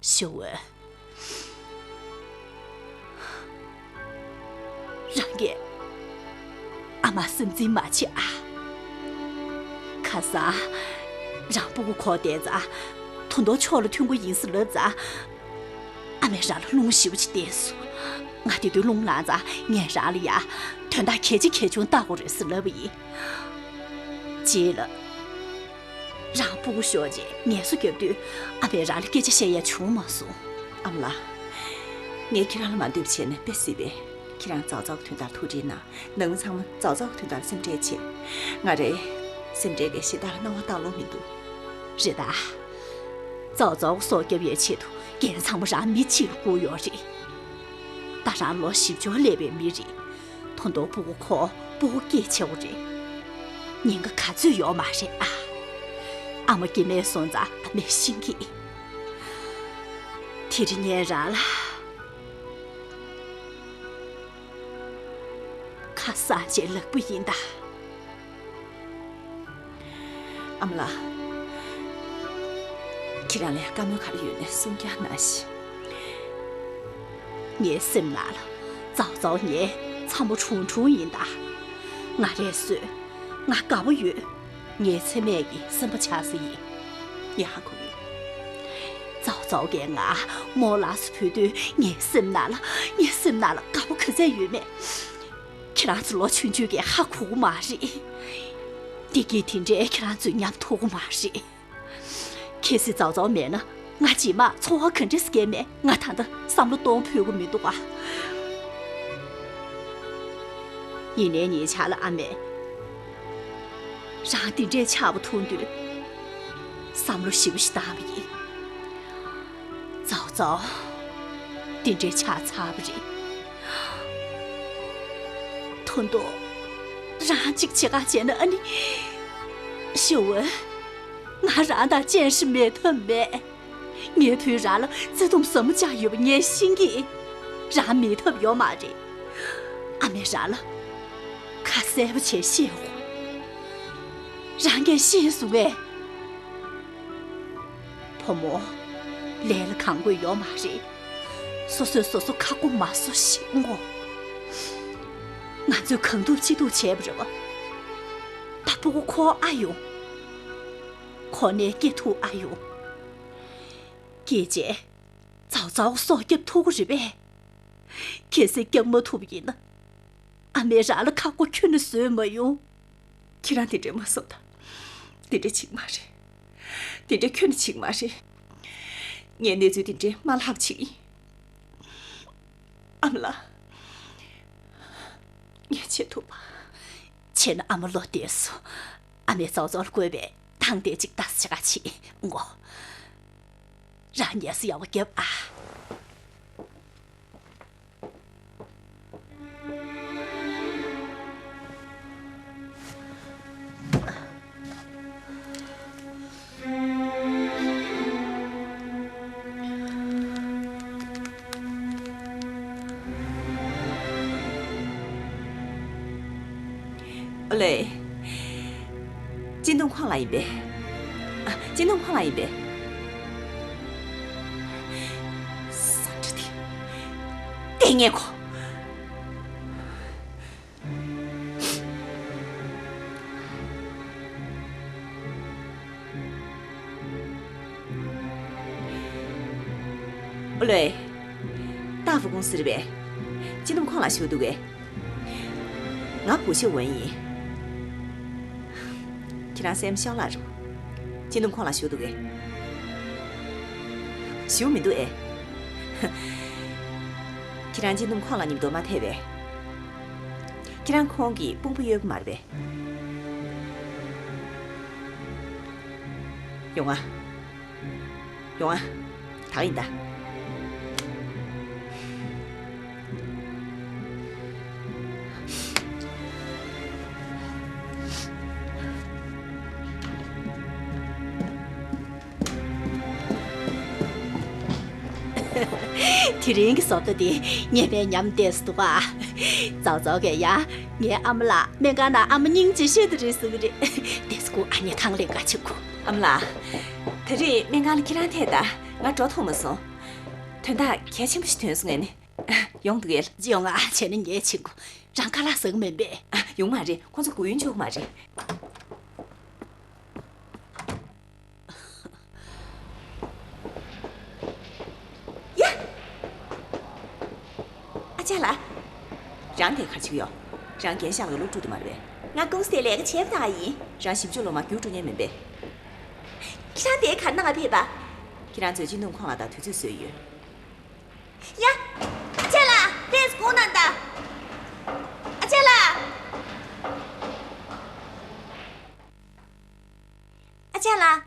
ཤོ་ཝན། རང་གིས་ཨ་མ་སེམས་འཛིན་མ་བྱེད་ཨ། ཁ་སང་། རང་སྤུ་གུ་འཁོར་བསྡད་ཙང་། ད་དུང་ཕྱོགས་ལ་ཐོན་གྱི་ཡིན་ཟེར་ལབ་ཙང་། ཨ་མས་རང་ལ་རླུང་ཞེ་པོ་ཅིག་བསྟན་སོང་། ང་དེ་དུས་རླུང་ལངས་ཙང་ངས་རང་ལ་ཡ། དོན་དག་གལ་ཆེ་གལ་ཆུང་ལྟ་དགོས་རེད་ཟེར་ལབ་པ་ཡིན། རྗེས་ལ། རང་སྤུ་གུ་ཤོར་རྗེས་ངལ་གསོ་བརྒྱབ་དུས་ཨ་མས་རང་ལ་སྐད་ཆ་བཤད་ཡ་བྱུང་མ་སོང་། ཨ་མ་ལགས། ངས་ཁྱེད་རང་ལ་མ་འདོད་པ་བྱས་ན་དཔེ་སྲིད་པས། ཁྱེད་རང་ཙའོ་ཙའོ་གི་དོན་དག་ཐུགས་ཁྲལ་གནང་། ནང་མི་ཚང་མ་ཙའོ་ཙའོ་གི་དོན་དག་ལ་སེམས་ཁྲལ་བྱེད། ང་རེད། སེམས་ཁྲལ་གྱིས་གཞན་དག་ལ་སྣང་བ་བཏང་ལོང་མི་འདུག་རེད་ད། ཙའོ་ཙའོ་གི་སྲོག་སྐྱོབ་ཡའི་ཆེད་དུ་འགན་ཚང་མ་རང་མི་གཅིག་ལ་བསྐུར་ཡོད་རེད། ད་རང་ལོ་བཞི་བཅུ་སླེབས་པའི་མི་རེད། ད་དུང་སྤུ་གུ་འཁོར་སྤུ་གུ་སྐྱེས་ཆེ་བོ་རེད། ཉེན་ཁ་ག་ཚོད་ཡོད་མ་རེད་ཨ། ཨ་མ་སྐྱེ་དམན་སོང་ཙང་ཨ་མས་ཤེས་ཀྱི། དེ་རིང་ངས་རང་ལ། ཁ་སང་བྱས་ལབ་པ་ཡིན་ད། ཨ་མ་ལགས། ཁྱེད་རང་ལ་བཀའ་མོལ་ག་རེ་ཡོད་ན་གསུང་རྐྱང་གནང་ཞིག་ངའི་སེམས་ནང་ལ་ཙའོ་ཙའོ་ངའི་ཚ་མོ་ཁྲུང་ཁྲུང་ཡིན་ད། ང་རས་གསོས། ང་དགའ་པོ་ཡོད། ངའི་ཚེ་སྨད་ཀྱི་སེམས་པ་ཆགས་ས་ཡིན། ངས་ཧ་གོ་གི། ཙའོ་ཙའོ་གིས་ང་རྨོ་ལགས་སུ་ཕུལ་དུས་ངའི་སེམས་ནང་ལ། ངའི་སེམས་ནང་ལ་དགའ་པོ་ག་ཚད་ཡོད་མེད། ཁྱེད་རང་ཚོ་ལོ་ཆུང་ཆུང་གིས་ཧ་གོ་གི་མ་རེད། བདེ་སྐྱིད་དེ་འདྲའི་ཁྱེད་རང་ཚོས་མཉམ་ཐུག་གི་མ་རེད། གལ་སྲིད་ཙའོ་ཙའོ་མེད་ན་ང་རྗེས་མ་འཚོ་བ་ག་འདྲ་སྐྱེལ་མིན་ང་ད་ལྟ་བསམ་བློ་གཏོང་ཕོད་ཀྱི་མི་འདུག་ག་ཡིན་ནའི་ཉེ་ཆར་ལ་ཨ་མས་རང་འདི་འདྲའི་ཆགས་པ་མཐོང་དུས་བསམ་བློ་ཞེ་པོ་ཞིག་བཏང་བ་ཡིན། ཙའོ་ཙའོ། དེ་འདྲའི་ཆགས་ཚར་བ་རེད། ད་དུང་རང་གཅིག་བྱེད་ག་བྱས་ན་ཨ་ནི། ཞའོ་ཝེ། ང་རང་དང་བཅར་ཞིག་མེད་ཐབས་མེད། ངའི་བུས་རང་ལ་བརྩེ་དུང་ཟབ་མོ་བཅངས་ཡོད་པ་ངས་ཤེས་ཀྱི། རང་མེད་ཐབས་ཡོད་མ་རེད། ཨ་མས་རང་ལ་ཁ་གསལ་པོ་བྱས་བཤད་དགོས། རང་གིས་ཤེས་སོང་ངས། བུ་མོ། ལས་ལ་གང་དགོས་ཡོད་མ་རེད། སོ་སོས་སོ་སོ་ཁ་སྐོམ་མ་བཟོ་ཞིག་ངོ་། ང་ཚོས་གང་ཐུབ་ཅི་ཐུབ་བྱས་པ་རེད་བ། ད་སྤུ་གུ་འཁོར་ཨ་ཡོང་། ཁོ་ནས་སྐྱེ་ཐུབ་ཨ་ཡོང་། སྐྱེས་རྗེས། ཙའོ་ཙའོ་སྲོག་སྐྱོབ་ཐུབ་ཀྱི་རེད་པས། གལ་སྲིད་སྐྱོབ་མ་ཐུབ་པ་ཡིན་ན། ཨ་མས་རང་ལ་ཁག་པོ་ཁྱོན་ནས་བཟོས་མ་ཡོང་། ཁྱེད་རང་དེ་འདྲས་མ་བསམ་དང་། དེ་འདྲས་བྱེད་ཀྱི་མ་རེད། དེ་འདྲས་ཁྱོན་ནས་བྱེད་ཀྱི་མ་རེད། ངས་གནས་ཚུལ་དེ་འདྲས་མ་ལྷག་བྱེད་ཀྱི་ཡིན། ཨ་མ་ལགས། ངས་བྱེད་ཐུབ་པ། བྱས་ན་ཨ་མ་བློ་བདེ་སོང་། ཨ་མས་ཙའོ་ཙའོ་ལ་བསྐོས་པའི་ཐང་དེ་གཅིག་ལྟ་ས་ཆ་ག་ཕྱིན་ངོ་། རང་ཉལ་ས་ཡག་པོ་རྒྱབ་ཨ། ཨོ་ལེ། སྤྱི་འདོམས་ཁོང་ལ་ཡིན་པས། ཨ། སྤྱི་འདོམས་ཁོང་ལ་ཡིན་པས། ས་ཁྲ་དེ། ལྟས་ངན་ཁོ། ཨོ་ལེ། ཏཱ་ཧྥུ་ཀུང་སི་རེད་པས། སྤྱི་འདོམས་ཁོང་ལ་ཞུ་འདུག་གས། ང་བུ་ཤི་ཝན་ཡིན། ཁྱེད་རང་སེམས་ཤོག་ལགས་རེད། སྤྱི་འདོམས་ཁོང་ལ་ཞུ་འདུག་གས། ཞུ་མི་འདུག་ཨེ། ཁྱེད་རང་སྤྱི་འདོམས་ཁོང་ལ་མཉམ་དུ་མ་ཐད་པས། ཁྱེད་རང་ཁོང་གི་དཔུང་པ་གཡོལ་གྱི་མ་རེད་པས། ཡོང་ང་། ཡོང་ང་། ད་ག་ཡིན་ད། དེ་རིང་གི་བཟོ་ལྟ་འདི་ངས་མཉམ་བལྟས་སུ་འདུག་ག། ཙའོ་ཙའོ་གིས་ཡ། ངའི་ཨ་མ་ལགས་སྨན་ཁང་ནང་ཨ་མ་སྙིང་རྗེ་ཤོས་དེ་རེད་ཟེར་གི་རེད། དེ་ཚོ་ཁོ་ཨ་མྱེས་ཐང་ལེན་ག་ཕྱིན་གོ། ཨ་མ་ལགས། ད་རེས་སྨན་ཁང་ལ་ཁྱེད་རང་ཐད་ད། ང་འགྲོ་ཐུབ་མ་སོང་། དོན་དག་གལ་ཆེན་པོ་ཞིག་ཐོན་སོང་ངས་ནི། ཡོང་འདུག་གས། ཅི་ཡོང་ང་བྱས་ན་ངས་ཕྱིན་གོ། རང་ཁ་ལག་ཟ་གི་མིན་པས། ཡོང་མ་རེད། ཁོང་ཚོ་སྒུག་ཡུན་འཇུག་མ་རེད། ཡ། ཨ་ཅག་ལགས། རང་དེ་ག་རེ་བྱེད་ཀྱི་ཡོད། རང་རྒན་ཤག་ལ་སློབ་ཕྲུག་དེ་མ་རེད་པས། ང་ཀུང་སི་དེ་ལས་ཀ་བྱེད་པ་ད་ག་ཡིན། རང་ཞིབ་འཇུག་སློབ་མ་རྒྱུགས་སྤྲོད་མཁན་མིན་པས། ཁྱེད་རང་དེ་ག་རེ་གནང་ག་ཕེབས་པ། ཁྱེད་རང་ཚོས་སྤྱི་འདོམས་ཁོང་ལ་དང་དུས་ཚོད་བཟོས་ཡོད། ཡ། ཨ་ཅག་ལགས། ཏོག་ཙམ་སྒུག་གནང་དང་། ཨ་ཅག་ལགས། ཨ་ཅག་ལགས།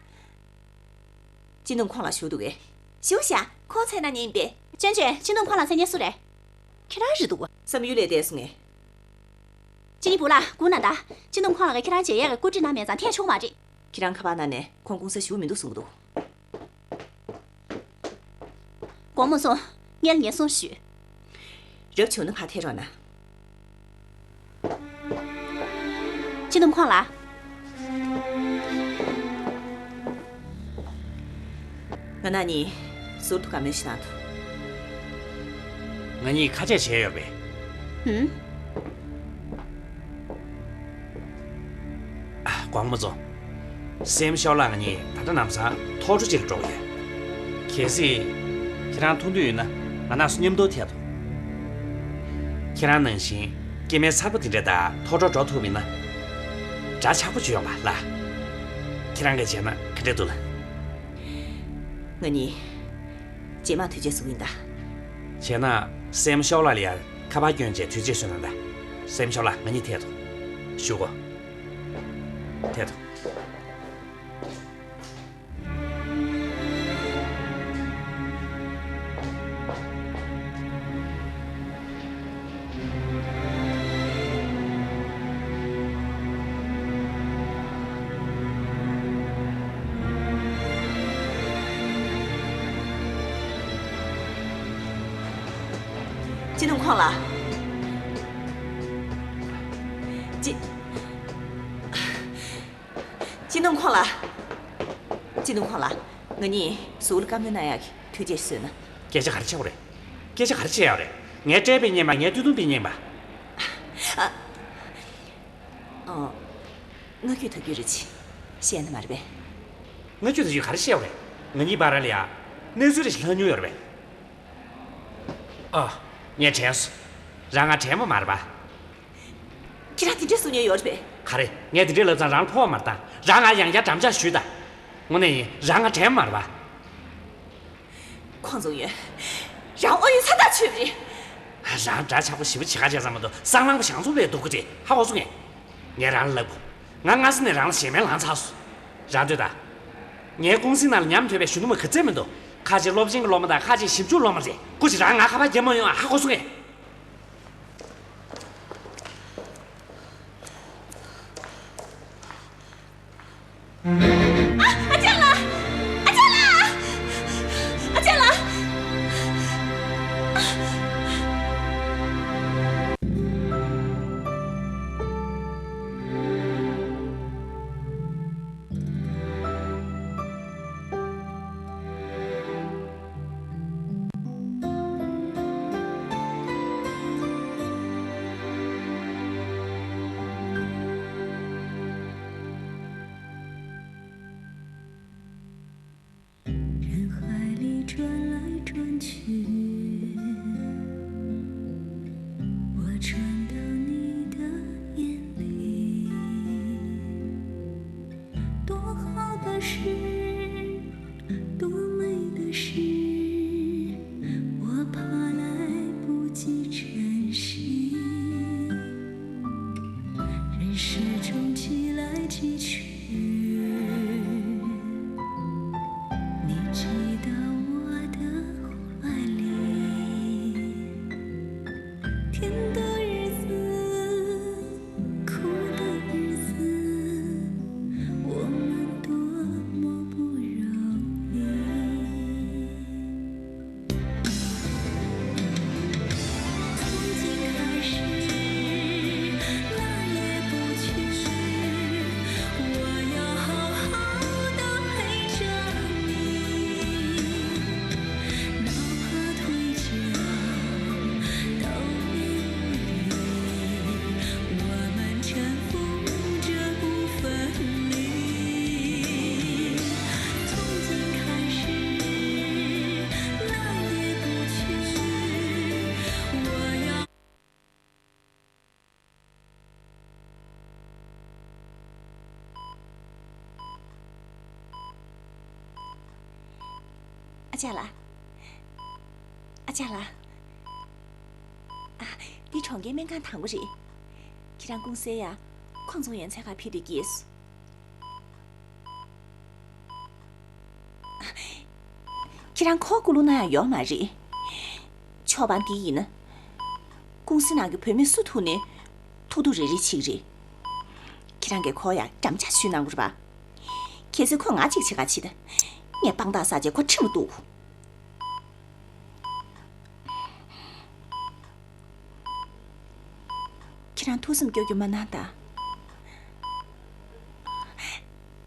སྤྱི་འདོམས་ཁོང་ལ་ཞུ་འདུག་གས། ཞུ་བཞག་ཁོ་ཚེ་ན་ཉིན་པས། ཅོན་ཅོན། སྤྱི་འདོམས་ཁོང་ལ་མཚན་སྙན་སུ་རེད། ཁྱེད་རང་རེད་འདུག་ག། བསམ་ཡུལ་ལས་འདས་སོང་ངས། ཅི་ནི་བུ་ལགས་སྒུག་གནང་དང་། སྤྱི་འདོམས་ཁོང་ལ་གིས་ཁྱེད་རང་མཇལ་ཡས་ཀྱི་བཀོད་སྒྲིག་གནང་མེད་ཙང་ཐད་ཆོག་མ་རེད། ཁྱེད་རང་ཁ་པར་ནང་ནས་ཁོང་སྐུ་སྲས་ཞུ་མི་འདུག་གསུང་གི་འདུག། དགོངས་མོ་སོང་། སྔོན་ལ་ངས་གསུང་ཞུས། རབ་བྱུང་ན་ཕར་ཐད་རོགས་གནང་། སྤྱི་འདོམས་ཁོང་ལ། ང་ན་ནི་ཟུར་དུ་བཀའ་མོལ་ཞིག་གནང་དུ། ང་གཉིས་ཁ་ཆད་བྱས་ཡོད་པས། ཧུམ། ཨ། དགོངས་པ་རྫོགས། སེམ་ཤོག་ལགས་ང་གཉིས་ད་ལྟ་ལམ་སང་ཐོག་འཕྲོ་ཅིག་ལ་འགྲོ་གི་ཡོད། གལ་སྲིད་ཁྱེད་རང་ཐུག་འདོད་ཡོད་ན་ང་རང་ཚོ་མཉམ་དུ་ཐད་དོ། ཁྱེད་རང་ནང་བཞིན་སྐྱེ་དམན་གསར་པ་དེ་འདྲ་དང་ཐོག་འཕྲོ་འགྲོ་ཐུབ་མིན་ན། འདྲ་ཆགས་པོ་བྱོས་ཡོང་པ་ལ། ཁྱེད་རང་གིས་བྱས་ན་ག་འདྲ་འདུག་ལ། ང་གཉིས། རྗེས་མ་དུས་ཆེན་བཟོ་གི་ཡིན་ད། བྱས་ན་སེམ་ཤོག་ལགས་ལ་ཡ་ཁ་པར་སྐྱོན་བྱས་དུས་ཆེན་བཟོས་གནང་ད། སེམ་ཤོག་ལགས་ང་གཉིས་ཐད་དོ། ཞུ་གོ། ཐད་དོ། སྤྱི་ནོར་ཁོང་ལགས། སྤྱི། སྤྱི་ནོར་ཁོང་ལགས། སྤྱི་ནོར་ཁོང་ལགས། ང་གཉིས་ཟུར་ལ་བཀའ་མོལ་གནང་ཡག་གི་དུས་ཚོད་བཟོས་ན། སྐད་ཆ་ག་རེ་བཤད་དགོས་རེད། སྐད་ཆ་ག་རེ་བཤད་ཡག་རེད། ངས་སྤྲད་པའི་རྔན་པ་ངས་སྟོད་ཐུང་པའི་རྔན་པ། ཨ། ཨོ། ང་ཁྱོད་ཐག་གཅོད་རེ་བྱེད། བཤད་ན་མ་རེད་པས། ང་ཁྱོད་ཐག་གཅོད་ག་རེ་བཤད་དགོས་རེད། ང་གཉིས་བར་ལ་ཡ། གནས་ཚུལ་རེ་ཞིག་ལྷག་མྱོང་ཡོད་རེད་པས། ཨ། ངས་དྲན་སོང་། རང་ང་དྲན་པ་མ་རེད་པ། ཁྱེད་རང་དེ་འདྲས་གསུང་མྱོང་ཡོད་རེད་པས། ག་རེ། ངས་དེ་འདྲས་ལབ་ཙང་རང་ལ་ཕོག་པ་མ་རེད་ད། རང་ང་ཡང་བསྐྱར་འགྲམ་ལྕག་གཞུས་ད། དངོས་གནས་ཡིན། རང་ང་དྲན་པ་མ་རེད་པ། ཁོང་ཚོ་ཡོད། རང་ཨོ་ཡོད་ཚ་ཐག་ཆོད་པ་རེད། རང་འདྲ་ཆགས་པོ་ཞེ་པོ་བྱེད་ཁ་བྱས་ཙང་མ་གཏོགས་སྲང་ལམ་པ་ཞང་ཚོ་བས་སྡུག་གི་རེད། ཧ་གོ་སོང་ངས། ངས་རང་ལ་ལབ། ང་སྔ་ས་ནས་རང་ལ་ཞེ་མེར་ལངས་ཚར་སོང་། རང་ལྟོས་དང་། ངའི་ཀུང་སིའི་ནང་ལ་ཉམས་དོད་པའི་གཞོན་ནུ་མ་ག་ཚད་མི་འདུག་ཁ་ཅིག་སློབ་ཆེན་གྱི་སློབ་མ་དང་ཁ་ཅིག་ཞིབ་འཇུག་སློབ་མ་རེད། སྐུ་མཁྱེན་རང་ང་ཁ་པར་རྒྱབ་མ་ཡོང་ཨ། ཧ་གོ་སོང་ངས། ཨ། ཨ་ཅག་ལགས། ཨ་ཅག་ལགས། ཨ་ཅག་ལགས། ཨ་ཅག་ལགས། ཨ་ཅག་ལགས། ཨ། འདི་གྲོང་ཁྱེར་སྨན་ཁང་དང་པོ་རེད། ཁྱེད་རང་ཀུང་སིའི་ཡ། ཁོང་ཚོ་ཡོད་ཚད་ཁ་ཕེབས་དུས་སྐྱེས་སོང་། ཁྱེད་རང་ཁོ་སྐུ་ལུང་གནང་ཡག་ཡོད་མ་རེད། ཆོག་པ་འདི་ཡིན་ན། ཀུང་སི་ནང་གི་བུད་མེད་སུ་ཐུག་ནས་ཐུག་ཐུག་རེ་རེ་བྱེད་ཀྱི་རེད། ཁྱེད་རང་གིས་ཁོ་ཡ་འགྲམ་ལྕག་གཞུས་གནང་དགོས་རེད་པ། གལ་སྲིད་ཁོས་ང་གཅིག་བྱེད་ག་ཕྱིན་ན། ངས་དཔང་རྟགས་བསགས་རྗེས་ཁོ་ཁྲིམས་ལ་གཏུགས། ཁྱེད་རང་ཐུགས་སེམས་སྐྱོ་སྐྱོ་མ་གནང་དང་།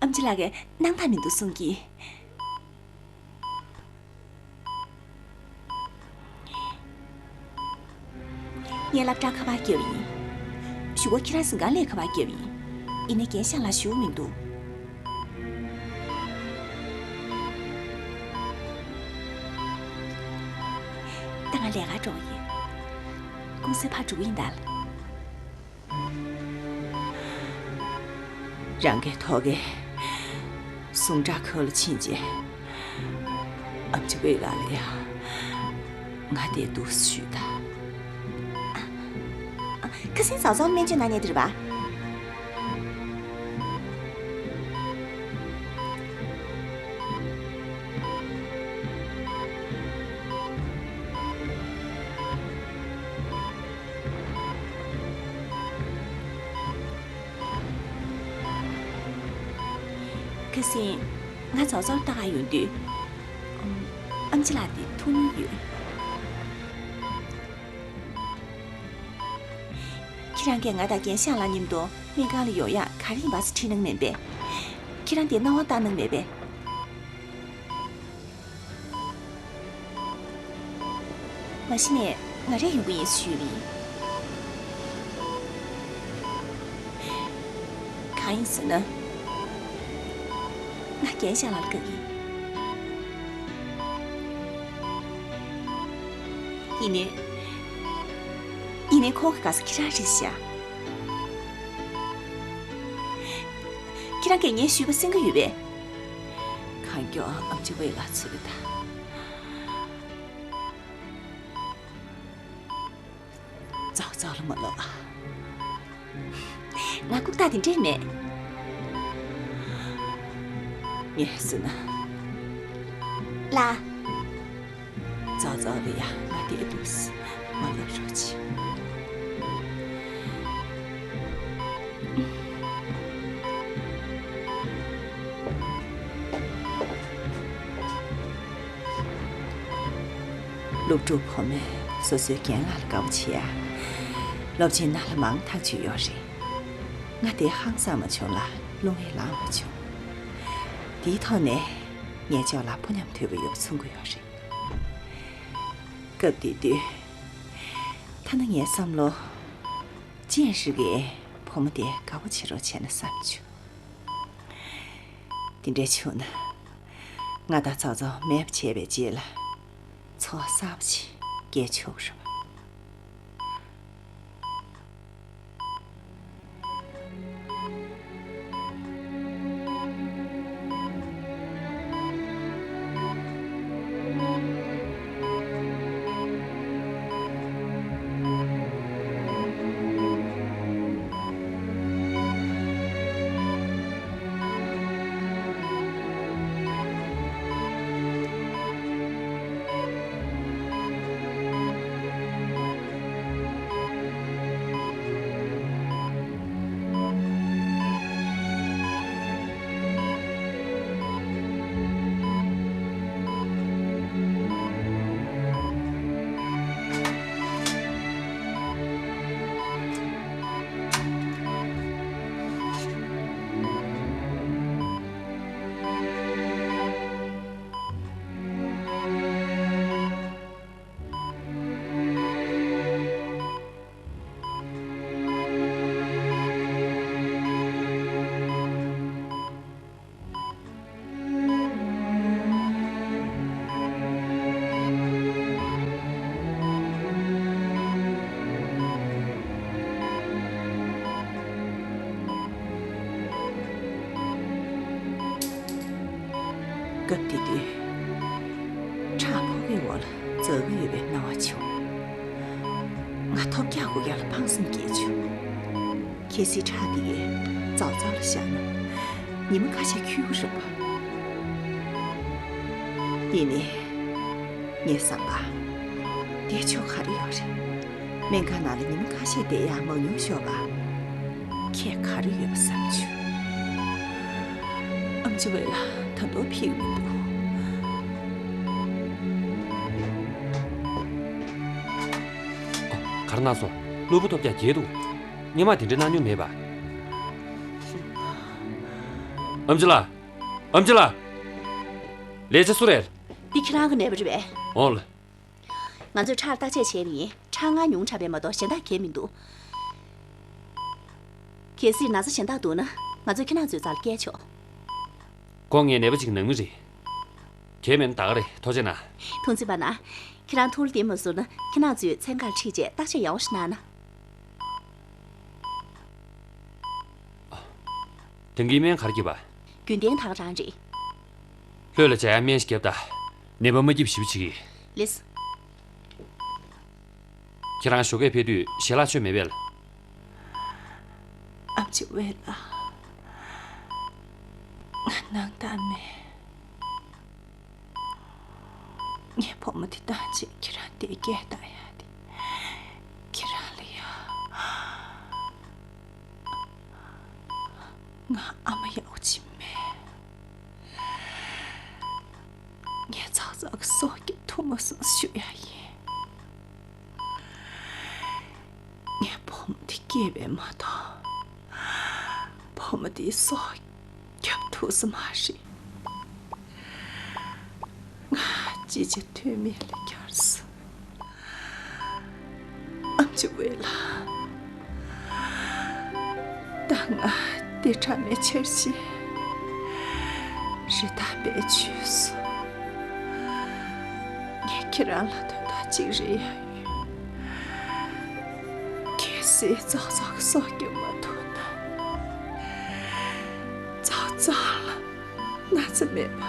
ཨམ་ཆི་ལགས་ཀྱིས་སྣང་དག་མི་འདུག་གསུང་གི། ངས་སློབ་གྲྭར་ཁ་པར་བརྒྱབ་ཡིན། གཞུག་གུ་ཁྱེད་རང་གཟིམ་ཁང་ལ་ཁ་པར་བརྒྱབ་ཡིན། ཡིན་ནའི་རྒན་ཤང་ལགས་བཞུགས་མི་འདུག་ད་ང་ལས་ཀར་འགྲོ་གི་ཡིན། ཀུང་སི་ཕར་འགྲོ་གི་ཡིན་ད། རང་གི་ཐོག་གི་ཟུངས་ཁྲག་ཁ་ལ་ཕྱིན་རྗེས། ཨམ་ཆི་ཝེ་ལགས་ལ་ཡང་ང་དེ་འདུག་ཞུས་ད། ཁ་སང་ཟའོ་ཟའོ་སྨན་བཅོས་གནང་མཁན་དེ་རེད་པ། ཁ་སང་ང་ཟའོ་ཟའོ་ལྟ་ག་ཡོང་དུས། ཨམ་ཆི་ལགས་དེ་ཐུག་མྱོང་ཡོད། ཁྱེད་རང་གིས་ང་དང་རྒན་ཤང་ལགས་མཉམ་དུ་སྨན་ཁང་ལ་ཡོང་ཡག་ག་རེ་ཡིན་པ་སེ་དྲིས་གནང་མེད་པས། ཁྱེད་རང་དེ་སྣང་བ་བཏང་གནང་མེད་པས། མ་གཞི་ནས་ང་རང་ཡོང་གི་ཡིན་ཞུས་པ་ཡིན། གང་ཡིན་ཟེར་ན། ང་རྒན་ཤང་ལགས་ལ་དགའ་གི་ཡིན། ཡིན་ནའི། ཡིན་ནའི་ཁོང་གི་དགའ་ས་ཁྱེད་རང་རེད་ཤག་ཁྱེད་རང་གིས་ངས་ཞུས་པ་གསན་གི་ཡོད་པས། གང་མགྱོགས་ཨམ་ཆི་ཝེ་ལགས་ཚུར་ལ་ད། ཙོག་ཙོག་ལ་མ་ལོག་ང་ལྐུགས་རྟགས་དེ་འདྲས་མེད། ངས་ཟེར་ན། ལ། ཙོག་ཙོག་ལ་ཡ་ང་དེ་འདུག་སེ་མ་ལོག་རོགས་བྱེད། སློབ་ཕྲུག་ཕོ་མོས་སོ་སོའི་རྒན་ལགས་ལ་དགའ་པོ་བྱེད་ཡ། སློབ་ཆེན་ནང་ལ་མང་ཐག་ཆོད་ཡོད་རེད། ང་དེ་ཧང་སང་མ་བྱུང་ལ་རླུང་ཡང་ལངས་མ་བྱུང་། དེའི་ཐོག་ནས་ངས་ཅོག་ལ་ཕོ་ཉམས་དོད་པོ་ཡོད་པ་མཚོན་གྱི་ཡོད་རེད། སྐབས་དེ་དུས། ཐ་ན་ངའི་བསམ་བློ། ཅན་ཧྲི་གིས་བུ་མོ་དེ་དགའ་པོ་བྱེད་རོགས་བྱས་ན་བསམ་བྱུང་། དེ་འདྲ་བྱུང་ན། ང་དང་ཙོག་ཙོག་མེད་པ་བྱས་པའི་རྗེས་ལ། འཚོ་བ་གསར་པ་ཞིག་སྐྱེལ་ཆོག་རེད་པ། སྐབས་དེ་དུས། ཁྲག་ཕོ་བའི་འོག་ལ་འཛག་གི་ཡོད་པའི་སྣང་བ་བྱུང་། ང་ཐོབ་རྒྱག་དགོས་ཡག་ལ་ཕངས་སེམས་སྐྱེས་བྱུང་། གལ་སྲིད་ཁྲག་དེ་ཡིས་ཙོག་ཙོག་ལ་བཞག་ན། ཉི་མ་ཁ་ཤས་འཁྱུད་དགོས་རེད་པ། ཡིན་ནའི། ངའི་བསམ་པར། བསྡད་ཆོག་ག་རེ་ཡོད་རེད། སྨན་ཁང་ནང་ལ་ཉི་མ་ཁ་ཤས་བསྡད་ཡག་མང་ཉུང་ཤོར་བ། ཁྱད་ག་རེ་ཡོད་པ་བསམ་བྱུང་། ཨམ་ཆི་ཝེ་ལགས་ད་དུང་ཕེབས་མི་འདུག་ཨོ། ག་རེ་གནང་སོང་། གློ་བུར་ཐོབ་རྒྱག་བརྒྱབ་འདུག་སྔོན་མ་དེ་འདྲ་གནང་མྱོང་མེད་པ། ཨམ་ཆི་ལགས། ཨམ་ཆི་ལགས། ལས་བྱེད་སུ་རེད། འདི་ཁྱེད་རང་གི་ནད་པ་རེད་པས། འོང་ལགས། ང་ཚོས་ཁྲག་བརྟག་དཔྱད་བྱས་པ་ཡིན། ཁྲག་སྔར་ཉུང་དྲགས་པ་མ་གཏོགས་གཞན་དག་གང་ཡང་མི་འདུག་གལ་སྲིད་ན་ཚ་གཞན་དག་འདུག་ན། ང་ཚོས་ཁྱེད་རང་ཚོའི་རྩ་ལ་བསྐྱལ་ཆོག་ཁོང་ངའི་ནད་པ་ཅིག་ནང་མི་རེད། གལ་མེད་ན་ད་ག་རེད། ཐུགས་རྗེ་གནང་། ཐུགས་རྗེ་གནང་། ཁྱེད་རང་ཐུགས་ལ་བདེ་མ་སོང་ན། ཁྱེད་རང་ཚོའི་མཚན་ཁར་ཁྲིད་བྱས་བརྟག་དཔྱད་ཡག་པོ་ཞིག་གནང་ན། དེང་གི་སྨན་ག་རེ་བརྒྱབ་པ། རྒྱུན་ལྡན་ད་ག་རང་རེད། ལྷོད་ལ་བྱ་ཡག་སྨན་ཞིག་བརྒྱབ་དང་། ནད་པ་མ་སྐྱིད་པ་ཞེ་པོ་བྱེད་ཀྱི། ལགས་སོ། ཁྱེད་རང་ཞོགས་ཀས་ཕེབས་དུས་ཞལ་ལག་མཆོད་མེད་པས་ལགས། ཨམ་ཆི་ཝེ་ལགས། ང་སྣང་དག་མེད། ངའི་བུ་མོ་དེ་བཏང་རྗེས་ཁྱེད་རང་དེ་སྐད་བཏང་ཡག་དེ། ཁྱེད་རང་ལ་ཡ། ང་ཨ་མ་ཡག་པོ་ཅིག་མེད། ངས་ཙོག་ཙོག་གི་སྲོག་སྐྱོབ་ཐུབ་མ་སོང་ཞུ་ཡག་ཡིན། ངའི་བུ་མོ་དེ་སྐྱིད། ངེས་པས་མ་གཏོགས་བུ་མོ་དེའི་སྲོག་སྐྱོབ་ཐུབ་ས་མ་རེད། ང་ཅི་བྱེད་ཐུབ་མིན་ལས་བརྒལ་སོང་། ཨམ་ཆི་ཝེ་ལགས། ད་ང་དེ་འདྲ་མེད་ཆེར་ཞིག་རི་དྭགས་པས་འཇུས་སོང་། ངས་ཁྱེད་རང་ལ་དོན་དག་ཅིག་རེ་ཡ་ཡོད། གལ་སྲིད་ཙག་ཙག་གི་སྲོག་སྐྱོབ་མ་ཐུབ་ན། ཙག་ཙག་ལ་ན་ཚ་མེད་པ།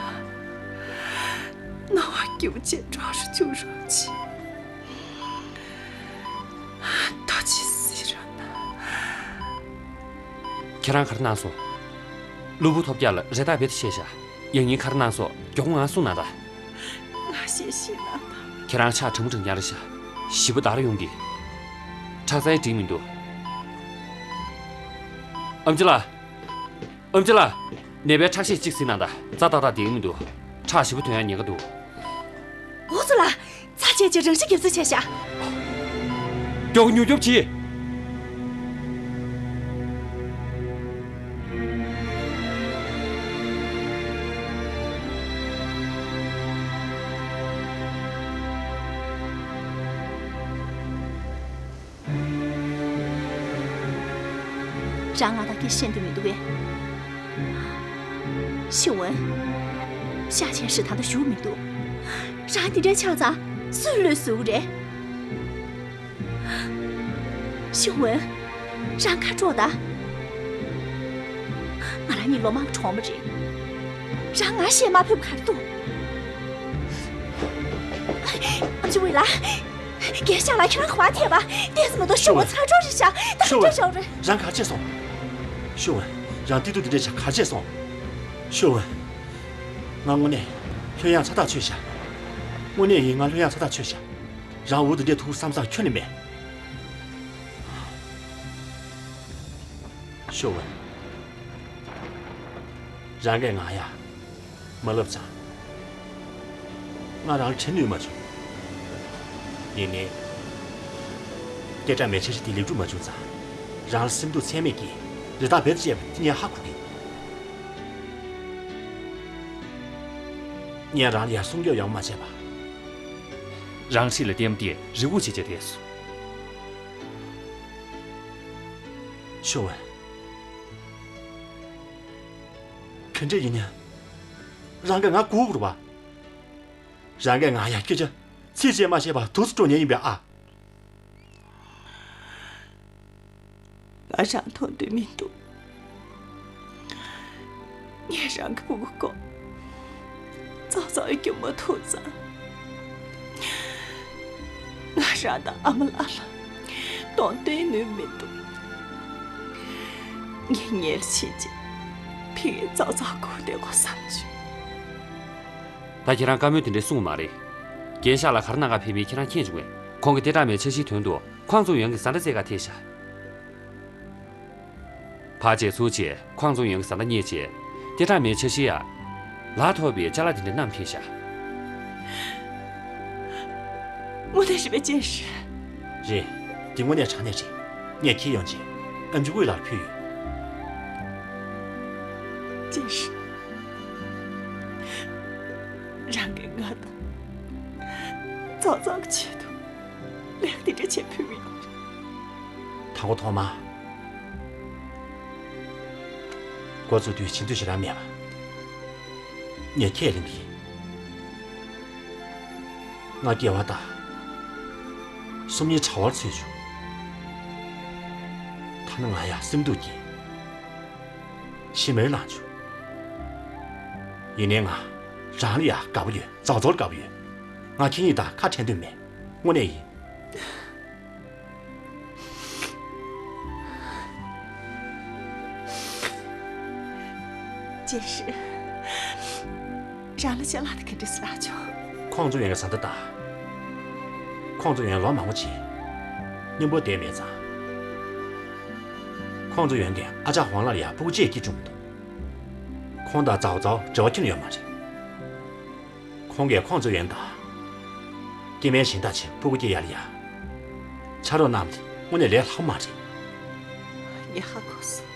སྣང་བ་སྐྱིད་པོ་ཅན་འགྲོ་རུ་འཇུག་རོགས་གྱིས། ཐུགས་རྗེ་གཟིགས་རོགས་གནང་། ཁྱེད་རང་ག་རེ་གནང་སོང་། གློ་བུར་ཐོལ་རྒྱག་ལ་རི་དྭགས་བེད་བཤད་ཤག་ཡང་སྙིང་ག་རེ་གནང་སོང་། མགྱོགས་པོ་ང་གསུང་གནང་དང་། ང་ཤེས་ཤེས་གནང་དང་། ཁྱེད་རང་ཕྱག་དྲང་མོ་དྲང་རྐྱང་རེད་ཤག་ཞེ་པོ་འདར་ཡོང་གི། ཁྲག་རྩ་ཡང་འགྲིག་མི་འདུག་ཨམ་ཆི་ལགས། ཨམ་ཆི་ལགས། ནད་པའི་ཁྲག་ཤེད་གཅིག་གཟིགས་གནང་དང་། རྩ་ཏག་ཏག་བསྡད་ཀྱི་མི་འདུག་ཁྲག་ཞེ་པོ་ཐོན་ཡ་ཉེན་ཁ་འདུག་འོ་ཙི་ལ། ཚ་བྱས་ཀྱི་རང་ཤི་རྒྱབ་རྩིས་བྱས་ཤག་མགྱོགས་མྱུར་སྐྱོབ་བྱེད། རང་ང་དང་སྐད་ཆ་བཤད་འདོད་མི་འདུག་གས། ཤེས་འོན། ཤ་ཆེན་ཧྲི་ཐང་ད་བཞུགས་མི་འདུག་རང་འདི་འདྲའི་ཆགས་ཙང་སུས་བློས་བཟོ་གི་རེད། ཤེས་འོན། རང་ཁ་དྲོ་ད། ང་རང་གཉིས་ལོ་མང་གྲོགས་མོ་རེད། རང་ང་བཤད་མ་ཕོད་པ་ག་རེ་འདུག་ཨ་ཅེ་ཝེ་ལགས། རྒན་ཤག་ལ་ཁྱེད་རང་ག་པར་ཐད་པ། བལྟས་ས་མ་གཏོགས་ཤོག་བུ་ཚ་གྲོགས་རེད་ཤག་ད་ཤོག་བུ་ཤོག་རེད། རང་ག་རེ་བྱས་སོང་། ཤོག་བུ། རང་སྐྱིད་སྡུག་འདི་འདྲ་ཆགས་ག་རེ་བྱས་སོང་། ཤོག་བུ། ང་དངོས་གནས་ལྷོད་ཡངས་ཚ་ཐག་ཆོད་ཤག་དངོས་གནས་ཡིན། ང་ལྷོད་ཡངས་ཚ་ཐག་ཆོད་ཤག་རང་འུ་དེ་འདྲས་ཐུག་བསམ་བསམ་ཁྱོན་ནས་མེད། ཤོག་བུ། རང་གིས་ང་ཡ་མ་ལབ་ཙང་། ང་རང་ལ་དྲན་ནུས་མ་བྱུང་། ཡིན་ནའི། སྐད་གྲགས་མེད་འཆར་གཞི་དེ་ལེགས་གྲུབ་མ་བྱུང་ཙང་། རང་ལ་སེམས་སྡུག་ཚད་མེད་ཀྱིས་རི་དྭགས་བེད་སྤྱད་པ་དེ་ངས་ཧ་གོ་གི། ངས་རང་ལ་ཡར་སྲུང་སྐྱོབ་ཡང་མ་བྱས་པ། རང་ཁྲིད་ལ་བརྟེན་པ་དེ་རི་བོ་ཆེ་ཆེ་དེ་སོ། ཤོག་བུ། ག་འདྲ་ཡིན་ན། རང་གིས་ང་སྒུག་དགོས་རེད་པ། རང་གིས་ང་ཡ་སྐད་ཆ་ཚིག་གཅིག་མ་བཤད་པར་འདུག་སེ་འགྲོ་ཉེན་ཡིན་པས་ཨ། ང་རང་མཐོང་འདོད་མི་འདུག་ངས་རང་གི་སྤུ་གུ་སྐོར་ཙག་ཙག་སྐྱོབ་མ་ཐུབ་ཙང་། ང་རང་དང་ཨ་མ་ལགས་ལ་གདོང་སྟོན་ནུས་མི་འདུག་ངས་ཉལ་ཕྱིན་རྗེས་ཕ་གིར་ཙག་ཙག་སྒུག་བསྡད་དགོས་བསམ་བྱུང་། ད་ཁྱེད་རང་བཀའ་མོལ་དེ་འདྲ་གསུངས་པ་མ་རེད། རྒན་ཤག་ལ་ག་རེ་གནང་ག་ཕེབས་མིན་ཁྱེད་རང་མཁྱེན་བྱུང་ངས། ཁོང་གིས་ཏེ་ཀྲ་མེ་འཆར་གཞིའི་དོན་དུ་ཁོང་ཚོ་ཡོན་གྱི་བཟའ་ཟླ་བཙལ་ག་ཐད་ཤག་ཕར་རྗེས་ཚུར་རྗེས་ཁོང་ཚོ་ཡོན་གྱི་བཟའ་ཟླ་རྙེད་རྗེས་ཏེ་ཀྲ་མེ་འཆར་གཞི་ཡ། ལག་ཐོགས་པའི་ཅ་ལག་དེ་འདྲ་བསྣམས་ཕེབས་ཤག་དངོས་གནས་རེད་པས་ཅན་ཧྲི། རེད། འདི་དངོས་གནས་དྲང་གནས་རེད། ངས་འཁྱེར་ཡོང་རྗེས་ཨམ་ཆི་ཝེ་ལགས་ལ་ཕུལ་ཡོད། ཅན་ཧྲི། རང་གིས་ང་དང་ཙག་ཙག་གི་ཆེད་དུ་ལས་ཀ་དེ་འདྲ་བྱེད་ཕོད་མི་ཡོང་། དང་པོ་ཐོག་མ། འགོ་བཙུགས་དུས་བྱེད་འདོད་ཞེ་དྲག་མེད་པ། ངས་ཁས་ལེན་གྱི་ཡིན། ང་སྐྱེ་བ་དང་། སོམ་ཉི་དྲ་བར་ཚུད་བྱུང་། ཐ་ན་ང་ཡང་སེམས་སྡུག་གིས་ཤི་མེར་ལངས་བྱུང་། ཡིན་ནའི་ང་རང་ལ་ཡང་དགའ་པོ་ཡོད། ཙག་ཙོག་ལ་དགའ་པོ་ཡོད། ང་ཁྱེད་གཉིས་དང་ཁ་བྲལ་འདོད་མེད། དངོས་གནས་ཡིན། ཅེ་ཧྲི། རང་ལ་ཅ་ལག་དེ་ག་འདྲ་སེ་རག་བྱུང་། ཁོང་ཚོ་ཡོན་གྱི་བཟའ་ཟླ་དང་། ཁོང་ཚོ་ཡོན་ལོ་མང་པོ་ཕྱིན། མཉམ་པོ་བསྡད་མེད་ཙང་། ཁོང་ཚོ་ཡོན་གྱི་ཨ་ཅག་ཧོང་ལགས་ལ་ཡང་སྤུ་གུ་གཅིག་སྐྱེས་བྱུང་མི་འདུག་ཁོང་དང་ཙའོ་ཙའོ་འབྲེལ་བ་ཁྱོན་ནས་ཡོད་མ་རེད། ཁོང་གིས་ཁོང་ཚོ་ཡོན་དང་། སྐྱེ་དམན་གཞན་དག་ཆེད་སྤུ་གུ་སྐྱེ་ཡ་ལ་ཡ། ཕྱག་རོགས་གནང་བ་དེ་དངོས་གནས་ལས་སླ་པོ་མ་རེད། ངས་ཧ་གོ་སོང་།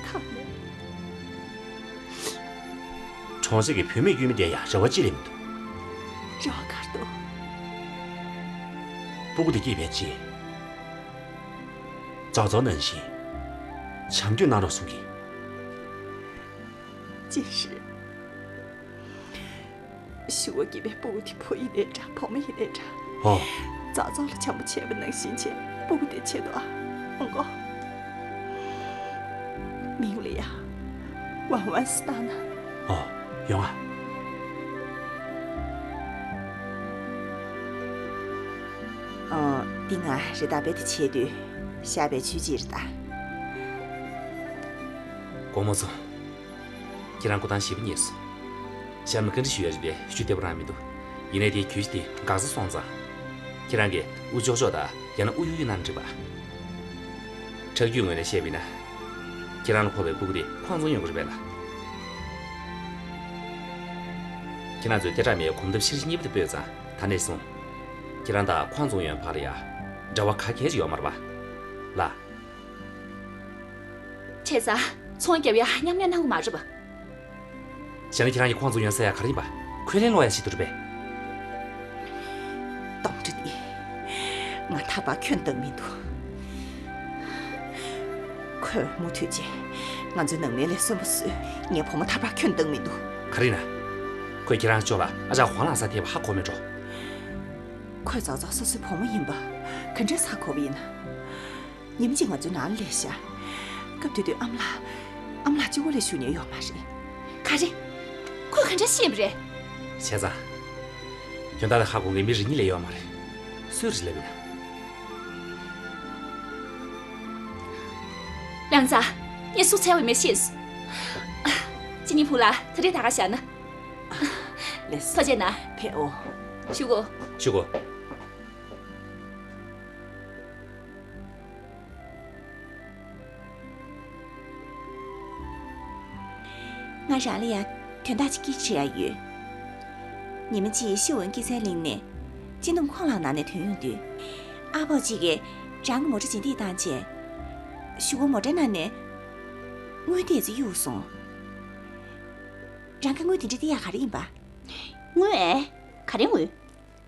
ཐ་མ། གྲོང་གསེབ་ཀྱི་བུད་མེད་དཀྱུས་མ་དེ་ཡང་རེ་བ་ཅི་ལས་མི་འདུག་རེ་བ་ག་རེ་འདུག་སྤུ་གུ་དེ་སྐྱེས་པའི་རྗེས། ཙོ་ཙོ་ནང་བཞིན་བྱམས་སྐྱོང་གནང་རོགས་གསུང་གི། ཅི་ཞིག་ཞུ་བ་དགེ་བའི་སྤུ་གུ་དེ་བུ་ཡིན་ནའི་འདྲ། བུ་མོ་ཡིན་ནའི་འདྲ། ཨོ། ཙག་ཙོག་ལ་བྱམས་པོ་བྱས་པ་ནང་བཞིན་བྱས་སྤུ་གུ་དེ་ཆེད་དུ་ཨ། ཨང་གོ། མིང་ལ་ཡ་ཝང་ཝང་ཟེར་བཏགས་ན། ཨོ། ཡོང་ཨ། ཨོ། འདི་ང་རེ་ད་བེ་དེ་བྱས་དུས་བཞག་པའི་ཆུ་ཅིག་རེད་ད། དགོང་མོ་སོང་། ཁྱེད་རང་སྐུ་ཐང་ཞེ་པོ་རྙེད་སོང་། གཤམ་ལ་བཀའ་འདྲི་ཞུ་ཡ་རེད་པས་ཞུ་བདེ་པོ་རང་མི་འདུག་ཡིན་ནའི་དེའི་གྱོད་གཞི་དེ་འགག་རྩ་སོང་ཙང་། ཁྱེད་རང་གིས་དབུ་ལྕོག་ལྕོག་དང་ཡང་ན་དབུ་གཡུག་གཡུག་གནང་ན་འགྲིག་པ། ཁྲག་རྒྱུད་ངོས་ནས་བཤད་པ་ཡིན་ན། ཁྱེད་རང་ལ་ཕོག་པའི་སྤུ་གུ་དེ་ཁོང་ཚོ་ཡོང་གི་རེད་པས་ལ། ཁྱེད་རང་ཚོས་ཐལ་དྲགས་མེད་གོམ་སྟབས་ཤེར་གཉིས་པ་དེ་སྤོས་ཙང་ད་ནས་བཟུང་། ཁྱེད་རང་དང་ཁོང་ཚོ་ཡོང་བར་ལ་ཡ། འབྲེལ་བ་ག་གལ་ཅིག་ཡོད་མ་རེད་པ། ལ། བྱས་ཙང་ཚོང་རྒྱབ་ཡ་མཉམ་མཉམ་གནང་གི་མ་རེད་པ། བྱས་ན་ཁྱེད་རང་གིས་ཁོང་ཚོ་ཡོང་ས་ཡ་ག་རེ་ཡིན་པ་འཁོན་ལན་སློག་ཡ་ཞིག་ཏུ་རེད་པས། གཏོང་འདྲི་འདི་ང་ཐག་པ་ཁྱོན་བཏང་མི་འདུག་ཁོས་མུ་མཐུད་བྱས་ང་ཚོའི་ནང་མི་ལ་གསོན་པོ་བཟོས། ངའི་བུ་མོ་ཐག་པ་ཁྱོན་བཏང་མི་འདུག་ག་རེ་ཡིན་ན། ཁོས་ཁྱེད་རང་ཕྱོགས་ལ་ཨ་ཅག་ཧོང་ལང་ས་ཐེབས་པ་ཧ་གོ་མེད་འགྲོ། ཁོས་ཙག་ཙག་སོ་སོའི་བུ་མོ་ཡིན་པ་ག་འདྲས་ཧ་གོ་བ་ཡིན་ན། ཉིན་གཅིག་ང་ཚོའི་ནང་ལ་སླེབས་ཤག་སྐབས་དེ་དུས་ཨ་མ་ལགས། ཨ་མ་ལགས་གཅིག་པོ་ལས་བཞུགས་མྱོང་ཡོད་མ་རེད། ག་རེ། ཁོས་ག་འདྲ་ཤེས་པ་རེད། བྱས་ཙང་། དོན་དག་དེ་ཧ་གོ་མཁན་མི་རེ་གཉིས་ལས་ཡོད་མ་རེད། སུས་རེད་ལབ་ཡིན་ན། ལང་ཚ། ངས་སུ་འཚོལ་བ་མེད་ཤེས། ཅི་ནི་ཕུ་ལ་དེ་རིང་ད་ག་བཞག་ན། ལགས་སོ། ཐུགས་རྗེ་གནང་། ཕེབས་འོ། ཞུ་གོ། ཞུ་གོ། ང་རང་ལ་ཡང་དོན་དག་ཅིག་སྐད་ཆ་དྲི་ཡ་ཡོད། ཉི་མ་གཅིག་ཤི་ཝུན་སྐྱེད་ཚལ་གླིང་ནས་སྤྱི་འདོམས་ཁོང་ལག་ནང་ནས་ཐོན་ཡོང་དུས། ཨ་ཕོ་གཅིག་གིས་རང་གི་མོ་ཊ་རྗེས་འདེད་བཏང་རྗེས། གཞུག་གུ་མོ་ཊ་ནང་ནས་དངུལ་དེ་ཚོ་གཡུགས་སོང་། རང་གིས་དངུལ་དེ་འདྲ་སྟེར་ཡ་ག་རེ་ཡིན་པ། དངུལ་ཨེ། ག་རེ་དངུལ།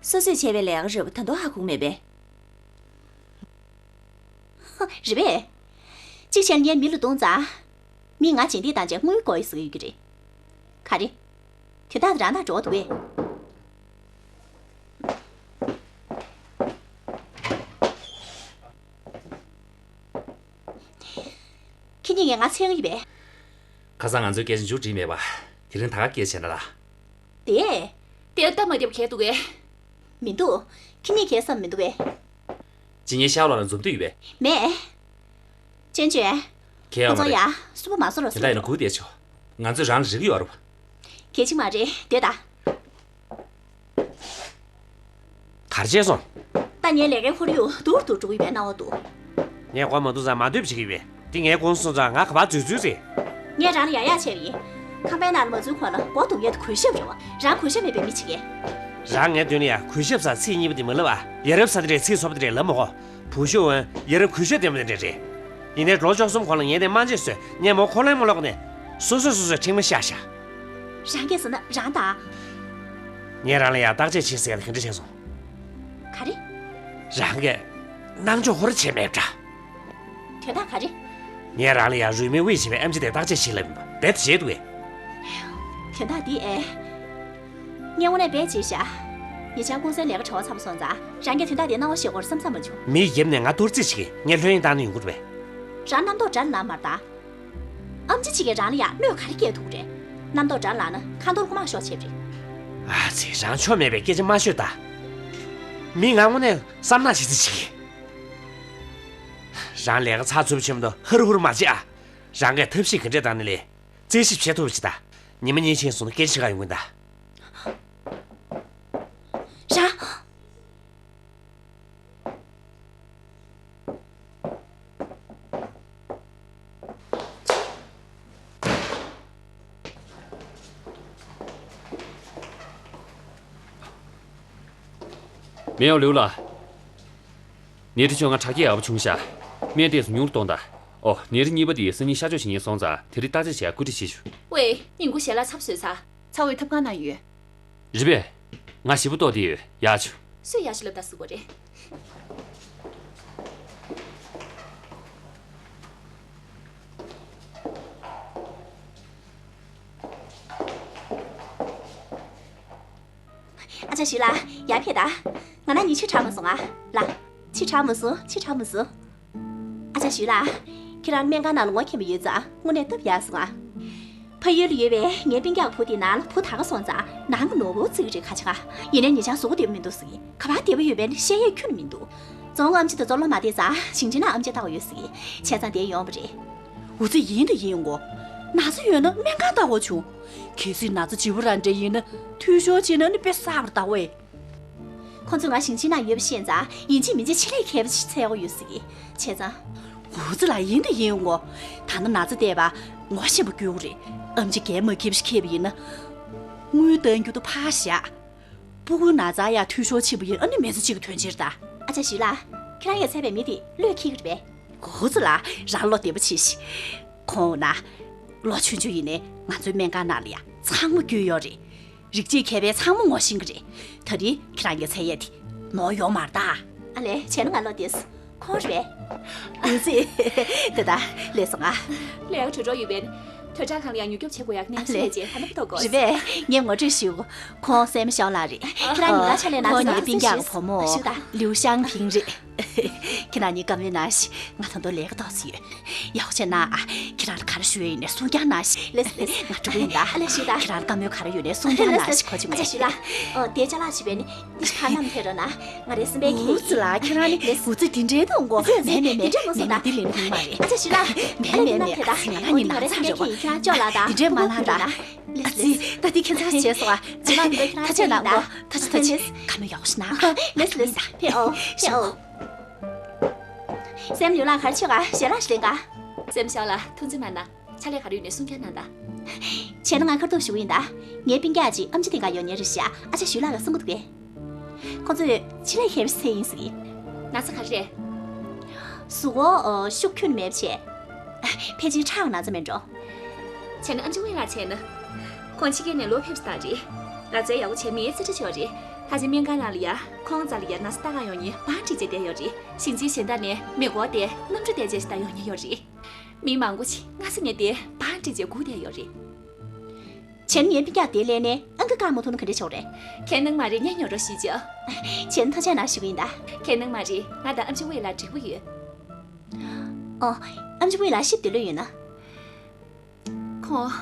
སོ་སོས་བྱས་པའི་ལས་ཀ་རེད་པ་ད་དུང་ཧ་གོ་མེད་པས། ཧ། རེད་པས། གཅིག་བྱས་ན་ངས་མི་ལ་རྡུང་ཙང་། མིས་ང་རྗེས་འདེད་བཏང་རྗེས་དངུལ་དགོས་ཡོད་ཟེར་གྱི་ཡོད་ཀྱི་རེད། ག་རེ། དོན་དག་དེ་རང་དང་འགྲོ་འདུག་པས། ཁྱེད་གཉིས་ཀྱིས་ང་འཚོལ་ཡོང་གི་ཡོད་པས། ཁ་སང་ང་ཚོའི་སྐད་ཆ་མཇུག་སྒྲིལ་མེད་པ། དེ་རིང་ད་ག་སྐད་ཆ་བྱས་ན་ལ། དེ། དེ་སྟབས་མ་བདེ་བ་གས་འདུག་གས། མི་འདུག་ཁྱེད་གཉིས་གས་བསམ་མི་འདུག་གས། ཇི་སྙེད་ཤའོ་ལགས་ལ་འཛོམས་འདོད་ཡོད་པས། མེད། ཅན་ཅོན། གས་ཡོད་མ་རེད། ཁོང་ཚོ་ཡ་སུན་པོ་མ་བཟོ་རོགས་དེ་འདྲ་ཡིན་ན་སྒུག་བསྡད་ཆོག་ང་ཚོས་རང་ལ་རེ་གི་ཡོད་རེད་པ། གལ་ཆེ་མ་རེད་སྡོད་ད། གར་བྱས་སོང་། ད་ངའི་ལས་ཀའི་ཁོར་ཡུག་སྡུག་ཏུ་འགྲོ་གི་ཡོད་པའི་སྣང་བ་འདུག་ངས་གོ་མ་འདུག་ཙང་མ་སྡོད་བྱེད་ཀྱི་ཡོད་པས། འདི་ངས་དགོངས་སོང་ཙང་ང་ག་པར་འཛུལ་འཛུལ་རེད། ངས་རང་ལ་ཡག་ཡག་བྱས་པ་ཡིན། ཁང་པའི་ནང་ལ་མ་འཛུལ་གོང་ལ་མགོ་བརྡུང་མཁན་དེ་གུས་ཞབས་རེད་པ། རང་གུས་ཞབས་མེད་པའི་མི་བྱེད་མཁན། རང་ངའི་མདུན་ལ་ཡ་གུས་ཞབས་ཟེར་ཚིག་གཉིས་པ་དེ་མ་ལབ་ཨ། ཡ་རབས་ས་དེ་འདྲས་ཚིག་ཚོ་པ་དེ་འདྲས་ལབ་མ་གོ། བུ་ཤོ་འོན་ཡ་རབས་གུས་ཞབས་ལྡན་པ་དེ་འདྲས་རེད། ཡིན་ནའི་ལོ་བཅུ་གསུམ་གོང་ལ་ངས་དེ་དམར་འབྱེད་བཟོས་ངས་མོ་ཁོ་ལན་མ་ལོག་ནས། སོ་སོས་སོ་སོའི་ཁྲིམས་མ་བཤའ་ཤག་རང་གིས་ཟེར་ན་རང་དང་། ངས་རང་ལ་ཡ་བརྟག་དཔྱད་བྱེད་ཟེར་ཡ་དེ་ག་འདྲ་བྱས་སོང་། ག་རེ། རང་གིས་རྣམ་འགྱུར་ཧོར་བྱས་མེད་འདྲ། དོན་དག་ག་རེ། ངས་རང་ལ་ཡ་རུས་མིང་དབུས་བྱས་པའི་ཨེམ་ཆི་དེ་བརྟག་དཔྱད་བྱེད་ལབ་ཡིན་པ་རྦད་དེ་བྱེད་འདུག་གས། དོན་དག་འདི་ཨེ། ངས་དངོས་གནས་རྦད་བྱེད་ཤག་ཉེ་ཆར་ཀུང་སིའི་ལས་ཀ་བྲེལ་བ་ཚ་པོ་སོང་ཙང་རང་གིས་དོན་དག་འདི་གནང་བ་ཞིག་དགོས་བསམ་བསམ་མ་བྱུང་། མིའི་ཡབ་ནས་ང་གཏོར་རྩིས་བྱེད་ཀྱི་ངས་ལྷོད་གཡེང་བཏང་ན་ཡོང་གི་རེད་པས། རང་རྣམ་རྟོག་དགྲར་ལངས་མ་རེད་ད། ཨེམ་ཆི་གཅིག་གིས་རང་ལ་ཡ་གནོད་ག་རེ་སྐྱེལ་ཐུབ་ཀྱི་རེད། རྣམ་རྟོག་དགྲར་ལངས་ན་ཁ་འཐོར་ཁུག་མ་ཤོར་བྱེད་པ་རེད། ཨ་ཙི་རང་ཆོ་མེད་པའི་སྐད་ཆ་མ་ཤོད་ད། མི་ང་དངོས་གནས་བསམ་ནག་ཞེ་ཙི་བྱེད་ཀྱི། རང་ལས་ཀ་ཚགས་ཚུད་པོ་བྱེད་མི་འདུག་ཧུར་ཧུར་མ་བྱེད་ཨ། རང་གིས་ཐབས་ཤེས་ག་འདྲས་བཏང་ནས་ལས། རྩད་ཞིབ་བྱེད་ཐུབ་པ་བྱེད་ད། ཉི་མ་གཉིས་ཕྱིན་སོང་ན་སྐད་ཆ་ཞིག་ག་ཡོང་གི་ད། རང་། མེའོ་ལིའུ་ལགས། ཉེ་དུས་ཁྱོད་ང་དྲག་སྐྱེད་ཡག་པོ་བྱུང་ཤག་སྨན་ཏོག་ཙམ་ཉུང་རུ་གཏོང་དང་། ཨོ། ཉིན་རེ་གཉིས་པ་དེ་སང་ཉིན་ཤར་ཕྱོགས་ཞིག་ཉིན་སོང་ཙང་དེ་རིང་བརྟག་དཔྱད་བྱས་སྐུལ་ཁྲིད་བྱེད་ཤོག་ཝེ། ཉིན་གུང་ཞལ་ལག་ཚབ་བཟོས་ཚར། ཚ་བའི་ཐབ་ཁང་ན་ཡོད། རེད་པས། ང་ཞེ་པོ་ལྟོགས་བསྡད་ཡོད། ཡག་བྱུང་། སུས་ཡག་ཤོས་ལབ་ད་ཟུག་གོ་རེད། ཨ་ཅག་ཞུས་ལགས། ཡར་ཕེབས་དང་། ང་ན་ནི་ཕྱིར་དྲག་མ་སོང་ང་། ལགས། ཕྱིར་དྲག་མ་སོང་། ཕྱིར་དྲག་མ་སོང་། ཨ་ཅག་ཞུས་ལགས། ཁྱེད་རང་སྨན་ཁང་ནང་ལ་ངོ་འཁྱེར་བ་ཡོད་ཙང་དངོས་གནས་སྟབས་ཡག་སོང་ང་། ཕ་ཡུལ་ལ་ཡོད་པའི་ངའི་སྤུན་ཀྱག་བུ་དེ་ནང་ལ་བུ་ད་ག་སོང་ཙང་ནང་གི་ནོར་བུ་བརྩི་གི་རེད་ཁ་ཆེ་ཁ། ཡིན་ནའི་ཉེ་ཆར་གཟུགས་པོ་བདེ་པོ་མི་འདུག་ཟེར་གི། ག་པར་བདེ་པོ་ཡོད་པས་ནི་བཤད་ཡས་ཁྱོན་ནས་མི་འདུག་རྫོང་ཨམ་ཆི་དང་རྫོང་ལོ་མ་བསྡད་ཙང་ཞིང་ཆེན་ནང་ཨམ་ཆི་ལྟ་བ་ཡོད་ཟེར་གི། བྱས་ཙང་དེ་ཡོང་བ་རེད། འུ་ཚོ་ཡིན་དང་ཡིན་འོང་གོ། ན་ཚ་ཡོད་ན་སྨན་ཁང་ལྟ་དགོས་བྱུང་། གལ་སྲིད་ན་ཚ་ལྗིད་པོ་རང་འདྲ་ཡིན་ན་འཐུས་ཤོར་བྱས་ན་ནི་དཔེ་གསར་པར་ལྟ་བས། ཁོང་ཚོས་ང་ཞིང་ཆེན་ནང་ཡོད་པ་ཤེས་ཙང་ཡིན་གཅིག་མིན་གཅིག་ཆེད་ལས་མཁས་པ་ཞིག་འཚོལ་དགོས་ཡོད་ཟེར་གི། བྱས་ཙང་། འུ་ཚོ་ལ་ཡིན་དང་ཡིན་འོང་གོ། ད་ནི་ན་ཚ་བལྟས་པ་ངོ་ཤེས་པ་དགོས་རེད། ཨམ་ཆི་རྒན་མ་ཁེབས་ཤིག་ཁེབས་པ་ཡིན་ན། དངུལ་གཏང་རྒྱུ་དང་ཕར་བཞག་སྤུ་གུའི་ན་ཚ་ཡང་འཐུས་ཤོར་ཕྱིན་པ་ཡིན་ཨ་ནི་མི་ཚེ་གཅིག་གི་དོན་ཆེན་རེད་ད། ཨ་ཅག་ཞུས་ལགས། ཁྱེད་རང་ཡ་མཚན་པའི་མི་དེ་བློས་འཁེལ་གི་རེད་པས། འུ་ཚོ་ལ་རང་བློ་བདེ་པོ་བྱེད་ཤིག་ཁོང་འོ་ན། ལོ་ཆུང་ཆུང་ཡིན་ནའི་ང་ཚོའི་སྨན་ཁང་ནང་ལ་ཡ་ཚང་མ་རྒྱུས་ཡོད་རེད། རིགས་གཅིག་མཁས་པས་ཚང་མ་ངོ་ཤེས་ཀྱི་རེད། ད་རིང་ཁྱེད་རང་གི་མཚན་ཡས་དེ་ནོར་ཡོང་མ་རེད་ད། ཨ་ལས་བྱས་ན་ང་བློ་བདེ་སོང་། ཁོང་རེད་པས། འུ་ཚོས་དེ་ད་ལས་སོང་ང་། ལས་ཀ་གྲོལ་འགྲོ་ཡོད་པས། དོལ་ཁྲག་ཁང་ལ་ཡང་མྱུར་སྐྱོབ་བྱེད་དགོས་ཡག་ནས་ཨ་ལས། ཆེད་ལས་བྱེད་ཧ་ན་པོ་ཐོག་གོ་རེད་པས། ངས་ངོ་སྤྲོད་ཞུ། ཁོང་སྲས་མོ་ཤའོ་ལགས་རེད། ཁྱེད་རང་ཉིན་ག་ཆ་ལས་ན་ཁོང་ཚོ་ངའི་སྤུན་ཀྱག་གི་བུ་མོ་ཞུ་ད། ལིའུ་ཤང་ཕིང་རེད། ཁྱེད་རང་གཉིས་བཀའ་མོལ་གནང་ཞིག་ང་ད་དུང་ལས་ཀ་ཏོག་ཙམ་ཡོད། ཡག་པོ་བྱས་ན་ཨ། ཁྱེད་རང་ལ་ག་རེ་ཞུ་ཡས་ཡིན་ནའི་གསུང་རྐྱང་གནང་ཞིག་ལགས་སོ་ལགས་སོ། ང་འགྲོ་གི་ཡིན་ད། ཨ་ལས་ཞུ་ད། ཁྱེད་རང་ལ་བཀའ་མོལ་ག་རེ་ཡོད་ནའི་གསུང་རྐྱང་གནང་ཞིག་ཁོ་ཅིག་མེད། ཨ་ཅག་ཞུས་ལགས། ཨོ་དེ་ཅ་ལག་བྱིས་པས་ནི་འདི་ཕར་བསྣམས་ཐེ་རོ་ན། ང་རའི་སེམས་པའི་ཁྱེད་འུ་ཙི་ལགས་ཁྱེད་རང་ནི་འུ་ཙི་འདི་འདྲའི་དང་གོ་མེད་མེད་མེད་མེད་མེད་འདི་ལེན་ཐུབ་མ་རེད། ཨ་ཅག་ཞུས་ལགས། མེད་མེད་མེད་ཨ་ཙི་ང་ང་ཡིན་ན་ཚར་རེད་བ། འདི་འདྲའི་མ་ལ་ད། ཨ་ཙི་ད་འདི་ཁྱེད་ཚར་བྱས་སོང་བ། ཅི་མ་འདི་ཁྱེད་ཚར་བྱས་ན་གོ་ད་ཅི་ད་ཅི་ཁ་མི་ཡག་ཤི་ན། ལེས་ལེས་ཕེ་ཨོ་ཕེ་ཨོ། སེམས་ལུས་ལ་གར་ཆེ་ག་ཞལ་ལག་ཞིག་ལེན་ག་སེམས་ཤོག་ལ་ཐུགས་འཛེམ་མ་གནང་། ཆ་ལས་ག་རེ་ཡོད་ནས་གསུང་རྐྱང་གནང་ད། བྱས་ན་ང་ཁ་ཐུག་ཞུ་གི་ཡིན་ད། ངའི་སྤུན་ཀྱག་ཅིག་ཨམ་ཆི་ཐེངས་ག་ཡོང་ཉེ་རེད་ཤག་ཨ་ཅག་ཞུས་ལགས་ལ་གསུང་གི་འདུག་གས། ཁོ་ཚོས་ཆེད་ལས་མཁས་པ་ཚོ་ཡིན་ཟེར་གི། ན་ཚ་ག་རེ་རེད། གཟུགས་པོ་ཤུགས་ཁྱོན་མེད་པ་བྱས། ཕལ་ཆེར་ཁྲག་ན་ཚ་མེད་འགྲོ། བྱས་ན་ཨམ་ཆི་ཝེ་ལགས་བྱས་ན། ཁོང་ཕྱི་རྒྱལ་ནས་ལོག་ཕེབས་ས་རེད། ལག་རྩལ་ཡག་པོ་བྱས་མི་རྩེ་གྲ་ཆོག་རེད། ད་ཆ་སྨན་ཁང་ནང་ལ་ཡ་ཁོང་རྩ་ལ་ཡ་ན་ཚ་ལྟ་ག་ཡོང་མཁན་བང་སྒྲིག་བྱས་བསྡད་ཡོད་རེད། ཞིང་ཆེན་གཞན་དག་ནས་མི་འགོར་ཏེ་གནམ་གྲུ་བསྡད་བྱས་ལྟ་ཡོང་མཁན་ཡོད་རེད། མི་མང་པོ་ཞིག་སྔ་ས་ནས་དེ་བང་སྒྲིག་བྱས་སྒུག་བསྡད་ཡོད་རེད། བྱས་ན་ངའི་སྤུན་ཀྱག་དེ་ལེན་ནས་ཨང་ཀི་བཀག་མ་ཐུབ་ན་ག་འདྲ་ཆོག་རེད། ཁྱད་ནང་མ་རེད་ཉན་ཉོ་རོགས་ཞུས་ཅི། བྱས་ན་ཐུགས་རྗེ་གནང་ཞུ་གི་ཡིན་ད། ཁྱད་ནང་མ་རེད་ང་དང་ཨམ་ཆི་ཝེ་ལགས་འགྲིག་པོ་ཡོད། ཨོ། ཨམ་ཆི་ཝེ་ལགས་ཞིབ་བདེ་ལོས་ཡོད་ན། ཁོང་།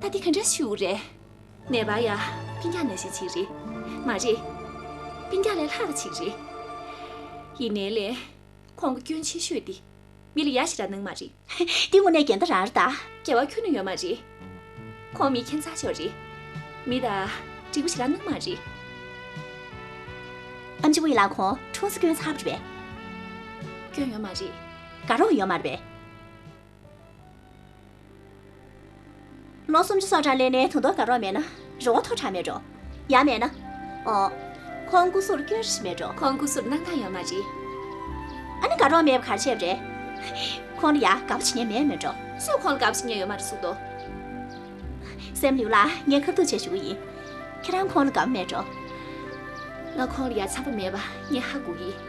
ད་འདི་ག་འདྲ་ཞུ་རེད། ནད་པ་ཡ། སྤུན་ཀྱག་ནང་བཞིན་ཅིག་རེད། མ་རེད། སྤུན་ཀྱག་ལས་ལྷག་པ་ཅིག་རེད། ཡིན་ནའི་ལས། ཁོང་གི་སྐྱོན་ཆེ་ཤོས་དེ། མི་ལ་ཡ་ཞེ་དྲག་གནང་མ་རེད། འདི་དངོས་གནས་འགལ་ཟླ་རང་རེད་ད། འགལ་བ་ཁྱོན་ནས་ཡོད་མ་རེད། ཁོང་མི་ཁྱད་མཚར་ཤོས་རེད། མི་ད། འགྲིག་པོ་ཞེ་དྲག་གནང་མ་རེད། ཨམ་ཆི་ཝེ་ལགས་ཁོང་ཁྲུང་སི་སྐྱོན་ཚར་བ་རེད་པས། སྐྱོན་ཡོད་མ་རེད། དགའ་རོགས་ཡོད་མ་རེད་པས། ལོ་སུམ་ཅུ་སོ་གྲངས་སླེབས་ནས་ད་དུང་དགའ་རོགས་མེད་ན་རེ་བ་མཐོ་དྲགས་མེད་འགྲོ། ཡང་མེད་ན། ཨོ། ཁོང་སྐུ་གཟུགས་ལ་སྐྱོན་རེ་ཞིག་མེད་འགྲོ། ཁོང་སྐུ་གཟུགས་ལ་སྣང་དག་ཡོད་མ་རེད། ཨ་ནི་དགའ་རོགས་མེད་པ་ག་རེ་བྱས་པ་རེད། ཁོང་ལ་ཡ་དགའ་པོ་བྱེད་མཁན་མེད་མེད་འགྲོ། སུས་ཁོང་ལ་དགའ་པོ་བྱེད་མཁན་ཡོད་མ་རེད་གསུངས་འདུག་སེམས་ལུས་ལ་ངས་ཁ་ཐུག་བྱས་ཞུ་གི་ཡིན། ཁྱེད་རང་ཁོང་ལ་དགའ་པོ་མེད་འགྲོ། ང་ཁོང་ལ་ཡ་འཚམས་པོ་མེད་པ་ངས་ཧ་གོ་གི་ཡིན།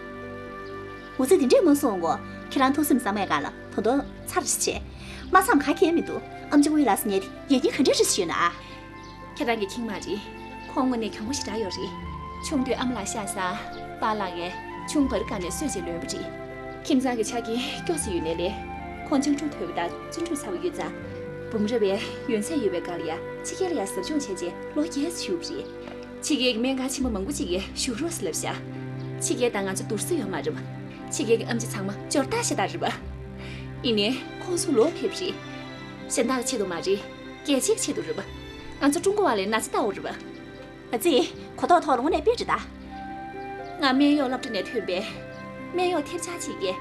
འུ་ཚོས་འདི་འདྲས་མ་གསུང་གོ། ཁྱེད་རང་ཐུགས་སེམས་བཟང་མེད་ག་ལ་ད་དུང་ཚར་རེ་བྱས། མ་འཚམས་ག་གེ་མི་འདུག་ཨམ་ཅི་ཝེ་ལགས་སུ་ཉལ་ཏེ་ཡིད་སྙིང་ག་འདྲས་རེ་ཞུས་ན་ཨ། ཁྱེད་རང་གིས་མཁྱེན་མ་རེད། ཁོང་དངོས་གནས་གྱོང་པོ་ཞེ་དྲག་ཡོད་རེད། ཆུང་དུས་ཨ་མ་ལགས་ཤ་ཟ། པཱ་ལགས་ཀྱིས་ཆུང་བར་ག་ནས་གསོས་བྱས་ལོན་པ་རེད། ཁྱིམ་ཚང་གི་ཆ་རྐྱེན་སྐྱོ་ས་ཡོད་ནའི་ལས། ཁོང་སྤྱང་གྲུང་དོད་པ་དང་བརྩོན་འགྲུས་ཚ་བོ་ཡོད་ཙང་། འབུམ་རམས་པའི་ཡོན་ཚད་ཡོད་པའི་སྒང་ལ་ཡ་ཕྱི་རྒྱལ་ལ་ཡ་ཟབ་སྦྱོང་བྱས་རྗེས་ལོ་བརྒྱད་ཙམ་བཞུགས་པ་རེད། ཕྱི་རྒྱལ་གྱི་སྨན་ཁང་ཆེན་པོ་མང་པོ་ཅིག་གིས་བཞུགས་རོགས་ཟེར་ལབ་ཤག་ཕྱི་རྒྱལ་དང་ང་ཚོ་བསྡུར་ས་ཡོད་མ་རེད་པ། ཕྱི་རྒྱལ་གྱི་ཨམ་ཆི་ཚང་མ་འབྱོར་ཐག་ཤ་སྟག་རེད་པ། ཡིན་ནའི་ཁོང་ཚོ་ལོག་ཕེབས་རེད། གཞན་དག་གི་ཆེད་དུ་མ་རེད། གལ་ཆེ་གི་ཆེད་དུ་རེད་པ། ང་ཚོ་ཀྲུང་གོ་བ་ལ་ན་ཚ་ལྟ་འོ་རེད་པ། ཨ་ཙི། གོ་རྟོགས་ཐོག་ལ་དངོས་གནས་དཔེ་རེད་ད། ང་སྨན་གཡོག་སློབ་གྲྭ་ནས་ཐོན་པའི་སྨན་གཡོག་ཐེབས་ཆག་ཅིག་ཡིན།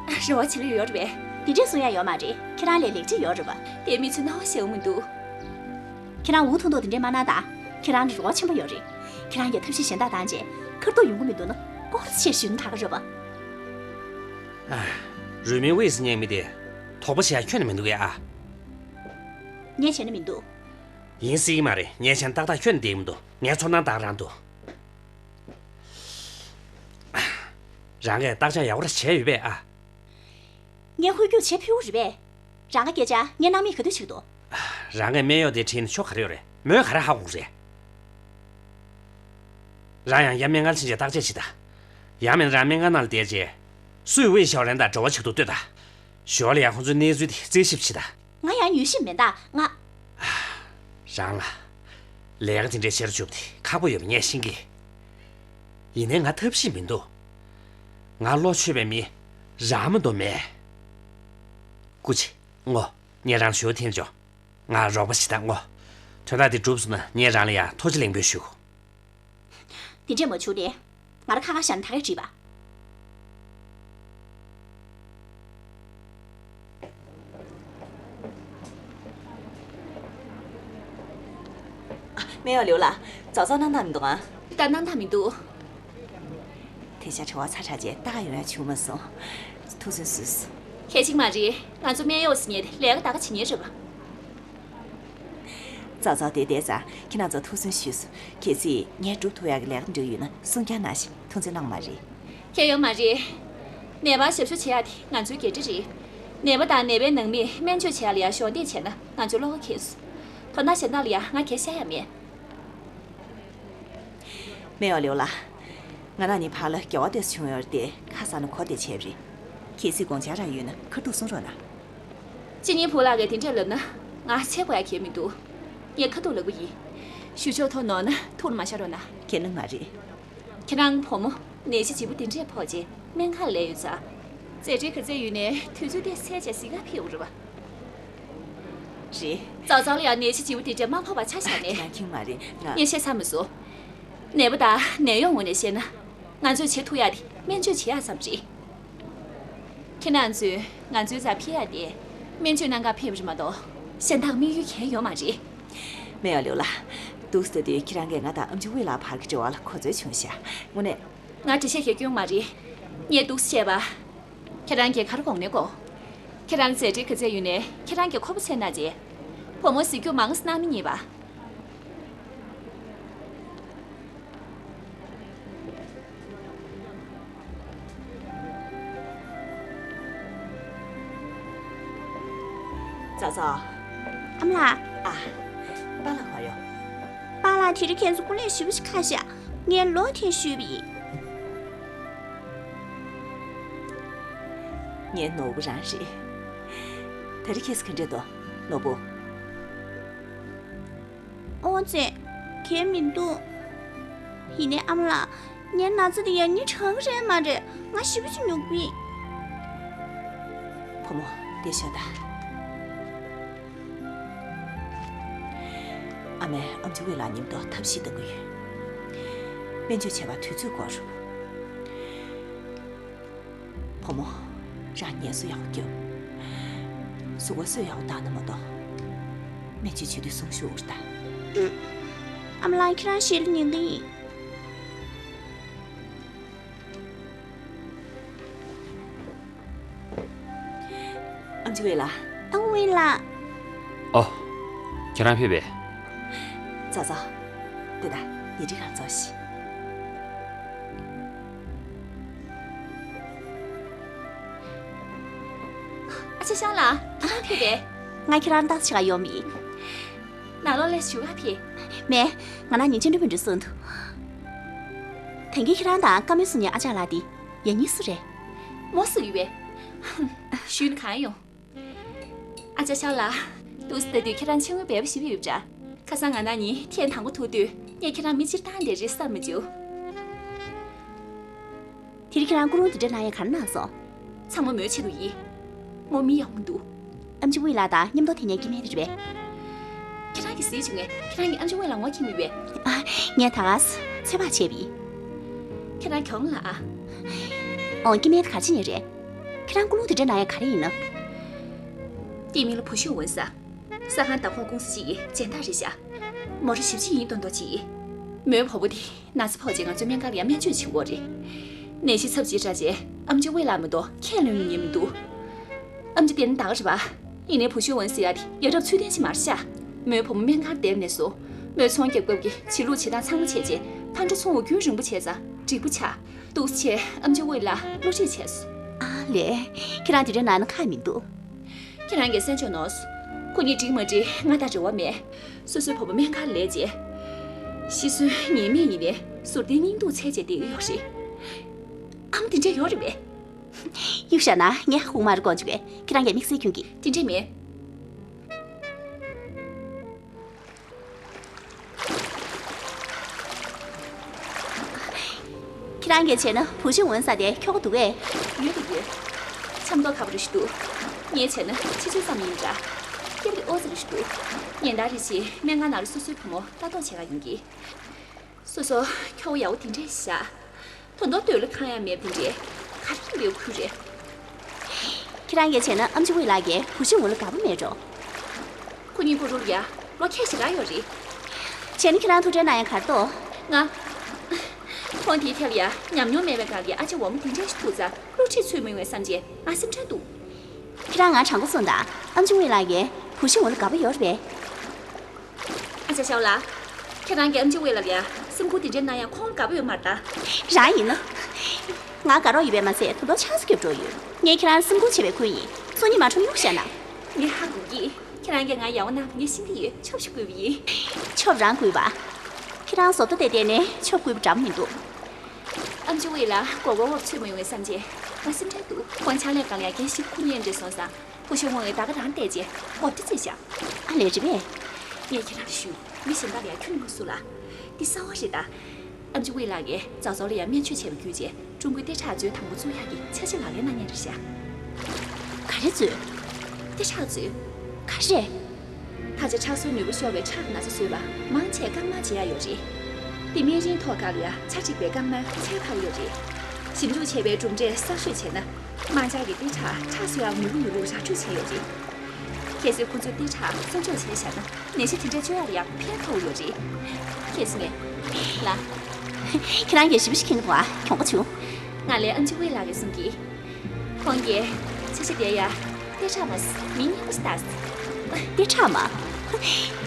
རེ་བ་བྱེད་ལོས་ཡོད་རེད་པས། དེ་འདྲས་གསུང་ཡ་ཡོད་མ་རེད། ཁྱེད་རང་ལས་ལེགས་འགྲིག་ཡོད་རེད་པ། དེ་མི་ཚོས་སྣང་བ་ཤེས་འོང་མི་འདུག་ཁྱེད་རང་འུ་ཐུག་མདོག་དེ་འདྲས་མ་གནང་དང་། ཁྱེད་རང་ལ་རེ་བ་ཆེན་པོ་ཡོད་རེད། ཁྱེད་རང་གིས་ཐབས་ཤེས་གཞན་དག་བཏང་རྗེས་ཁ་ཐུག་ཡོང་གི་མི་འདུག་ན་སྐོར་ཆེ་ཞུ་ན་ད་ག་རེད་པ། ཨ། རུས་མིང་དབུས་སུ་བསྙེགས་མི་དེ་དོགས་པ་བྱེད་ཡ་ཁྱོན་ནས་མི་འདུག་གས་ཨ། ངས་བྱས་ན་མི་འདུག་ཡིན་སྲིད་ཀྱི་མ་རེད། ངས་བྱས་ན་ཏག་ཏག་ཁྱོན་ནས་བསྡད་ཀྱི་མི་འདུག་ངའི་ཚོར་སྣང་ཏག་རང་འདུག་རང་གིས་བརྟག་དཔྱད་ཡག་པོ་ར་བྱས་ཡོད་པས་ཨ། ངས་ཧོལ་རྒྱུག་བྱེད་ཕོད་པོ་རེད་པས། རང་ག་སྐད་ཆ་ངས་སྣང་མེད་ག་དུས་བྱེད་ཀྱི་འདུག་རང་གིས་སྨན་གཡོག་དེ་ཁྲིད་ན་ཆོ་ག་རེ་ཡོད་རེད། མོས་ག་རེ་ཧ་གོ་གི་རེད། རང་ཡང་ཡ་སྨན་ཁང་ཕྱིན་བྱས་བརྟག་དཔྱད་བྱེད་དང་། ཡང་མིན་རང་སྨན་ཁང་ནང་ལ་བསྡད་རྗེས། སུས་ཝེ་ཞའོ་ལན་དང་འབྲེལ་བ་བྱེད་ཀྱི་འདུག་ལྟོས་དང་། ཞོར་ལ་ཡང་ཁོང་ཚོའི་གནས་ཚུལ་དེ་རྩད་ཞིབ་བྱེད་དང་། ང་ཡང་མྱུལ་ཞིབ་མེད་ད་ང་། རང་ལ། ལས་ཀ་དེ་འདྲའི་བྱེད་རུ་བཅུག་དེ་ཁག་པོ་ཡོད་པ་ངས་ཤེས་ཀྱི། ཡིན་ནའི་ང་ཐབས་ཤེས་མི་འདུག་ང་བློ་ཆོད་པའི་མི་རང་མ་གཏོགས་མེད། སྐུ་མཁྱེན། ངོ་། ངས་རང་ཞུ་འཐེན་ཆོག་ང་རོགས་པ་ཞིག་དང་ངོ་། དོན་དག་འདི་གྲུབ་སོང་ན་ངས་རང་ལ་ཡང་ཐུགས་རྗེ་ལེགས་འབུལ་ཞུ། དེ་འདྲས་མ་བྱུང་ནས། ང་ར་ཁ་ཁ་བཞག་ནས་ད་གས་བྲིས་པ། སྨན་གཡོག་ལིའུ་ལགས། ཙའོ་ཙའོ་སྣང་དག་མི་འདུག་ཨ། ད་སྣང་དག་མི་འདུག་དེ་ཤ་བྲེལ་བ་ཚ་དྲགས་རྗེས་ལྟ་ག་ཡོང་ཡ་བྱུང་མ་སོང་། ཐུགས་བརྩོན་ཞུས། གལ་ཆེན་མ་རེད། ང་ཚོ་སྨན་གཡོག་ཟེར་མཁན་དེ་ལས་ཀ་ད་ག་བྱེད་མཁན་རེད་པ། ཙའོ་ཙའོ་དེ་བསྡད་ཙང་ཁྱེད་རང་ཚོ་ཐུགས་བརྩོན་ཞུས། གལ་སྲིད་ངས་སྒྲུབ་ཐུབ་ཡག་གི་ལས་ཀ་འདྲ་ཡོད་ན་གསུང་རྐྱང་གནང་ཞིག་ཐུགས་བརྩེ་གནང་མ་རེད། ཁྱད་ཡོད་མ་རེད། ནད་པར་ཞབས་ཞུ་བྱེད་ཡག་དེ་ང་ཚོའི་འགན་འཁྲི་རེད། ནད་པ་དང་ནད་པའི་ནང་མིར་སྨན་བཅོས་བྱེད་ཡག་ལ་ཡང་གཞོགས་འདེགས་བྱས་ན་ང་ཚོའི་བློ་ཁ་འཁེལ་སོང་། དོན་དག་གཞན་དག་ལ་ཡང་ང་ཁྱད་བཤད་ཡ་མེད། སྨན་གཡོག་ལིའུ་ལགས། ང་རང་གཉིས་བར་ལ་འགལ་བ་ཏོག་ཙམ་བྱུང་ཡོད་རེད་དེ་ཁ་སང་ནས་གོ་བདེ་བྱས་པ་རེད། གལ་སྲིད་དགོངས་འཆར་རང་ཡོད་ན་ཁ་ཐུག་གསུང་རོགས་གནང་། ཅི་ཉིན་བུ་ལགས་ཀྱིས་དེ་འདྲས་ལབ་ན་ང་བྱེད་དགོས་ཡ་གང་ཡང་མི་འདུག་ངས་ཁ་ཐུག་ལབ་ཀྱི་ཡིན། ཞུ་ཕྱོགས་ཐོག་ནོར་ན་ཐུགས་ལ་མ་བཞག་རོགས་གནང་། གལ་གནང་མ་རེད། ཁྱེད་རང་བུ་མོ་ནད་གཞི་ལྗིད་པོ་དེ་འདྲས་ཕོག་རྗེས་སྨན་ཁང་ལ་སླེབས་ཡོད་ཙང་། རྩེད་འགྲན་ག་ཚོད་ཡོད་ནའི་དུས་ཚོད་དེ་སེལ་བྱས་གཟིགས་ག་ཕེབས་ཡོང་རེད་པ། རེད། ཙའོ་ཙའོ་ལ་ཡང་ནད་གཞི་ལྗིད་པོ་དེ་འདྲས་མ་ཕོག་པ་ཆ་བཞག་ནས། ཁྱེད་རང་ཁྱིམ་མ་རེད་ང་། ངས་བཤད་ཚར་མ་སོང་། ནད་པ་དང་ནད་གཡོག་ངོས་ནས་བཤད་ན། ང་ཚོས་བྱེད་ཐུབ་ཡག་དེ་སྨན་བཅོས་བྱེད་ཡག་ཙམ་རེད། ཁྱེད་རང་ཚོས་ང་ཚོའི་རྩར་ཕེབས་ཡག་དེ་སྨན་བཅོས་གནང་གར་ཕེབས་པ་རེད་མ་གཏོགས་གཞན་དག་དམིགས་ཡུལ་གང་ཡོད་མ་རེད། སྨན་གཡོག་ལིའུ་ལགས། འདུག་སེ་ལྟ་དུས་ཁྱེད་རང་གིས་ང་དང་ཨེམ་ཆི་ཝེ་ལགས་བར་གྱི་འབྲེལ་བ་ལ་གོ་འཛོལ་བྱུང་ཤག་དངོས་གནས། ང་འགྲེལ་བཤད་རྒྱག་རྒྱུ་ཡོད་མ་རེད། ངས་འདུག་སེ་བཤད་པ། ཁྱེད་རང་གིས་ག་རེ་དགོངས་ནས་དགོངས། ཁྱེད་རང་རྩེད་འགྲན་ག་ཚོད་ཡོད་ནའི་ཁྱེད་རང་གིས་ཁོ་པ་ཚོའི་ནང་བྱས། བུ་མོ་གཟིགས་རྒྱུ་མང་ཙམ་གནང་མི་ཉན་པ། ཙའོ་ཙའོ། ཨ་མ་ལགས། ཨ། པཱ་ལགས་ག་པར་ཡོད། པཱ་ལགས་དེ་རིང་ཁྱེད་ཚོ་སྐུ་ལས་ཞེ་པོ་ཞིག་ཁག་ཤག་ངས་ལོག་འཐེན་ཞུས་པ་ཡིན། ངའི་ནོར་བུ་རང་རེད། ད་རེས་ཁྱེད་ཚོ་ག་འདྲས་འདུག་ནོར་བུ། ཨོ་ཙེ། གལ་མི་འདུག་ཡིན་ནའི་ཨ་མ་ལགས། ངའི་ན་ཚ་དེ་ཡང་སྙིང་དྲག་གི་རེད་མ་རེད། ང་ཞེ་པོ་ཅིག་ཉོབ་ཀྱི་ཡིན། བུ་མོ། བསྡད་ཤོག་ད། ཨ་མས་ཨེམ་ཆི་ཝེ་ལགས་མཉམ་དུ་ཐབས་ཤེས་གཏང་གི་ཡོད། སྨན་བཅོས་བྱེད་པར་དུས་ཚོད་འགོར་རུང་། བུ་མོ། རང་ངལ་གསོ་ཡག་པོ་རྒྱོབ། གཟུགས་པོ་གསོ་ཡག་པོ་བཏང་ན་མ་གཏོགས། སྨན་བཅོས་བྱེད་དུས་གསུང་ཞུ་འུར་ད། ཨུ། ཨ་མ་ལགས་ཁྱེད་རང་ཞལ་ལ་ཉན་གི་ཡིན། ཨེམ་ཆི་ཝེ་ལགས། ཨེམ་ཆི་ཝེ་ལགས། ཨོ། ཁྱེད་རང་ཕེབས་པས། ཙའོ་ཙའོ། དེ་ད་ཉལ་ཁྲི་སྒང་ཙོག་ཤིག་ཨ་ཅག་ཤང་ལགས། ཁྱེད་རང་ཕེབས་པས། ང་ཁྱེད་རང་ལྟ་ཙམ་ཞིག་ག་ཡོང་བ་ཡིན། ནང་ལོགས་ལ་བཞུགས་ག་ཕེབས། མེད། ང་རང་ཉིན་ཆེན་འགྲུལ་པ་འགྲོ་སོང་འདུག་ད་གིན་ཁྱེད་རང་དང་བཀའ་མོལ་གསུང་མཁན་ཨ་ཅག་ལགས་འདི་ཡང་སྙིང་སུ་རེད། མོ་སུ་ཡིན་པས། ཞུས་ན་གང་ཡོང་། ཨ་ཅག་ཤང་ལགས། འདུག་སེ་ལྟ་དུས་ཁྱེད་རང་ཕྱི་དངུལ་འབེལ་པོ་ཞེ་པོ་ཡོད་པ་འདྲ། ཁ་སང་ང་རང་གཉིས་ཐེངས་དང་པོ་ཐུག་དུས་ངས་ཁྱེད་རང་མི་སྤྱིར་བཏང་བསྡད་རེད་བསམ་མི་བྱུང་། དེ་རིང་ཁྱེད་རང་སྐུ་རླུང་དེ་འདྲ་ལངས་ཡ་ག་རེ་གནང་སོང་། ཚང་མ་མོའི་ཆེད་དུ་ཡིན། མོ་མི་ཡག་པོ་འདུག་ཨེམ་ཆི་ཝེ་ལགས་དང་མཉམ་དུ་དེ་ནས་སྐྱེ་དམན་དེ་རེད་པས། ཁྱེད་རང་གིས་གཟིགས་བྱུང་ངས། ཁྱེད་རང་གིས་ཨེམ་ཆི་ཝེ་ལགས་ངོ་མཁྱེན་མི་བས། ཨ། ངས་ད་ག་ཚོད་དཔག་བྱས་པ་ཡིན། ཁྱེད་རང་གྱོང་ལ་ཨ། ཨོ། སྐྱེ་དམན་དེ་ག་རེ་བྱེད་མཁན་རེད། ཁྱེད་རང་སྐུ་རླུང་དེ་འདྲ་ལངས་ཡ་ག་རེ་ཡིན་ནམ། དེའི་མིང་ལ་བུ་ཤུ་ཝུན་ཟེར། ས་ཁང་བདག་ཁོངས་ཀུང་སི་གཅིག་གི་སྦྱིན་བདག་རེད་ཤག་མོ་ར་ཞེ་པོ་ཅིག་ཡིད་རྟོན་མདོག་ཅིག་ཡིན། མོའི་བུ་མོ་དེ་ན་ཚ་ཕོག་རྗེས་ང་ཚོའི་སྨན་ཁང་ལ་ཡང་སྨན་བཅོས་བྱེད་དགོས་རེད། ནད་གཞི་ཚབས་ཆེ་དྲགས་བྱས་ཨམ་ཆི་ཝེ་ལགས་མ་གཏོགས་ཁས་ལེན་ཡོང་མཁན་མི་འདུག་ཨམ་ཆི་དེ་ནི་ད་ག་རེད་པ། ཡིན་ནའི་བུ་ཤུན་ཝུན་ཟེར་ཡ་དེ་ཡ་རབས་ཚུལ་ལྡན་ཞིག་མ་རེད་ཤག་མོའི་བུ་མོ་སྨན་ཁང་བསྡད་ནས་བཟུང་། མོས་ཚོང་རྒྱག་སྐབས་ཀྱི་བྱེད་ལུགས་བྱེད་སྟངས་ཚང་མ་བྱས་རྗེས་ཕར་འགྲོ་ཚུར་འོང་རྒྱུན་རིང་པོ་བྱས་ཙང་འགྲིག་པོ་ཆགས། འདུག་སེ་བྱས་ཨམ་ཆི་ཝེ་ལགས་བསླུ་བྲིད་བྱས་སོང་། ཨ་ལས། ཁྱེད་རང་དེ་འདྲའི་ནང་ན་ཁག་མི་འདུག་ཁྱེད་རང་གིས་གསན་ཆོག་ནོ། ཁོ་གཉིས་འགྲིག་མ་འགྲིག་ང་དང་འབྲེལ་བ་མེད། སོ་སོའི་བུ་མོ་སྨན་ཁང་ལས་བྱེད། ཤི་གསོན་ཉེས་མེད་ཡིན་ནའི་ཟུར་བལྟས་སྙིང་སྡུག་འཚལ་བྱས་བསྡད་ཀྱི་ཡོད་རེད། ཨ་མ་དེ་འདྲ་ཡོད་རེད་པས། གཡུག་བཞག་ན་ངས་ཧ་གོ་མ་རེད་དགོངས་བྱུང་བས། ཁྱེད་རང་གིས་དམིགས་བསལ་ཁྱོད་ཀྱིས། དེ་འདྲས་མེད། ཁྱེད་རང་གིས་བྱས་ན་བུ་ཤུན་ཝུན་ཟེར་དེ་ཁྱོ་ག་འདུག་གས། ཡོད་དེ་ཡོད། ཆབ་མདོག་ཁ་པོ་རེ་ཞིག་འདུག་ངས་བྱས་ན་ཕྱི་ཚུལ་ཙམ་ཡིན་འདྲ། སྐྱེ་བ་དེ་ཨོ་ཙི་རེ་ཞིག་འདུག་ཉིན་ལྟར་རེ་བཞིན་སྨན་ཁང་ནང་ལ་སོ་སོའི་བུ་མོ་ལྟ་རྟོག་བྱེད་ག་ཡོང་གི། སོ་སོ་ཁྱོ་ག་ཡག་པོ་དེ་འདྲས་བཞག་ད་དུང་སྡོད་ལ་ཁང་ཡང་མེད་པ་དེ་འདྲས་ག་རེ་ཡིན་པའི་ཁུལ་རེད། ཁྱེད་རང་གིས་བྱས་ན་ཨམ་ཆི་ཝེ་ལགས་ཀྱིས་བུ་ཤུན་ཝུན་ལ་དགའ་པོ་མེད་འགྲོ། ཁོ་གཉིས་པོ་རུ་ལ་ཡ་ལོ་ཁ་ཤས་རག་ཡོད་རེད། བྱས་ན་ཁྱེད་རང་ཐུགས་ཁྲལ་གནང་ཡ་ག་རེ་འདུག་ང་། ཁོང་དེའི་ཐད་ལ་ཡ་ཉམས་མྱོང་མེད་པའི་སྒང་ལ་ཡ་ཨ་ཅེ་འོག་མ་དེ་འདྲས་ཞིག་ཐུག་ཙང་བསླུ་བྲིད་ཚུད་མི་ཡོང་བས་བསམ་བྱས་ང་སེམས་ཁྲལ་འདུག་ཁྱེད་རང་ང་དྲང་པོ་གསུངས་དང་། ཨམ་ཆི་ཝེ་ལགས་ཀྱིས་བུ་ཤུན་ཝུན་ལ་དགའ་པོ་ཡོད་རེད་པས། ཨ་ཅག་ཤའོ་ལགས། ཁྱེད་རང་གིས་ཨམ་ཆི་ཝེ་ལགས་ལ་ཡ་སེམས་ཁུར་དེ་འདྲ་གནང་ཡ་ཁོང་དགའ་པོ་ཡོད་མ་རེད་ད། རང་ཡིན་ན། ང་དགའ་རོགས་ཡིན་པས་མ་ཚད་ད་དུང་ཆང་ས་རྒྱབ་འགྲོ་ཡོད། ངས་ཁྱེད་རང་སེམས་ཁུར་བྱེད་པའི་ཁུལ་ཡིན། སང་ཉིན་མ་འཁྲུངས་གཡུག་བཞག་ན། ངས་ཧ་གོ་གི། ཁྱེད་རང་གིས་ང་ཡག་པོ་གནང་བ་ངས་ཤེས་ཀྱི་ཡོད། ཆོབ་ཞིག་བསྐུལ་བ་ཡིན། ཆོབ་རང་བསྐུལ་བ། ཁྱེད་རང་བཟོ་ལྟ་དེ་བལྟས་ནས་ཆོབ་བསྐུལ་བ་འདྲ་མི་འདུག་ཨམ་ཆི་ཝེ་ལགས་མགོ་སྐོར་བོར་ཚུད་མ་ཡོང་བས་བསམ་བྱས་ང་སེམས་ཁྲལ་འདུག་ཁོང་ཕྱག་ལས་སྒང་ལ་ཡ་འགན་ཞིག་འཁུར་མཁན་འདྲ་སོང་ཙང་། བུ་ཤུན་ཝུན་ངས་ད་ག་རང་བལྟས་རྗེས་མགོ་སྐྲ་བརྗེས་བཞག་ཨ་ལས། རེད་པས། ངས་ཁྱེད་རང་ལ་ཞུ། མི་གཞན་དག་ལ་ཡང་ཁྱོན་ནས་མ་གསུང་ལ། འདི་གསང་བ་རེད་ད། ཨམ་ཆི་ཝེ་ལགས་ཀྱིས་ཙའོ་ཙའོ་ལ་ཡང་སྨན་བཅོས་བྱས་པ་བརྒྱུད་རྗེས་ཀྲུང་གོའི་ལྟེ་ཁྲག་མཛོད་དང་པོ་བཙུགས་ཡག་གི་འཆར་གཞི་ལག་ལེན་གནང་མཁན་རེད་ཤག་ག་རེ་མཛོད། ལྟེ་ཁྲག་མཛོད། ག་རེ། ད་ཆ་ཁྲག་གསོའི་ནུས་པ་ཤོར་བའི་ཁྲག་གི་ན་ཚ་བཟོས་པ་མང་ཆེ་བ་རྐང་མར་བརྗེ་ཡག་ཡོད་རེད། འདི་སྨན་རིན་ཐོག་ཁག་ལ་ཡ་ཆ་གཅིག་པའི་རྐང་མར་ཚད་ཁག་པོ་ཡོད་རེད། ཞིབ་འཇུག་བྱས་པའི་གྲུབ་འབྲས་གསར་ཤོས་བྱས་ན། རྨ་བྱ་གི་ལྟེ་ཁྲག་ཁྲག་བཟོ་ཡག་ནུས་པ་ཡོད་ལུགས་ར་སྤྲོད་བྱས་ཡོད་རེད། གལ་སྲིད་ཁོ་ཚོས་ལྟེ་ཁྲག་གསོ་འཇོག་བྱས་བཞག་ན་ནད་གཞི་དེ་འདྲ་བཅོས་ཡག་ལ་ཡང་ཕན་ཐོགས་ཡོད་རེད། མཁྱེན་སོང་ངས། ལགས། ཁྱེད་རང་གིས་ཞིབ་པོ་ཞིག་མཁྱེན་གྱི་འདུག་ཨ། གྱོང་པོ་བྱུང་། ང་ལས་ཨམ་ཆི་ཝེ་ལགས་ཀྱིས་གསུང་གི། ཁོང་གིས་འཆར་གཞི་དེ་ཡ་ལྟེ་ཁྲག་མ་ཟེར་མིང་སྙན་པོ་ཞིག་བཏགས། ལྟེ་ཁྲག་མ།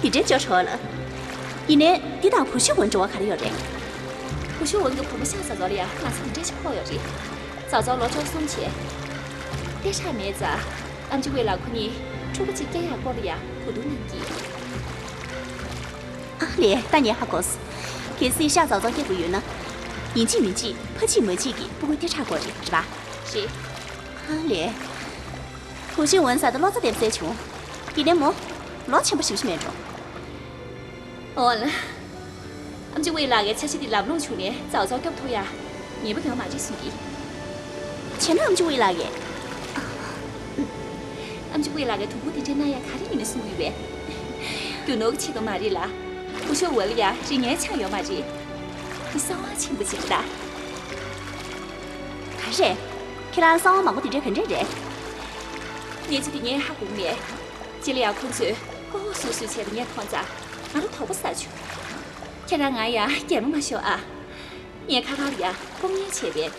འདི་འདྲའི་ཅོ་ཧྲོ་ལ། ཡིན་ནའི་འདི་དང་བུ་ཤུན་ཝུན་འབྲེལ་བ་ག་རེ་ཡོད་རེད། བུ་ཤུན་ཝུན་གྱི་བུ་མོ་ཤ་ཙའོ་ཙའོ་ལ་ཡ་ན་ཚ་འདི་འདྲ་ཞིག་ཕོག་ཡོད་རེད། ཙའོ་ཙའོ་ལོ་བཅུ་གསུམ་བྱས། ལྟེ་ཁྲག་མེད་ཙང་ཨམ་ཆི་ཝེ་ལགས་ཁོ་གཉིས་ཕྲུ་གུ་གཅིག་སྐྱེ་ཡག་སྐོར་ལ་ཡ་གོ་བསྡུར་གནང་གི། ཨ་ལས། ད་ངས་ཧ་གོ་སོང་། གལ་སྲིད་ཤ་ཙའོ་ཙའོ་སྐྱེ་དགོས་ཡོད་ན། ཡིན་གཅིག་མིན་གཅིག་ཕ་གཅིག་མ་གཅིག་གི་ཕྲུ་གུའི་ལྟེ་ཁྲག་དགོས་རེད། རེད་པ། རེད། ཨ་ལས། བུ་ཤུན་ཝུན་ཟེར་དེ་བློ་རྩ་བདེ་པོ་ཟེར་བྱུང་། ཡིན་ནའི་མོ། ལོ་ཆེན་པོ་ཞེ་པོ་ཞིག་མེད་འགྲོ། འོ་ལ། ཨམ་ཆི་ཝེ་ལགས་ཀྱིས་འཆར་གཞི་འདི་ལམ་ལྷོང་བྱུང་ནས་ཙའོ་ཙའོ་སྐྱོབ་ཐུབ་ཡ། ངེས་པ་ཡོད་མ་རེད་གསུང་གི། བྱས་ན་ཨམ་ཆི་ཝེ་ལགས་ཀྱིས། ཨམ་ཆི་ཝེ་ལགས་ཀྱིས་དུམ་བུ་འདི་འདྲ་གནང་ཡ་ག་རེ་ཡིན་ནའི་གསུང་གི་ཡོད་པས། རྒྱུ་ནོར་གྱི་ཆེད་དུ་མ་རེད་ལ། བུ་ཤུན་ཝུན་ལ་ཡ་རིགས་ངན་ཆགས་ཡོད་མ་རེད། འདི་གསང་བ་ཆེན་པོ་ཅིག་རེད་ད། ག་རེ། ཁྱེད་རང་གསང་བ་མང་པོ་འདི་འདྲ་ག་འདྲ་རེད། གནས་ཚུལ་འདི་ངས་ཧ་གོ་མེད། རྗེས་ལ་ཡང་ཁོ་ཚོས་ལྐོག་ལྐོག་སུད་སུད་བྱས་པ་ངས་མཐོང་ཙང་ང་རང་དོགས་པ་ཟ་བྱུང་། ཁྱེད་རང་ང་ཡ་གད་མོ་མ་ཤོར་ཨ། ངས་ཁ་ཁ་ལ་ཡ་ལྐོག་ཉན་བྱས་པས།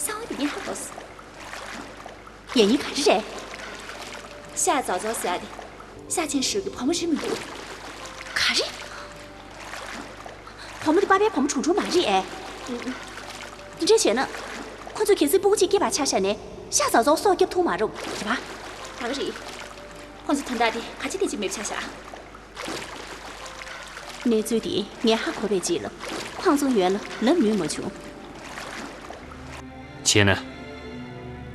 གསང་བ་འདི་ངས་ཧ་གོ་སོང་། ཡ་ཡིན་ག་རེ་རེད། ཤ་ཙའོ་ཙའོ་ཟེར་ཡ་དེ། ཤ་ཆེན་ཧྲིལ་གྱི་བུ་མོ་རེད་མི་འདུག་ག་རེ། བུ་མོ་དེ་པ་ཕའི་བུ་མོ་གྲུང་གྲུང་མ་རེད་ཨེ། ཨུ། དེ་འདྲ་བྱས་ན། ཁོ་ཚོས་གལ་སྲིད་སྤུ་གུ་གཅིག་སྐྱེས་པ་ཆ་བཞག་ནས་ཤ་ཙའོ་ཙའོ་སྲོག་སྐྱོབ་ཐུབ་མ་རེད་པ། རེད་པ། ད་ག་རེད། ཁོ་ཚོ་དོན་དག་དེ་ག་ཅི་དེ་ཅི་མེད་པ་ཆ་བཞག་གནས་ཚུལ་འདི་ངས་ཧ་གོ་བའི་རྗེས་ལ་ཁོང་ཚོ་ཡོན་ལ་ལབ་ནུས་མ་བྱུང་། བྱས་ན།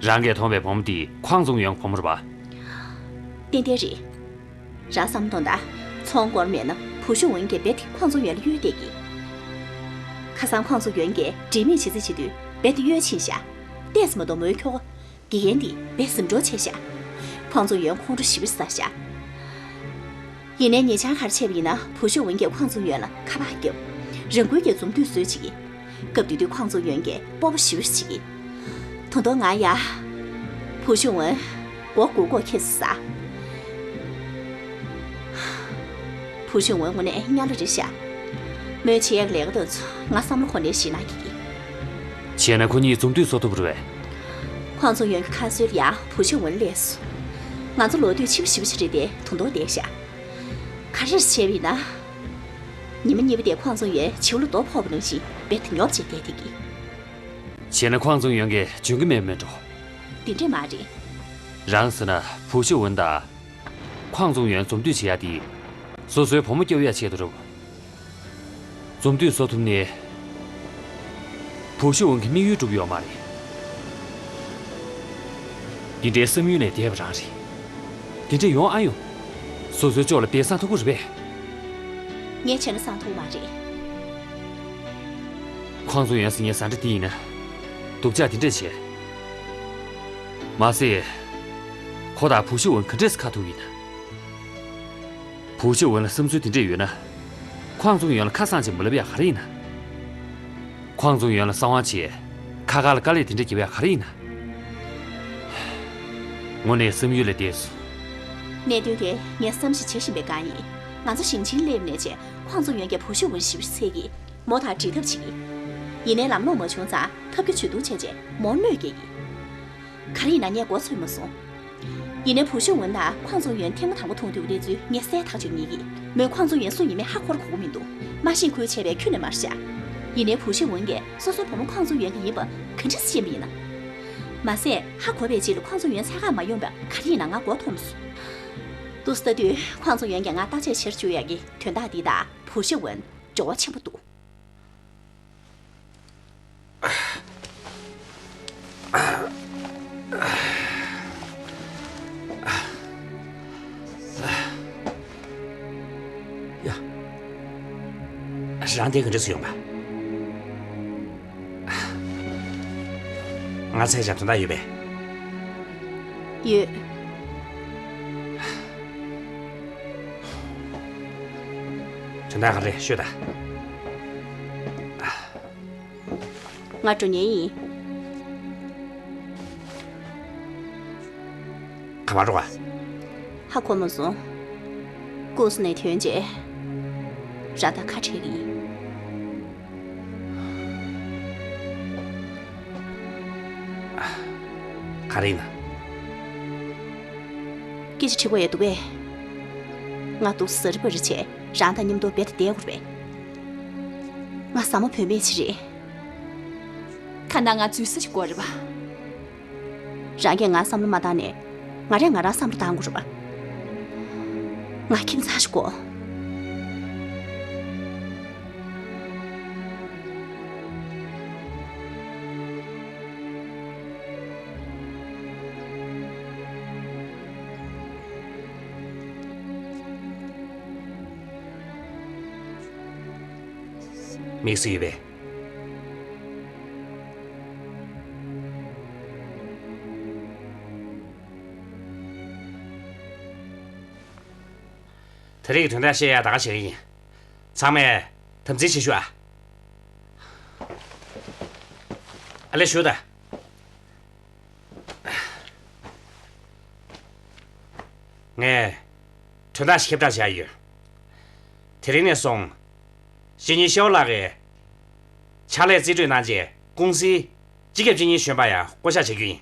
རང་གིས་མཐོང་བའི་བུ་མོ་འདི་ཁོང་ཚོ་ཡོན་བུ་མོ་རེད་པ། ཏན་ཏན་རེད། རང་བསམ་བློ་གཏོང་དང་། ཚོང་སྐོར་མེད་ན་བུ་ཤུན་ཝུན་གྱིས་རྦད་དེ་ཁོང་ཚོ་ཡོན་ལ་གཡོལ་བསྡད་ཀྱི། ཁ་སང་ཁོང་ཚོ་ཡོན་གྱིས་འབྲེལ་མེད་བྱེད་རྩིས་བྱེད་དུས་རྦད་དེ་གཡོལ་ཕྱིན་ཤག་ཏོག་ཙམ་མ་གཏོགས་མོའི་ཁྱོ་ག་དགེ་རྒན་དེ་རྦད་ཟིམ་འགྲོ་བྱས་ཤག་ཁོང་ཚོ་ཡོན་ཁོང་ཁྲོ་ཞེ་པོ་ཟ་ཤག་ཡིན་ནའི་ཉེ་ཆར་ག་རེ་བྱས་པ་ཡིན་ན་བུ་ཤུན་ཝུན་གྱིས་ཁོང་ཚོ་ཡོན་ལ་ཁ་པར་བརྒྱབ། རང་འགུལ་གྱིས་འཛོམས་འདུ་བཟོས་བྱེད་ཀྱི། སྐབས་དེ་དུས་ཁོང་ཚོ་ཡོན་གྱིས་སྤོབས་པ་ཞེ་པོ་ཞིག་གིས། ད་དུང་ང་ཡ། བུ་ཤུན་ཝུན། མགོ་སྒུར་སྒུར་ཁྱེར་ཟ། བུ་ཤུན་ཝུན་དངོས་གནས་གཉའ་ལོ་རེད་ཤག་མོས་བྱེད་ཡག་ལས་ཀ་དེ་ཚོ་ང་བསམ་བློ་འཁོར་ནས་ཞེད་སྣང་སྐྱེ་གི། བྱས་ བྱས་ན་ཁོ་གཉིས་འཛོམས་འདུས་བཟོ་ཐུབ་རེད་པས། ཁོང་ཚོ་ཡོན་གྱི་ཁ་སོའི་ཡ་བུ་ཤི་ཝུན་སླེབས་སོང་། ང་ཚོ་ལོ་དུས་ཕྱི་པོ་ཞེ་པོ་ཅིག་རེད་དེ་དུང་དུང་བསྡད་ཤག་ག་རེ་བྱས་པ་ཡིན་ན། ཉི་མ་གཉིས་པ་དེ་ཁོང་ཚོ་ཡོན་བྱིའུ་ལ་རྡོ་ཕོག་པ་ནང་བཞིན་རྦད་དེ་ཉོབ་བྱས་བསྡད་བསྡད་ཀྱི། བྱས་ན་ཁོང་ཚོ་ཡོན་གྱིས་འཇོན་གྱི་མེད་མེད་འགྲོ། དེ་འདྲས་མ་རེད། རང་ཟེར་ན་བུ་ཤི་ཝུན་དང་། ཁོང་ཚོ་ཡོན་འཛོམས་འདུས་བྱེད་ཡ་དེ། སོ་སོའི་བུ་མོ་སྐྱོབ་ཡ་ཆེད་དུ་རེད། འཛོམས་འདུས་བཟོ་ཐུབ་ནས། བུ་ཤི་ཝུན་གྱི་དམིགས་ཡུལ་འགྲུབ་ཡོད་མ་རེད། འདི་འདྲའི་བསམ་ཡུལ་ལས་འདས་པ་རང་རེད། དེ་འདྲ་ཡོང་ཨ་ཡོང་། སོ་སོའི་ཕྱོགས་ལ་བསྡད་ས་ཐུག་གི་རེད་པས། ངས་བྱས་ན་བསམ་ཐུབ་མ་རེད། ཁོང་ཚོ་ཡོན་ཟེར་མཁན་བཟའ་འདྲ་འདི་ཡིན་ན། སྡུག་ཅག་འདི་འདྲ་བྱས། མ་ཟད། ཁོ་དང་བུ་ཤི་ཝུན་ག་འདྲས་སེ་ཁ་ཐུག་ཡིན་ན། བུ་ཤི་ཝུན་ལ་བསམ་ཚུལ་དེ་འདྲས་ཡོད་ན། ཁོང་ཚོ་ཡོན་ལ་ཁ་སང་ཅིག་མ་ལབ་ཡ་ག་རེ་ཡིན་ན། ཁོང་ཚོ་ཡོན་ལ་གསང་བ་བྱས། ཁ་ཁ་ལ་དཀའ་ལས་དེ་འདྲས་རྒྱབ་ཡ་ག་རེ་ཡིན་ན། དངོས་གནས་བསམ་ཡུལ་ལས་འདས་སོང་། གནད་དོན་དེ་ངས་བསམ་གཞིག་བྱེད་བཞིན་པའི་སྒང་ཡིན། ང་ཚོ་ཞིང་ཆེན་སླེབས་ནས་བྱས་ཁོང་ཚོ་ཡོན་གྱི་བུ་ཤི་ཝུན་ཞེ་པོ་ཅིག་འཚོལ་གྱི། མོ་དང་འགྲིག་ཐབས་བྱེད་ཀྱི། ཡིན་ནའི་ལམ་ལྷོང་མ་བྱུང་ཙང་ཐབས་བརྒྱ་ཇུས་སྟོང་བྱས་བྱས་མོ་གནོད་སྐྱེལ་གྱི། ག་རེ་ཡིན་ན་ངས་མགོ་ཚོད་མ་སོང་། ཡིན་ནའི་བུ་ཤི་ཝུན་དང་ཁོང་ཚོ་ཡོན་ཐེངས་མ་དང་པོ་མཐོང་དུས་ཀྱི་གནས་ཚུལ་ངས་གསལ་ཐག་ཆོད་ངེས་ཀྱི། མོས་ཁོང་ཚོ་ཡོན་སུ་ཡིན་མིན་ཧ་གོ་ར་གོ་གི་མི་འདུག་མ་ཤེས་ཁུལ་བྱས་པས་ཁྱོན་ནས་མ་རེད་ཤག་ཡིན་ནའི་བུ་ཤི་ཝུན་གྱིས་སོ་སོའི་བུ་མོ་ཁོང་ཚོ་ཡོན་གྱི་ཡིན་པ་ག་འདྲས་ཤེས་པ་ཡིན་ན། མ་ཟད་ཧ་གོ་བའི་རྗེས་ལ་ཁོང་ཚོ་ཡོན་འཚོལ་གར་མ་ཡོང་བ་ག་རེ་ཡིན་ན་ང་མགོ་འཐོམས་སོང་། འདུག་སེ་ལྟ་དུས་ཁོང་ཚོ་ཡོན་གྱིས་ང་བརྟག་དཔྱད་བྱེད་རྒྱུ་ཡག་གི་དོན་དག་འདི་དང་བུ་ཤི་ཝུན་འབྲེལ་བ་ཆེན་པོ་འདུག་ཡ། རང་དེ་ག་འདྲས་སེ་ཡོང་པ། ང་འཚོལ་བྱ་དོན་དག་ཡོད་པས། ཡོད། དོན་དག་ག་རེ་ཤོད་དང་། ང་འགྲོ་མཁན་ཡིན། ག་པར་འགྲོ་བ། ཧ་གོ་མ་སོང་། ཀུང་སི་ནས་ཐོན་རྗེས། རང་དང་ཁ་བྲལ་གྱི་ཡིན། ག་རེ་ཡིན་ན། སྐད་ཆ་དྲི་དགོས་ཡ་འདུག་པས། ང་འདུག་སེ་རི་པ་རི་བྱས་རང་དང་མཉམ་དུ་རྦད་དེ་བསྡད་དགོས་རེད་པས། ང་ཟ་མ་བུད་མེད་ཅིག་རེད། ཐ་ན་ང་འཛུལ་ས་ཅིག་དགོས་རེད་པ། རང་གིས་ང་བསམ་བློ་མ་བཏང་ནས། ང་རས་ང་རང་བསམ་བློ་བཏང་དགོས་རེད་པ། ང་ཁྱིམ་ཚང་ཞིག་དགོས། དམིགས་བསལ་ཡོད་པས། དེ་རིང་གི་དོན་དག་བཤད་ཡ་ད་ག་བྱེད་ཀྱི་ཡིན། ཚང་མས་དམ་འཛིན་བྱེད་ཤོག་ཨ། ཨ་ལས་ཞུ་ད། ངས་དོན་དག་ཞིག་ཁྱབ་བསྒྲགས་བྱ་ཡ་ཡོད། དེ་རིང་ནས་བཟུང་། གཅེན་གཉིས་ཤེའོ་ལགས་ཀྱིས་ཕྱག་ལས་རྩིས་སྤྲོད་གནང་རྗེས་ཀུང་སིའི་སྤྱི་ཁྱབ་གཅེན་གཉིས་གཞོན་པ་ཡང་བསྐོ་གཞག་བྱ་རྒྱུ་ཡིན།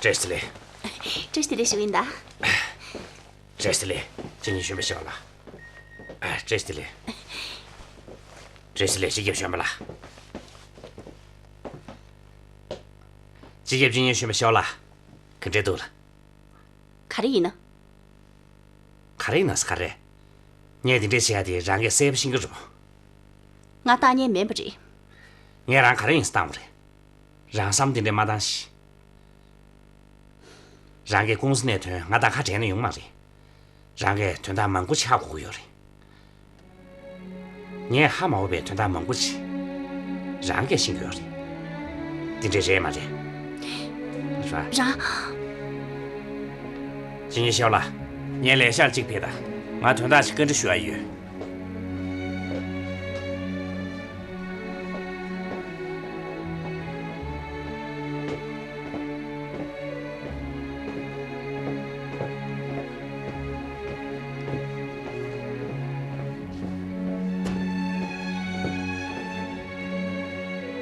བཀྲ་ཤིས་བདེ་ལེགས། བཀྲ་ཤིས་བདེ་ལེགས་ཞུ་གི་ཡིན་ད། བཀྲ་ཤིས་བདེ་ལེགས། གཅེན་གཉིས་གཞོན་པ་ཤེའོ་ལགས། ཨ། བཀྲ་ཤིས་བདེ་ལེགས། བཀྲ་ཤིས་བདེ་ལེགས། སྤྱི་ཁྱབ་གཞོན་པ་ལགས། སྤྱི་ཁྱབ་གཅེན་གཉིས་གཞོན་པ་ཤེའོ་ལགས། ག་འདྲས་འདུག་ལགས། ག་རེ་ཡིན་ན། ག་རེ་ཡིན་ན་ཟེར་ག་རེ། ངས་འདི་འདྲས་བྱེད་ཡ་དེ་རང་གིས་གསལ་པོ་ཤེས་ཀྱི་རེད་པ། ང་བཏང་མཁན་མིན་པ་རེད། ངས་རང་ག་རེ་ཡིན་ཟེར་བཏང་བ་རེད། རང་བསམ་དེ་འདྲས་མ་བཏང་ཞིག་རང་གིས་ཀུང་སི་ནས་ཐོན། ང་དང་ཁ་བྲལ་ན་ཡོང་མ་རེད། རང་གིས་དོན་དག་མང་པོ་ཅིག་ཧ་གོ་གི་ཡོད་རེད། ངས་ཧ་མ་གོ་བའི་དོན་དག་མང་པོ་ཅིག་རང་གིས་ཤེས་ཀྱི་ཡོད་རེད། དེ་འདྲས་རེད་མ་རེད། ར། རང་། གཅེན་གཉིས་ཤེའོ་ལགས། ངས་ལས་ཤག་ཅིག་ཕེབས་དང་། ང་དོན་དག་ཅིག་བཀའ་འདྲི་ཞུ་ཡ་ཡོད།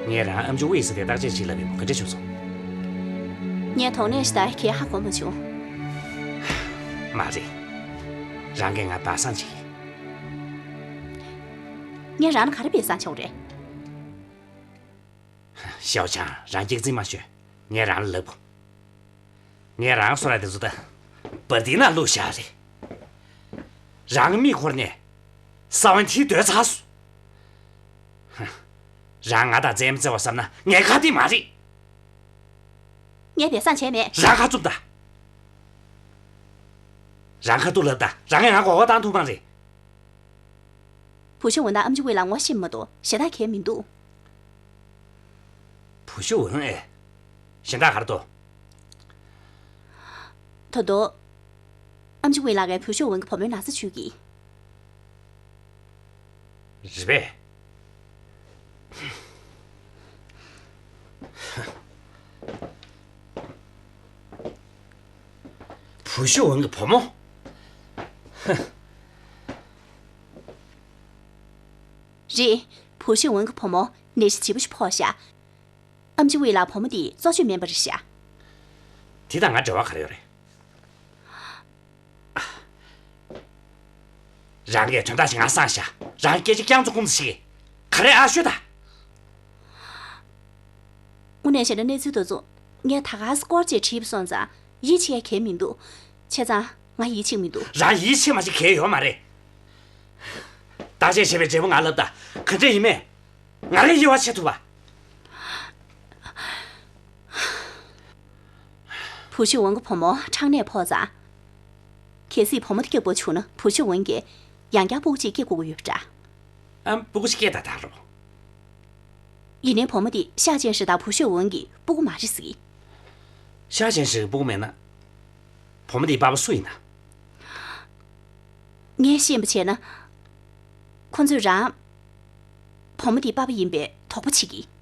ངས་རང་ཨམ་ཆི་ཝེ་ཟེར་དེ་བརྟག་དཔྱད་ཅིག་ལབ་ཡིན་མོ། ག་འདྲ་བྱུང་སོང་། ངས་དོགས་གནས་ཤིག་ད་གས་ཧ་གོ་མ་བྱུང་། མ་རེད། རང་གིས་ང་སྦ་གསང་བྱེད་ཀྱི། ངས་རང་ལ་ག་རེ་སྦས་གསང་བྱས་པ་རེད། ཞའོ་ཆང་། རང་སྐྱག་རྫུན་མ་ཤོད། ངས་རང་ལ་ལབ་གོ། ངས་རང་སོ་ར་དེ་ཚོ་ད་བར་དིང་ན་བླུགས་བཞག་རེད། རང་གི་མིག་འཁོར་ནས་ས་བོན་དེ་སྡོད་ཚར་སོང་། ཧ། རང་ང་དང་རྩེད་མོ་རྩེ་བ་བསམ་ན་ངའི་ཁ་གཏད་མ་རེད། ངས་སྦས་གསང་བྱས་མེད། རང་ཁ་བཙུམ་ད། རང་ཁ་ཐུག་ལབ་ད། རང་གིས་ང་མགོ་སྐོར་བཏང་ཐུབ་མ་རེད། བུ་ཤོ་ཝུན་དང་ཨམ་ཆི་ཝེ་ལ་ངོ་ཤེས་མ་གཏོགས་གཞན་དག་གས་མི་འདུག་བུ་ཤོ་ཝུན་ཨེ། གཞན་དག་ག་རེ་འདུག་ད་དུང་། ཨམ་ཆི་ཝེ་ལགས་ཀྱིས་བུ་ཤོ་ཝུན་གྱི་བུ་མོའི་ན་ཚ་བཅོས་ཀྱིས། རེད་པས། བུ་ཤོ་ཝུན་གྱི་བུ་མོ། རེད། བུ་ཤོ་ཝུན་གྱི་བུ་མོ་ནད་གཞི་ལྗིད་པོ་ཞིག་ཕོག་ཤག་ཨམ་ཆི་ཝེ་ལགས་བུ་མོ་དེ་གཙོ་ཆེ་སྨན་པ་རེད་ཤག་དེ་དང་ང་འབྲེལ་བ་ག་རེ་ཡོད་རེད། རང་གིས་དོན་དག་ཞིག་ང་སངས་ཤག་རང་སྐད་ཆ་རྐྱང་ཚོ་ཀུང་ཙི་ཞིག་ག་རེ་ཨ་ཤོད་ད། དངོས་གནས་བཤད་ན་གནས་ཚུལ་དེ་ཚོ་ངས་ད་ག་སེ་སྐོར་བཅས་དྲིས་པ་སོང་ཙང་ཡིད་ཆེས་གལ་མི་འདུག་བྱས་ཙང་ང་ཡིད་ཆེས་མི་འདུག་རང་ཡིད་ཆེས་མ་ཆེས་གལ་ཡོད་མ་རེད། བརྟག་དཔྱད་བྱས་པའི་འབྲས་བུ་ང་ལབ་ད། ག་འདྲ་ཡིན་མེད། ང་རང་དབྱེ་བ་ཕྱེ་ཐུབ་པ། བུ་ཤོ་ཝུན་གྱི་བུ་མོ་ཁྲག་ནད་ཕོག་ཙང་། གལ་སྲིད་བུ་མོ་དེ་སྐྱེ་དགོས་བྱུང་ན་བུ་ཤོ་ཝུན་གྱིས་ཡང་བསྐྱར་སྤུ་གུ་གཅིག་སྐྱེ་དགོས་ཀྱི་ཡོད་འདྲ། ཨ། སྤུ་གུ་གཅིག་སྐྱེ་ད་ད་རོ། ཡིན་ནའི་བུ་མོ་དེ་ཤ་ཅན་ཞིག་དང་བུ་ཤོ་ཝུན་གྱི་སྤུ་གུ་མ་རེད་ཟེར། ཤ་ཅན་ཞིག་གི་སྤུ་གུ་མེད་ན། བུ་མོ་དེའི་པ་ཕ་སུ་ཡིན་ན། ངས་ཤེས་པ་བྱས་ན། ཁོ་ཚོས་རང་། བུ་མོ་དེའི་པ་ཕ་ཡིན་པའི་དོགས་པ་བྱེད་ཀྱི།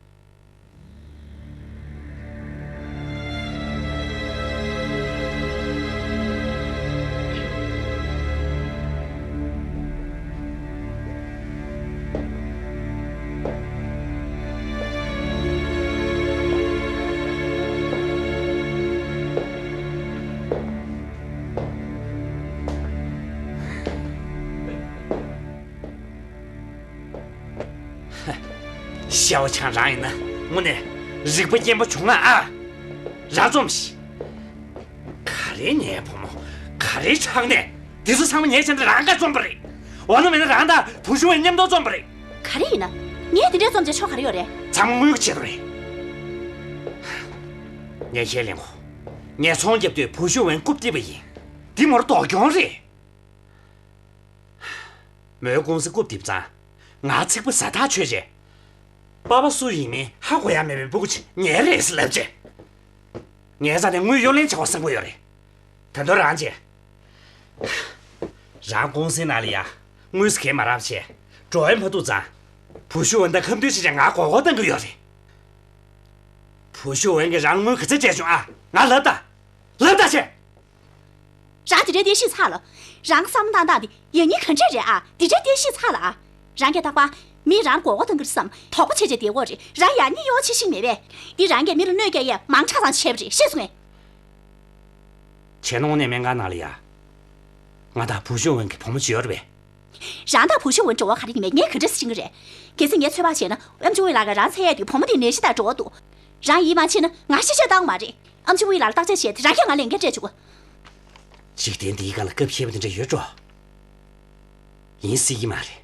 ཤའོ་ཆང་རང་ཡིན་ན་དངོས་གནས་རིག་པ་སྐྱེན་པོ་བྱུང་ང་ཨ། ར་འཛོམས་ཤིག་ག་རེ་ངའི་བུ་མོ། ག་རེ་ཁྲག་ནད། འདི་ཚོ་ཚང་མ་ངའི་བྱས་ན་རང་ག་རྩོམ་པ་རེད། འོ་ན་མིན་ན་རང་དང་བུ་ཆུང་བའི་མཉམ་དུ་རྩོམ་པ་རེད། ག་རེ་ཡིན་ན། ངས་དེ་འདྲའི་རྩོམ་བྱས་ཆོ་ག་རེ་ཡོད་རེད། ཚང་མ་དངུལ་གྱི་ཆེད་དུ་རེད། ངས་ཁས་ལེན་གོ། ངས་ཚོང་རྒྱབ་དུས་བུ་ཆུང་བའི་རྐུབ་རྡིབ་པ་ཡིན། འདི་མོར་ལྡོག་གྱོང་རེད། མོའི་ཀུང་སི་རྐུབ་རྡིབ་ཙང་། ང་ཚིག་པ་ཟ་ཐག་ཆོད་རྗེས། པ་ཕ་སུ་ཡིན་མིན་ཧ་གོ་ཡ་མེད་པའི་སྤུ་གུ་ཅིག་ངའི་རེད་ཟེར་ལབ་རྗེས། ངའི་རྩ་ནས་དངུལ་གཡོ་ལེན་བྱ་བ་བཟང་པོ་ཡོད་རེད། ད་དུང་རང་བྱས། རང་ཀུང་སིའི་ནང་ལ་ཡ་དངུལ་ཟེར་མཁན་མ་རག་བྱས། འགྲོ་ཡ་མ་ཐུག་ཙང་། བུ་ཤུ་འོན་ད་ཁ་མདུན་བྱས་བྱས་ང་མགོ་སྐོར་གཏང་གི་ཡོད་རེད། བུ་ཤུ་འོན་གྱིས་རང་དངུལ་ག་ཚད་སྤྲད་བྱུང་ཨ། ང་ལབ་ད། ལབ་ད་བྱས། རང་དེ་འདྲའི་བསྡད་ཤེས་ཚར་ལ། རང་བསམ་བློ་བཏང་སྟངས་དེ་ཡང་སྙིང་ག་འདྲས་རེད་ཨ། དེ་འདྲའི་བསྡད་ཤེས་ཚར་ལ་ཨ། རང་གིས་རྟག་པར་མི་རང་མགོ་སྐོར་གཏང་གི་རེད་བསམ་དོགས་པ་བྱས་བྱས་བསྡད་ཡོད་རེད། རང་ཡང་སྙིང་གཡོ་བྱེད་ཤེས་མེད་པས། འདི་རང་གིས་མི་ལ་གནོད་སྐྱེལ་ཡས་མང་དྲགས་ཙང་བྱས་པ་རེད། ཤེས་སོང་ངས། བྱས་ན་དངོས་གནས་སྨན་ཁང་ནང་ལ་ཡ། ང་དང་བུ་ཤུ་འོན་གྱི་བུ་མོ་ཅིག་ཡོད་རེད་པས། རང་དང་བུ་ཤུ་འོན་འབྲེལ་བ་ག་རེ་ཡིན་མིན་ངས་ག་འདྲས་སེ་ཤེས་ཀྱི་རེད། གལ་སྲིད་ངས་ཚོད་དཔག་བྱས་ན་ཨམ་ཆི་ཝེ་ལགས་ཀྱིས་རང་འཚོལ་ཡས་དེ་བུ་མོ་དེའི་ནད་གཞི་དང་འབྲེལ་བ་འདུག་རང་ཡིད་མ་ཆེས་ན་ང་ཤི་ཆད་བཏང་མ་རེད། ཨམ་ཆི་ཝེ་ལགས་ལ་བརྟག་དཔྱད་བྱས་ཏེ་རང་གིས་ང་ལན་འགན་སྤྲད་བཅུག་འཇིག་རྟེན་འདིའི་སྒང་ལ་སྐབས་ཤེས་པ་དེ་འདྲ་ཡོད་འགྲོ། ཡིན་སྲིད་ཀྱི་མ་རེད།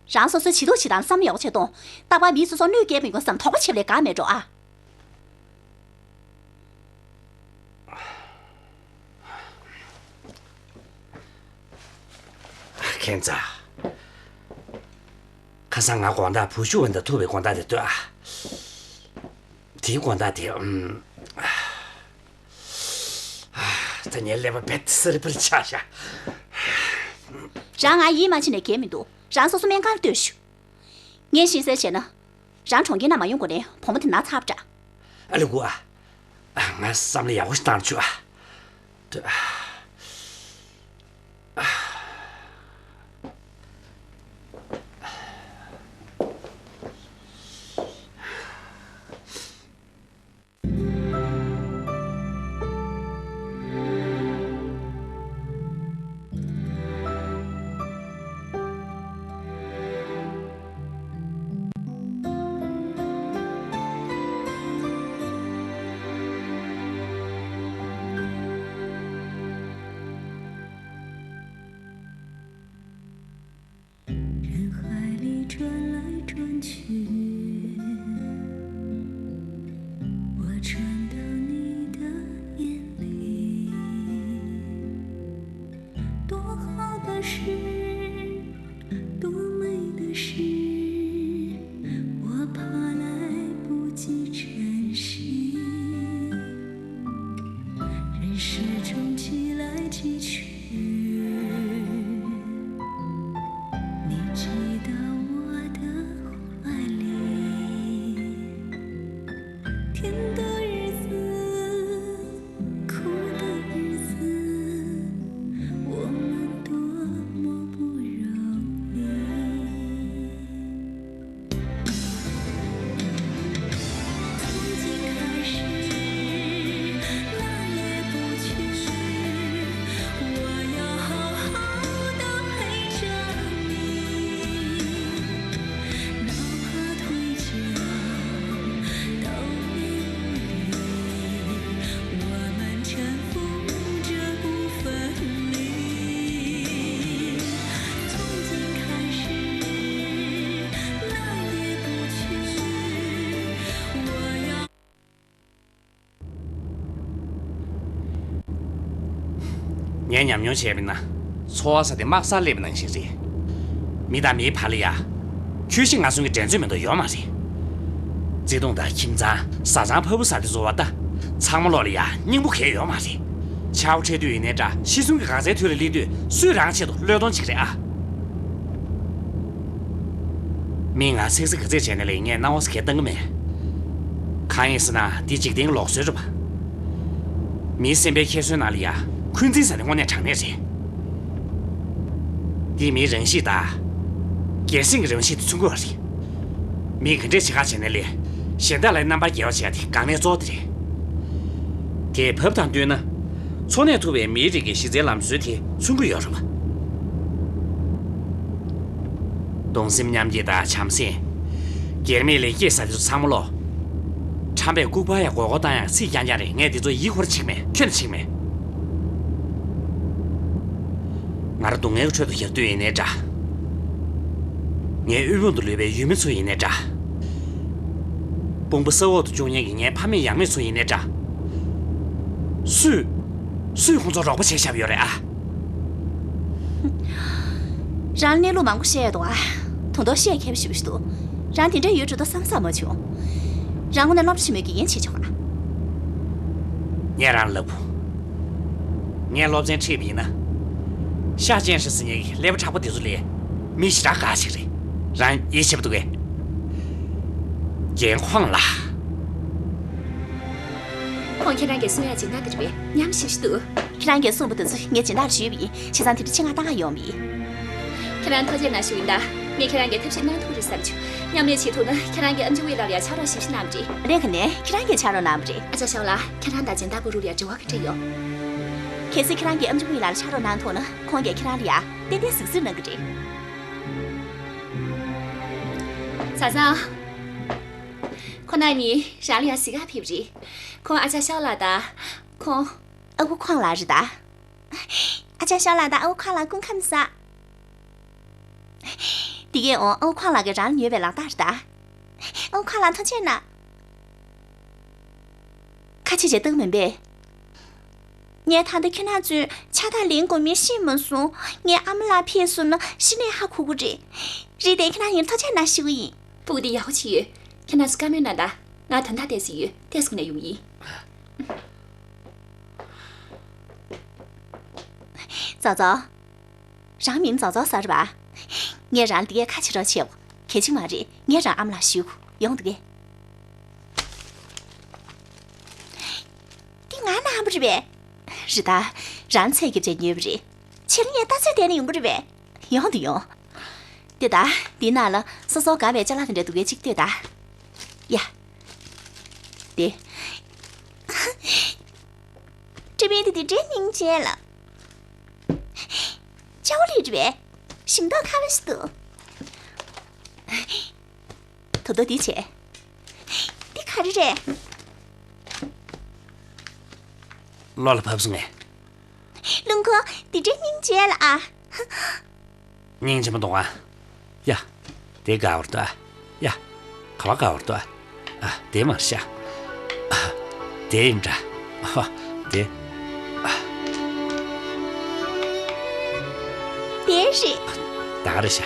རང་སོ་སོའི་བྱེད་ཐུབ་བྱེད་སྟངས་བསམ་བློ་ཡག་པོ་བྱེད་དང་། རྟག་པར་མི་སོ་སོར་གནོད་སྐྱེལ་མི་དགོས་བསམ་དོགས་པ་བྱེད་ལས་དགའ་མེད་འགྲོ་ཨ། ཁྱེད་ཚ། ཁ་སང་ང་དགོང་དག་བུ་ཤུ་འོན་དང་ཐུག་པའི་དགོང་དག་དེ་ལྟོས་ཨ། དེའི་དགོང་དག་དེ་ཨུམ། ད་ངའི་ཀླད་པ་བེད་སེར་པོར་ཆགས་ཤག་རང་ང་ཡིད་མ་ཆེས་ནས་འགལ་མི་འདུག་རང་སོ་སོ་སྨན་ཁང་ལ་ལྟོས་ཤོག་ངས་ཤེས་གསལ་བྱས་ན། རང་གྲོང་ཁྱེར་ནང་མ་ཡོང་གོང་ནས་བུ་མོ་དེ་ན་ཚ་པ་འདྲ། ཨ་ལེ་གུ་ཨ། ང་བསམ་བློ་ཡག་པོ་ཞིག་བཏང་བཅུག་ཨ། ཏུ་ཨ། ངས་ཉམས་མྱོང་བྱས་པ་ཡིན་ན། འཚོ་བ་ཟེར་དེ་དམག་སར་སླེབས་པ་ནང་བཞིན་རེད། མི་དང་མིའི་བར་ལ་ཡ། ཁྱོད་ཤི་ང་གསོན་གྱི་འགྲན་རྩོད་མེད་མདོག་ཡོད་མ་རེད། བརྩེ་དུང་དང་ཁྱིམ་ཚང་། བཟའ་ཚང་། ཕ་བུ་ཟེར་དེ་ཚོ་བ་ད། ཚང་མ་ལོག་ལ་ཡ་སྙིང་པོ་གས་ཡོད་མ་རེད། ཆག་སྒོ་འཕྲད་དུས་ཡིན་ནའི་འདྲ། ཤི་གསོན་གྱི་འགག་རྩའི་དུས་ལ་སླེབས་དུས་སུས་རང་ཆེད་དུ་བློས་གཏོང་བྱེད་ཀྱི་རེད་ཨ། མིས་ང་ཚིག་གཟིགས་ག་ཚད་བྱས་ནའི་ལས་ངས་སྣང་བ་ཟེར་གང་བཏང་གི་མེད། གང་ཡིན་ཟེར་ན་འདི་འཇིག་རྟེན་གྱི་ལུགས་སྲོལ་རེད་པ། མིའི་སེམས་པའི་འཁྱེར་སོའི་ནང་ལ་ཡ། འཁོན་འཛིན་ཟེར་དེ་དངོས་གནས་དྲང་གནས་རེད། འདིས་མིའི་རང་གཤིས་དང་། སྒེར་སེམས་ཀྱི་རང་གཤིས་དེ་མཚོན་གྱི་ཡོད་རེད། མིས་ག་འདྲས་བྱེད་ཁ་བྱས་ནའི་ལས། གཞན་དག་ལ་རྣམ་པར་རྒྱལ་བ་བྱེད་ཡ་དེ་འགག་གནད་གཙོ་བོ་དེ་རེད། དེས་བབ་དང་བསྟུན་ན། འཚོ་གནས་ཐུབ་པའི་མིའི་རིགས་ཀྱི་གཞི་རྩའི་ལམ་སྲོལ་དེ་མཚོན་གྱི་ཡོད་རེད་པ། གདུང་སེམས་མཉམ་སྐྱེད་དང་བྱམས་སེམས། སྒེར་མེད་ལེགས་སྐྱེས་ཟེར་དེ་ཚོ་ཚང་མ་ལོག། ཁྲམ་པས་ལྐུགས་པ་ཡ་མགོ་སྐོར་བཏང་ཡག་ཚིག་རྐྱང་རྐྱང་རེད། ངས་དེ་ཚོ་ཡིད་ཁུར་བྱེད་ཀྱི་མེད། ཁྱོན་ནས་བྱེད་ཀྱི་མེད། ང་རང་སྡུག་བསྔལ་གྱི་ཁྲོད་དུ་ཡར་ལྟོས་ཡིན་ནའི་འདྲ། ངའི་དབུལ་ཕོངས་དུ་ལུས་པའི་ཡུལ་མི་ཚོ་ཡིན་ནའི་འདྲ། དཔུང་པ་ས་འོག་ཏུ་བཅུག་མཁན་གྱི་ངའི་ཕ་མེས་ཡང་མེས་ཚོ་ཡིན་ནའི་འདྲ། སུས། སུས་ཁོང་ཚོར་རོགས་པ་བྱས་བཞག་ཡོད་རེད་ཨ། རང་གནས་ལུགས་མང་པོ་བཤད་ཡོད་འདུག་ཨ། དོན་དག་བཤད་མཁས་པོ་ཞེ་པོ་ཞིག་འདུག། རང་དེ་འདྲ་ཡོད་འགྲོ་ད་བསམ་བསམ་མ་བྱུང་། རང་དངོས་གནས་སློབ་གྲྭ་ཆེན་མོའི་དགེ་རྒན་བྱེད་ཆོག་ཨ། ངས་རང་ལབ། ངས་སློབ་ཚན་ཁྲིད་པ་ཡིན་ན། ཤ་ཅན་ཧྲི་ཟེར་མཁན་གྱི་ཀླད་པ་མཁྲེགས་པོ་དེ་ཚོ་ལས། མི་ཞེ་དྲག་དགའ་ཞིག་རེད། རང་ཡིད་ཆེས་པོ་འདུག་གས། རྒན་ཁོང་ལ། ཁོང་ཁྱེད་རང་གིས་གསུང་ཡག་སྦྱིན་བདག་དེ་རེད་པས། ཉམས་ཞིབ་ཞིག་འདུག། ཁྱེད་རང་གིས་གསུངས་པ་དེ་ཚོ་ངས་སྦྱིན་བདག་ལ་ཞུས་པ་ཡིན། བྱས་ཙང་དེ་འདྲ་ཆེད་མངགས་གཏང་ག་ཡོང་བ་མིན། ཁྱེད་རང་ཐུགས་རྗེ་གནང་ཞུ་ཡིན་ད། ངས་ཁྱེད་རང་གི་ཐབས་ཤེས་གནང་ཐུབ་རེད་བསམ་བྱུང་། མཉམ་ལས་བྱེད་ཐུབ་ན་ཁྱེད་རང་གི་ཨེམ་ཆི་ཝི་ལགས་ལ་ཡང་ཕྱག་རོགས་ཞིབ་ཞིབ་གནང་བ་རེད། ལས་ཀ་ནས་ཁྱེད་རང་གིས་ཕྱག་རོགས་གནང་བ་རེད། ཨ་ཅག་ཤའོ་ལགས། ཁྱེད་རང་དང་སྦྱིན་བདག་པོ་རུ་ལ་ཡང་འབྲེལ་བ་ག་འདྲ་ཡོད། གལ་སྲིད་ཁྱེད་རང་གིས་ཨེམ་ཆི་ཝི་ལགས་ལ་ཕྱག་རོགས་གནང་ཐུབ་ན་ཁོང་གིས་ཁྱེད་རང་ལ་ཡང་ཏན་ཏན་གཟིགས་ཞིབ་གནང་གི་རེད། བཟའ་ཚང་། ཁོང་རྣམ་གཉིས་རང་ལ་ཡང་གཟིགས་གར་ཕེབས་པ་རེད། ཁོང་ཨ་ཅག་ཤའོ་ལགས་དང་། ཁོང་། ཨ་ཁུ་ཁོང་ལགས་རེད་ད། ཨ་ཅག་ཤའོ་ལགས་དང་ཨ་ཁུ་ཁོང་ལགས་སྐུ་ཁམས་བཟང་། འདི་གའི་འོང་ཨ་ཁུ་ཁོང་ལགས་ཀྱིས་རང་ལ་ཉོས་པའི་ལག་རྟགས་རེད་ད། ཨ་ཁུ་ཁོང་ལགས་ཐུགས་རྗེ་གནང་། ཁ་ཆེ་བྱས་བཏང་མིན་པས། ངས་ད་ལྟ་ཁྱེད་རང་ཚོས་ཕྱག་རྟགས་ལེན་དགོས་མིན་ཤེས་མ་སོང་། ངའི་ཨ་མ་ལགས་ཕེབས་སོང་ན་གཞི་ནས་ཧ་གོ་གི་རེད། རེད་དེ་ཁྱེད་རང་ཡིན་ཐུགས་རྗེ་གནང་ཞུ་གི་ཡིན། སྤུ་གུ་འདི་ཡག་པོ་བྱས་ཡོད། ཁྱེད་རང་ཚོ་བཀའ་མོལ་གནང་དང་། ང་དོན་དག་ཏོག་ཙམ་ཡོད། ཏོག་ཙམ་ནས་ཡོང་གི་ཡིན། ཙོ་ཙོ། རང་མིང་ཙོ་ཙོ་ཟེར་བ། ངས་རང་ལ་འདི་གས་ཁ་ཕྱེ་རོགས་བྱེད། གལ་ཆེན་མ་རེད། ངས་རང་ཨ་མ་ལགས་ཞུ། ཡོང་འདུག་གས། འདི་ང་ནང་པ་རེད་པས། རེད་ད། རང་ཚད་ཀྱི་བྱས་ཉོས་པ་རེད། ཕྱིར་ངས་ལྟ་ཚོད་བསྡད་ནས་ཡོང་གི་རེད་པས། ཡོང་དུ་ཡོང་། དེ་ད། འདི་ནང་ལ་སོ་སོ་དགའ་བའི་ཅ་ལག་དེ་འདྲ་འདུག་གས། གཅིག་ལྟོས་ད། ཡ། དེ། ཀྲི་པི་དེ་དེ་འདྲའི་སྙིང་རྗེ་ལ། ཅའོ་ལི་རེད་པས། ཞིམ་མདོག་ཁ་པོ་ཞིག་འདུག། ད་དུང་འདི་བྱས། འདི་ག་རེ་རེད། བློ་ལ་བབས་སོང་ངས། ལུང་ཁོ། འདི་འདྲའི་སྙིང་རྗེ་ལ་ཨ། སྙིང་རྗེ་མོ་འདུག་ཨ། ཡ། དེ་དགའ་བར་འདུག་ཨ། ཡ། ག་བ་དགའ་བར་འདུག་ཨ། ཨ། དེ་མར་ཤ། ཨ། དེ་ཡིན་འདྲ། ཨ། དེ། ཨ། དེ་རེད། ད་ག་རེ་ཤ།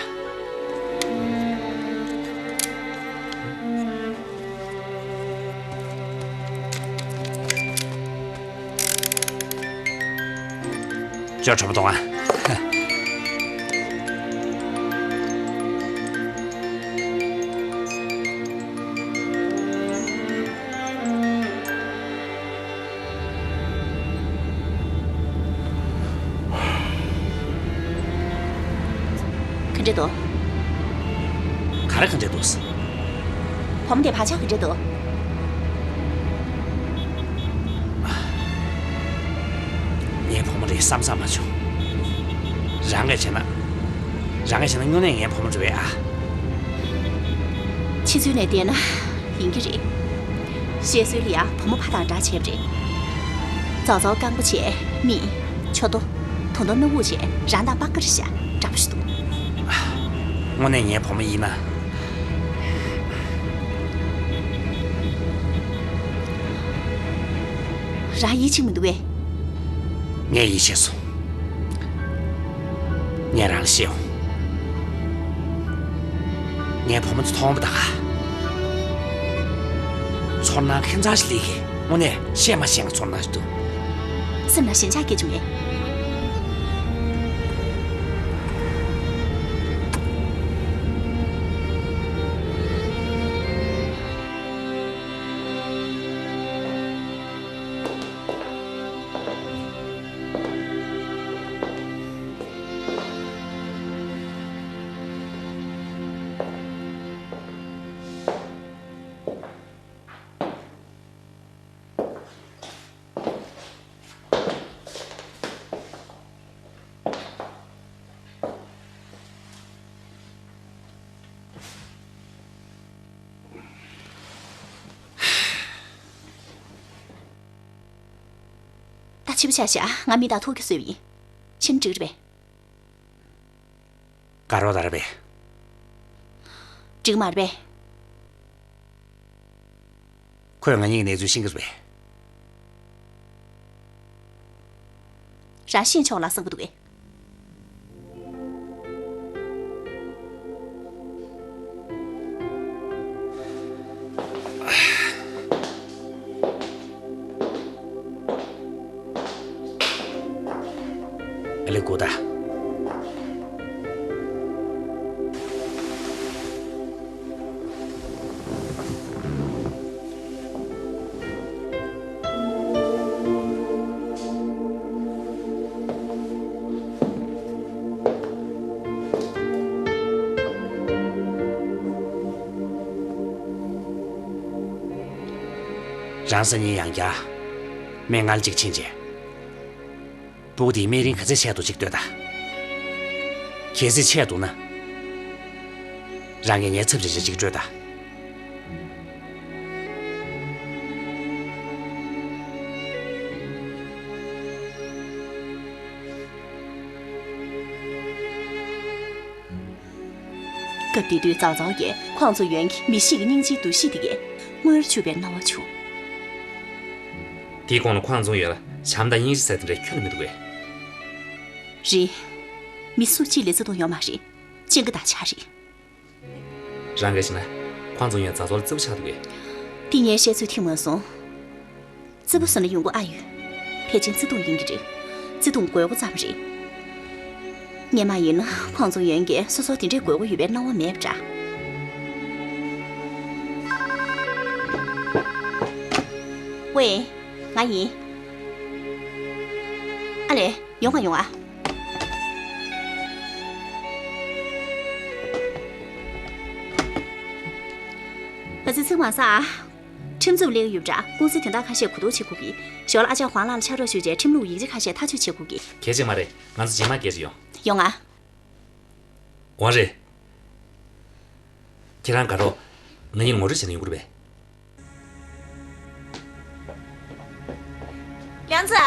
ཅོ་གྲོགས་པོ་གཏོང་ཨ། ག་འདྲ་འདུག། ག་རེ་ག་འདྲ་འདུག། བུ་མོ་དེ་བག་ཆགས་ག་འདྲ་འདུག། ངའི་བུ་མོ་རེད་བསམ་བསམ་མ་བྱུང་། རང་གིས་བྱས་ན། རང་གིས་བྱས་ན་དངོས་གནས་ངའི་བུ་མོ་རེད་པས་ཨ། ཕྱི་ཚུལ་ནས་བལྟས་ན་ཡིན་གྱི་རེད། བཤད་སྲོལ་ལ་ཡང་བུ་མོ་ཕ་དང་འདྲ་བྱས་པ་རེད། ཙོག་ཙོག་རྐང་པ་བྱས་མིག་ཆོ་ཏོ། དོ་དོ་སྣ་བུག་བྱས་རང་དང་པགས་ཀ་རེད་ཤག། འདྲ་པོ་ཞིག་འདུག། དངོས་གནས་ངའི་བུ་མོ་ཡིན་ན། རང་ཡིད་ཆེས་མི་འདུག་གས། ངས་ཡིད་ཆེས་སོང་། ངས་རང་ལ་བཤད་འོང་། ངའི་བུ་མོ་ཚོ་མཐོང་བ་ད་ག་ཚོར་སྣང་ཁྱད་མཚར་ཞིག་སླེབས་ཀྱི། དངོས་གནས་བཤད་མ་ཤེས་པའི་ཚོར་སྣང་ཞིག་འདུག་སེམས་ནང་ཞེན་ཆགས་སྐྱེ་བྱུང་ངས། ད་ཕྱི་པོ་ཆ་བཞག་ང་མི་དང་ཐུག་རྒྱུ་བཟོས་པ་ཡིན། ཕྱིན་འགྲིག་རེད་པས། དགའ་རོགས་ད་རེད་པས། འགྲིག་མ་རེད་པས། ཁོས་ང་གཉིས་ཀྱི་གནས་ཚུལ་ཤེས་ཀྱི་རེད་པས། རང་ཤེས་ཆོག་ལ་བསམ་གྱི་འདུག་གས། ཨ་ལེ་ཀུ་ད། རང་སང་ཉིན་ཡང་བསྐྱར་སྨན་ཁང་གཅིག་ཕྱིན་རྗེས། སྤུ་གུ་དེའི་སྨན་རིན་ག་ཚད་ཆད་འདུག་ཅིག་ལྟོས་དང་། གལ་སྲིད་ཆད་འདུག་ན། རང་གིས་ངའི་ཚབ་བྱས་བྱས་ཅིག་སྤྲོད་དང་། སྐབས་དེ་དུས་ཙའོ་ཙའོ་ཡིས་ཁོང་ཚོ་ཡོན་གྱི་མི་གཤིས་ཀྱི་སྙིང་རྗེའི་འདུ་ཤེས་དེ་གས་དངོས་སུ་གྱུར་པའི་སྣང་བ་བྱུང་། དེའི་གོང་ལ་ཁོང་ཚོ་ཡོད་ལ་བྱམས་དང་སྙིང་རྗེ་ཟེར་དེ་འདྲའི་ཁྱོན་ནས་མི་འདུག་གས། རེད། མི་སུ་གཅིག་ལ་བརྩེ་དུང་ཡོད་མ་རེད། སྤྱང་ཀི་དང་ཆ་རེད། རང་གིས་ཤེས་ན། ཁོང་ཚོ་ཡོན་ཙའོ་ཙའོ་ལ་བརྩེ་པོ་ཆགས་འདུག་གས། དེ་ངས་བཤད་ཚོད་ཐིག་མ་སོང་། བརྩེ་པོ་བཟོ་ན་ཡོང་སྒོ་ཨ་ཡོད། ཕལ་ཆེར་བརྩེ་དུང་ཡིན་གྱི་རེད། བརྩེ་དུང་དགོས་མཁོ་ཙམ་རེད། སྔོན་མ་ཡིན་ན་ཁོང་ཚོ་ཡོན་གྱིས་སོ་སོར་དེ་འདྲའི་དགོས་མཁོ་ཡོད་པའི་སྣང་བ་མེད་པ་འདྲ། ཝེ། ང་ཡིན། ཨ་ལེ། ཡོང་ང་ཡོང་ང་། ང་ཚོས་ཚིག་མ་ཟ་ཨ། ཁྲིམས་རྩོད་སླེབས་ཡོད་པ་འདྲ། ཀུང་སིའི་དོན་དག་ཁ་ཤས་གོ་བསྡུར་བྱེད་དགོས་ཀྱི། ཞོར་ལ་ཨ་ཅག་ཧུང་ལགས་ལ་ཕྱག་རོགས་ཞུས་རྗེས་ཁྲིམས་ལུགས་ཡིག་ཆ་ཁ་ཤས་ཐག་གཅོད་བྱེད་དགོས་ཀྱི། གལ་ཆེ་མ་རེད། ང་ཚོ་རྗེས་མ་སྐད་ཆ་ཡོང་། ཡོང་ང་། འོང་རེད། ཁྱེད་རང་དགའ་རོགས། ང་གཉིས་ངོ་སྤྲོད་བྱས་ན་ཡོང་གི་རེད་པས། ལིའང་ཙི།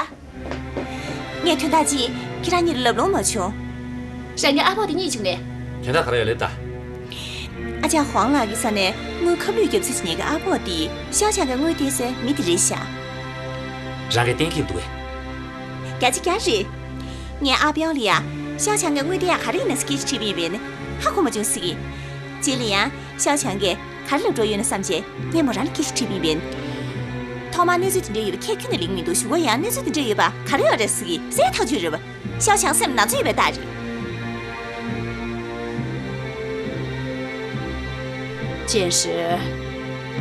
ངས་དོན་དག་ཅིག་ཁྱེད་རང་གཉིས་ལ་ལབ་ལོང་མ་བྱུང་། རང་གི་ཨ་ཕོག་དེ་རྙེད་བྱུང་ངས། དོན་དག་ག་རེ་ཡོད་ལབ་ད། ཨ་ཅག་ཧུང་ལགས་ཀྱི་ས་ནས་དངུལ་ཁབ་ལུད་རྒྱབ་ས་བྱེད་མཁན་གྱི་ཨ་ཕོག་དེ་ཤའོ་ཆང་གི་དངུལ་སྟེར་སའི་མི་དེ་རེད་ཤག་རང་གིས་གཏན་འཁེལ་འདུག་གས། བརྒྱ་ཆ་བརྒྱ་རེད། ངས་ཨ་པའོ་ལ་ཡ། ཤའོ་ཆང་གི་དངུལ་དེ་ཡ་ག་རེ་ཡིན་ན་སྐད་ཆ་དྲིས་པ་ཡིན་པས་ནི་ཧ་གོ་མ་བྱུང་ཟེར་གི། རྗེས་ལ་ཡང་ཤའོ་ཆང་གིས་ག་རེ་ལབ་འགྲོ་ཡོད་ན་བསམ་བྱས་ངས་མོ་རང་ལ་སྐད་ཆ་དྲིས་པ་ཡིན་པས། ཐོག་མར་གནས་ཚུལ་དེ་འདྲ་ཡོད་པ་ཁྱེད་ཁྱོན་ནས་ལེན་མི་འདུག་གཞུག་གུ་ཡང་གནས་ཚུལ་དེ་འདྲ་ཡོད་པ་ག་རེ་ཡོད་རེད་ཟེར་གི། གསལ་ཐག་ཆོད་རེད་པ། ཤའོ་ཆང་སེམས་ན་ཚ་ཡོད་པའི་རྟགས་རེད། ཅན་ཧྲི།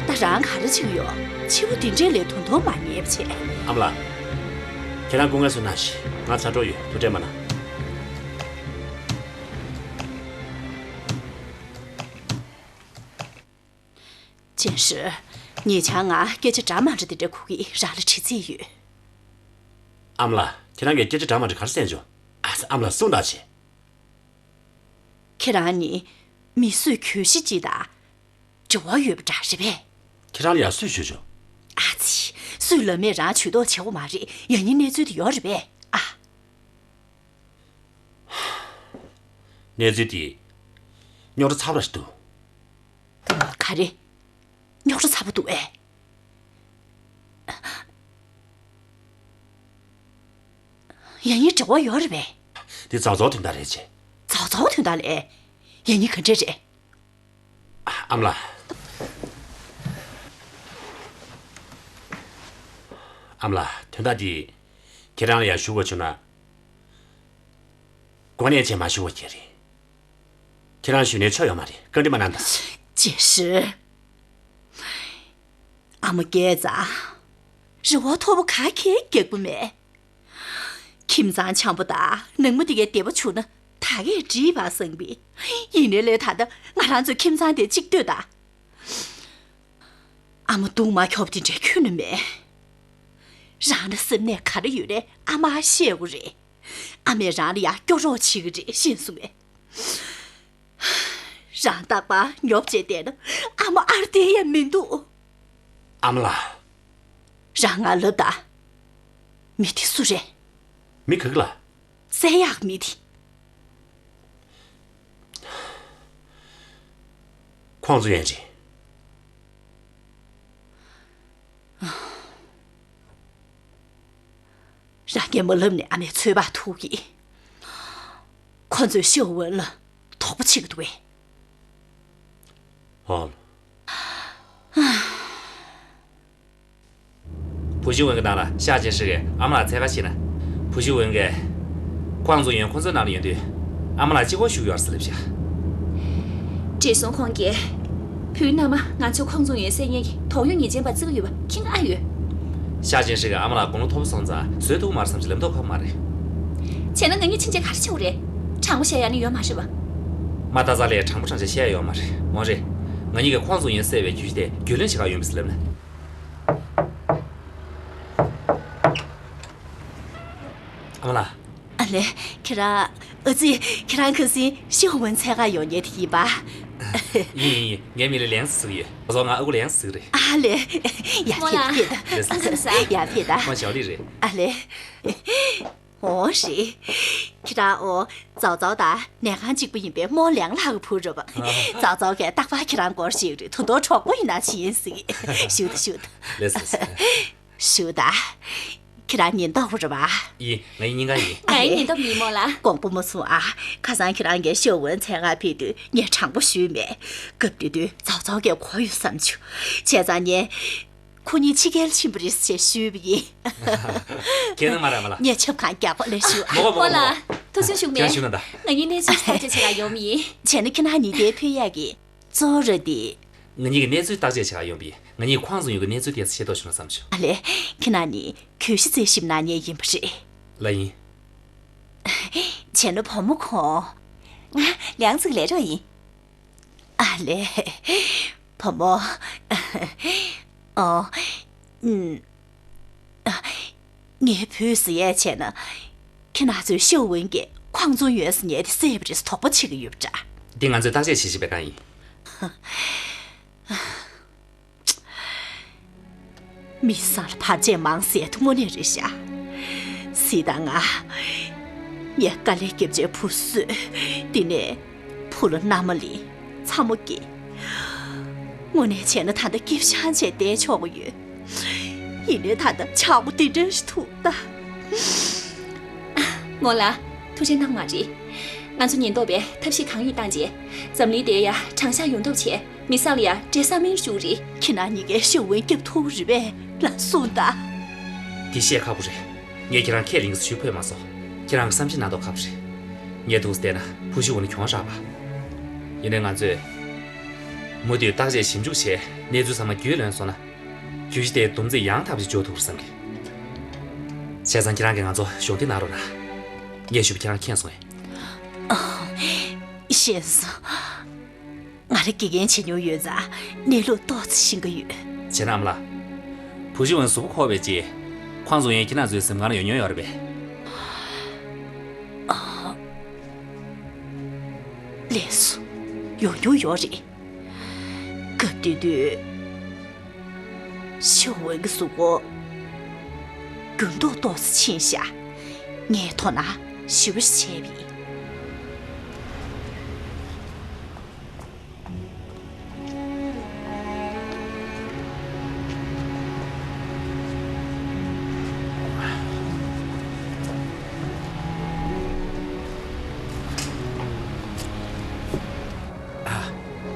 ད་རང་ག་རེ་བྱེད་ཀྱི་ཡོད། ཕྱི་པོ་འདི་འདྲས་ལས་དོ་དོ་མ་ཉེས་པ་བྱས། ཨ་མ་ལགས། ཁྱེད་རང་སྐུ་ངལ་གསོ་གནང་ཞིག་ང་ཚ་འགྲོ་ཡོད། ཐུགས་ཁྲལ་མ་གནང་། ཅན་ཧྲི། ཉེ་ཆར་ང་སྐད་ཆ་འདྲ་མ་འདྲ་དེ་འདྲ་གོ་གི་རང་ལ་དྲི་རྩིས་ཡོད། ཨ་མ་ལགས། ཁྱེད་རང་གིས་སྐད་ཆ་འདྲ་མ་འདྲ་ག་རེ་གསན་བྱུང་། ཨ་ཨ་མ་ལགས་གསུངས་དང་བྱས། ཁྱེད་རང་གཉིས་མི་སུས་གྱོད་གཞི་ཅིག་དང་འབྲེལ་བ་ཡོད་པ་འདྲ་རེད་པས། ཁྱེད་རང་ལ་ཡང་སུས་གྱོད་བྱུང་། ཨ་ཙི། སུས་ལབ་མེད་རང་ཇུས་གཏོགས་བྱེད་དགོས་མ་རེད། ཡང་སྙིང་གནས་ཚུལ་དེ་ཡོད་རེད་པས་ཨ། གནས་ཚུལ་དེ་རྙོག་དྲ་ཚ་པོ་ར་ཞིག་འདུག་ག་རེ། རྙོག་དྲ་ཚ་པོ་འདུག་ཨེ། ཡང་ཡང་འབྲེལ་བ་ཡོད་རེད་པས། འདི་ཙའོ་ཙའོ་དོན་དག་རེད་ཅེ། ཚོགས་དོན་དག་ལས། ཡིན་ནི་ག་འདྲ་རེད། ཨ་མ་ལགས། ཨ་མ་ལགས། དོན་དག་འདི་ཁྱེད་རང་ལ་ཡང་ཞུ་དགོས་བྱུང་ན། གོ་གནས་ཆེ་མ་ཞུ་བ་ཁྱེད་རེད། ཁྱེད་རང་ཞུས་ནས་ཆོ་ཡོད་མ་རེད། བཀའ་འདྲི་མ་གནང་དང་། ཅེ་ཧྲི། ཨ་མ་སྐལ་བཟང་། རེ་བ་མཐོ་པོ་ག་གེ་རྒྱག་པ་མེད། ཁྱིམ་ཚང་འཆམ་པོ་དང་ནང་མི་དེ་གའི་བདེ་པོ་བྱུང་ན་ད་གས་འགྲིག་པ་བསམ་པས། ཡིན་ནའི་ལས་ད་ལྟ་ང་རང་ཚོའི་ཁྱིམ་ཚང་དེ་གཅིག་ལྟོས་དང་། ཨ་མ་སྡུག་མ་ཁྱོབ་དེ་འདྲའི་ཁྱོན་ནས་མེད། རང་ལ་སེམས་ནད་ག་རེ་ཡོད་རེད། ཨ་མར་བཤད་དགོས་རེད། ཨ་མས་རང་ལ་ཡང་སྐྱོ་རོགས་བྱེད་ཀྱི་རེད། ཤེས་སོང་ངས། རང་རྟག་པར་ཉོབ་བྱས་བསྡད་ན་ཨ་མ་ཨར་བསྡད་ཡ་མི་འདུག་ཨ་མ་ལགས། རང་ང་ལབ་དང་། མི་དེ་སུ་རེད། མི་ག་གི་ལ། བསད་ཡག་མི་དེ། ཁོང་ཚོ་ཡན་རེད། རང་གིས་མ་ལབ་ནས་ཨ་མའི་ཚོད་དཔག་ཐུག་གི། ཁོ་ཚོས་ཤོ་ཝུན་ལ་དོགས་པ་བྱེད་ཀྱི་འདུག་གས། ཨོ། བུ་ཤི་ཝུན་གྱི་ནང་ལ་ཤ་ཅན་ཧྲི་གིས་ཨ་མ་ལགས་འཚོལ་ག་ཕྱིན་ན། བུ་ཤི་ཝུན་གྱིས། ཁོང་ཚོ་ཡོན་ཁོ་ཚོའི་ནང་ལ་ཡོད་དུས། ཨ་མ་ལགས་གཅིག་པོ་བཞུགས་ཡོད་ཟེར་ལབ་བཞག་བགྲེས་སོང་ཁོང་གིས། བུའི་མནའ་མ་ང་ཚོས་ཁོང་ཚོ་ཡོན་བསད་མཁན་གྱི་དོགས་ཡོད་ཉེས་ཅན་པ་བརྩི་གི་ཡོད་པ་མཁྱེན་གྱི་ཨ་ཡོད། ཤ་ཅན་ཧྲི་གིས་ཨ་མ་ལགས་དགུང་ལོ་མཐོ་པོ་སོང་ཙང་བཟོད་ཐུབ་ཀྱི་མ་རེད་བསམ་གྱི་ལབ་མདོག་ཁ་པོ་མ་རེད། བྱས་ན་ང་གཉིས་ཕྱིན་ཆད་ག་རེ་བྱེད་དགོས་རེད། དྲང་པོ་བཤད་ཡ་ནི་ཡོད་མ་རེད་པ། མ་ལྟ་ཚང་ལས་དྲང་པོ་དྲང་བཞག་བཤད་ཡ་ཡོད་མ་རེད། འོ་རེད། ང་གཉིས་ཀྱིས་ཁོང་ཚོ་ཡོན་བསད་པའི་རྒྱུ་ཆ་དེ་རྒྱུས་ལོན་བྱེད་ག་ཡོང་བས་ལབ་ན། ཨ་མ་ལགས། ཨ་ལེ། ཁྱེད་རང་། ཨ་ཙི། ཁྱེད་རང་ཁ་སང་ཤོ་ཝུན་འཚོལ་ག་ཡོང་མཁན་དེ་ཡིན་པ། ཡིན་ཡིན་ཡིན། ངའི་མིང་ལ་ལན་ཟེར་གྱི་ཡོད། ང་ཚོ་ང་ཨ་ཁུ་ལན་ཟེར་གྱི་རེད། ཨ་ལེ། ཡ་ཕེབས་ད་ཕེབས་ད། ཨ་ཙི་ཟ། ཡ་ཕེབས་ད། ཁོང་ཞའོ་ལི་རེད། ཨ་ལེ། འོ་རེད། ཁྱེད་རང་འོ། ཙའོ་ཙའོ་དང་ནད་ཁང་གཅིག་པ་ཡིན་པའི་རྨོ་ལེང་ལགས་ཀྱི་བུ་རེད་པ། ཙའོ་ཙའོ་གིས་རྟག་པར་ཁྱེད་རང་སྐོར་ཞུ་གི་རེད། ད་དུང་གྲོགས་པོ་ཡིན་ན་བྱིན་ཟེར་གི། བཞུགས་ད་བཞུགས་ད། ལགས་སོ་ལགས་སོ། བཞུགས་ད། ཁྱེད་རང་ཉེན་རྟོག་པ་རེད་པ། ཡིན། ང་ཡི་སྙིང་ག་ཡིན། ང་ཡི་ཉེན་རྟོག་པ་ཡིན་རྨོ་ལགས། དགོངས་པ་མ་ཚོམ་ཨ། ཁ་སང་ཁྱེད་རང་གིས་ཤོ་ཝུན་འཚོལ་ག་ཕེབས་དུས་ངས་དྲང་པོ་ཞུས་མེད། སྐབས་དེ་དུས་ཙའོ་ཙའོ་གིས་གོ་ཡོད་བསམ་བྱུང་། བྱས་ཙང་ངས། ཁོ་གཉིས་ཕྱི་རྒྱལ་ཕྱིན་པ་རེད་ཅེས་ཞུས་པ་ཡིན། ཁྱེད་རང་མ་རེད་མ་ལགས། ངས་ཆབ་གང་རྒྱག་པ་ལས་ཞུ། མོ་གོ་མོ་གོ་རྨོ་མོ། ལགས། ཐུགས་རྗེ་ཆེ་ཞུ་མེད། ཁྱེད་རང་ཞུ་ན་ད། ང་གཉིས་གནས་ཚུལ་བརྟག་དཔྱད་བྱེད་ག་ཡོང་བ་ཡིན། བྱས་ན་ཁྱེད་རང་གཉིས་དེར་ཕེབས་ཡག་གི་གཙོ་བོ་རེད་དེ། ང་གཉིས་ཀྱི་གནས་ཚུལ་བརྟག་དཔྱད་བྱེད་ག་ཡོང་བ་ཡིན། ང་གཉིས་ཁོང་ཚོ་ཡོད་ཀྱི་གནས་ཚུལ་དེ་ཤེས་རྟོགས་བྱུང་ན་བསམ་བྱུང་། ཨ་ལེ། ཁྱེད་རང་གཉིས་གྱོད་གཞི་རྩད་ཞིབ་གནང་མཁན་ཡིན་པ་རེད། ལགས་ཡིན། བྱས་ན་བུ་མོ་ཁོང་། ང་ལེང་ཙིག་ལས་རོགས་ཡིན། ཨ་ལེ། བུ་མོ། ཨོ། ཨུམ། ངའི་བུས་ཟེར་ཡས་བྱས་ན། ཁྱེད་རང་ཚོའི་ཤོ་ཝུན་གྱིས་ཁོང་ཚོ་ཡོན་ཟེར་མཁན་དེ་བསད་པ་རེད་ཟེར་དོགས་པ་བྱེད་ཀྱི་ཡོད་པ་འདྲ། འདི་ང་ཚོས་བརྟག་དཔྱད་བྱེད་བཞིན་པའི་སྒང་ཡིན། མི་སང་ལ་བར་ཆད་མང་ཟེར་དུ་དངོས་གནས་རེད་ཤག་སྲིད་དང་ང་། ངས་དཀའ་ལས་བརྒྱབ་བྱས་བུ་གསོས། དེ་ནས་བུ་ལ་མནའ་མ་ལེན། ཚ་མོ་སྐྱེས། དངོས་གནས་བྱས་ན་ད་ལྟ་སྐྱིད་ཤང་བྱས་བསྡད་ཆོག་གི་ཡོད། ཡིན་ནའི་ད་ལྟ་ཆག་སྒོ་འདི་འདྲ་ཞིག་ཐུག་ད། རྨོ་ལགས། ཐུགས་རྗེ་གནང་མ་རེད། ང་ཚོ་ཉེན་རྟོག་པས་ཐབས་ཤེས་གང་ཡོད་བཏང་རྗེས། འཛམ་གླིང་འདིར་ཡ་དྲང་གཞག་ཡོང་ཐབས་བྱས། མི་སང་ལ་ཡ་འབྲས་བཟང་སྨན་ཞུ་རེད། ཁྱེད་རང་གཉིས་ཀས་ཤོ་ཝུན་སྐྱོབ་ཐུབ་རེད་པས་ལབ་གསུངས་དང་། འདི་བཤད་ཁག་པོ་རེད། ངས་ཁྱེད་རང་ཁས་ལེན་གྱི་ཞུ་ཕོད་མ་སོང་། ཁྱེད་རང་གི་བསམ་ཤེས་གནང་མདོག་ཁ་པོ་རེད། ངས་འདུག་བལྟས་ན་བུ་ཤི་ཝུན་གྱོང་རག་པ། ཡིན་ནའི་ང་ཚོས། མུ་མཐུད་བརྟག་དཔྱད་ཞིབ་འཇུག་བྱས་གནས་ཚུལ་ཚང་མ་རྒྱུས་ལོན་སོང་ན། གྱོད་གཞི་དེ་བསྡོམས་རྩིས་ཡང་དག་པ་ཞིག་འཇོག་ཐུབ་པར་བསམ་གི། བྱས་ཙང་ཁྱེད་རང་གིས་ང་ཚོ་གཞོགས་འདེགས་གནང་རོགས་གནང་། ངས་ཞུས་པ་ཁྱེད་རང་མཁྱེན་སོང་ངས། ཤེས་སོང་། ང་རང་དགེ་རྒན་བྱེད་མྱོང་ཡོད་ཙང་གནས་ལུགས་ཏོག་ཙམ་ཤེས་ཀྱི་ཡོད། བྱས་ན་ཨ་མ་ལགས། བུ་ཤི་ཝུན་གཟུགས་པོ་ཁོག་པའི་རྗེས། ཁོང་ཚོ་ཡང་ཁྱེད་རང་ཚོའི་གཟིམ་ཁང་ལ་ཡོང་མྱོང་ཡོད་རེད་པས། ལགས་སོ། ཡོང་མྱོང་ཡོད་རེད། སྐབས་དེ་དུས། ཤི་ཝུན་གྱི་གཟུགས་པོ་འགྱུར་ལྡོག་ཏོག་ཙམ་ཕྱིན་ཤག་ངས་དོ་སྣང་ཞེ་པོ་ཞིག་བྱས་པ་ཡིན།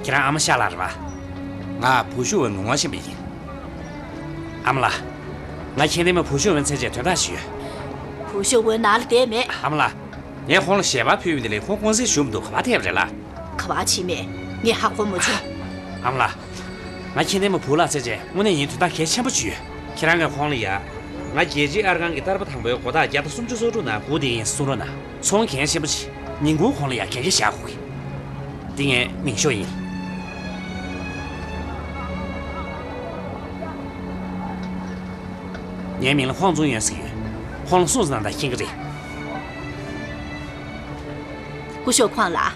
ཁྱེད་རང་ཨ་མ་ཤ་ལགས་རེད་པ། ང་བུ་ཤུ་ཝེན་ངོ་ངོ་ཤེས་པ་ཡིན། ཨ་མ་ལགས། ང་ཁྱེད་རྣམ་པ་བུ་ཤུ་ཝེན་འཚོལ་ཆེད་དོན་དག་ཞིག་ཡོད། བུ་ཤུ་ཝེན་ནང་ལ་བསྡད་མེད། ཨ་མ་ལགས། ངས་ཁོང་ལ་ཞལ་པར་ཕུལ་བ་དེ་ལས་ཁོང་ཀུང་སིར་བཞུགས་མི་འདུག་ག་པར་ཐད་པ་རེད་ལགས། ག་པར་ཕྱིན་མེད། ངས་ཧ་གོ་མ་བྱུང་། ཨ་མ་ལགས། ང་ཁྱེད་རྣམ་པ་བུ་ལགས་འཚོལ་ཆེད་དངོས་གནས་ཡིན་དོན་དག་གལ་ཆེན་པོ་ཅིག་ཡོད། ཁྱེད་རང་གིས་ཁོང་ལ་ཡ། ང་རྒྱལ་སྤྱིའི་ཨར་ཁང་གི་བསྟར་པ་དང་པོའི་སྒོ་རྟགས་བརྒྱ་དང་སུམ་ཅུ་སོ་དྲུག་ནང་སྒུག་བསྡད་ཡིན་གསུང་རོགས་གནང་། ཚོང་འགན་ཆེན་པོ་ཅིག་ཉིན་གུང་ཁོང་ལ་ཡ་འགན་འཁྱེར་བཞག་དགོས་ཀྱི། འདི་ངའི་མིང་ཤོག་ཡིན། ངའི་མིང་ལ་ཧོང་ཙུང་ཡོན་ཟེར་གྱི་ཡོད། ཁོང་ལ་སུང་ཙི་གནང་དང་ཤེས་ཀྱི་རེད། སྐུ་ཞབས་ཁོང་ལགས།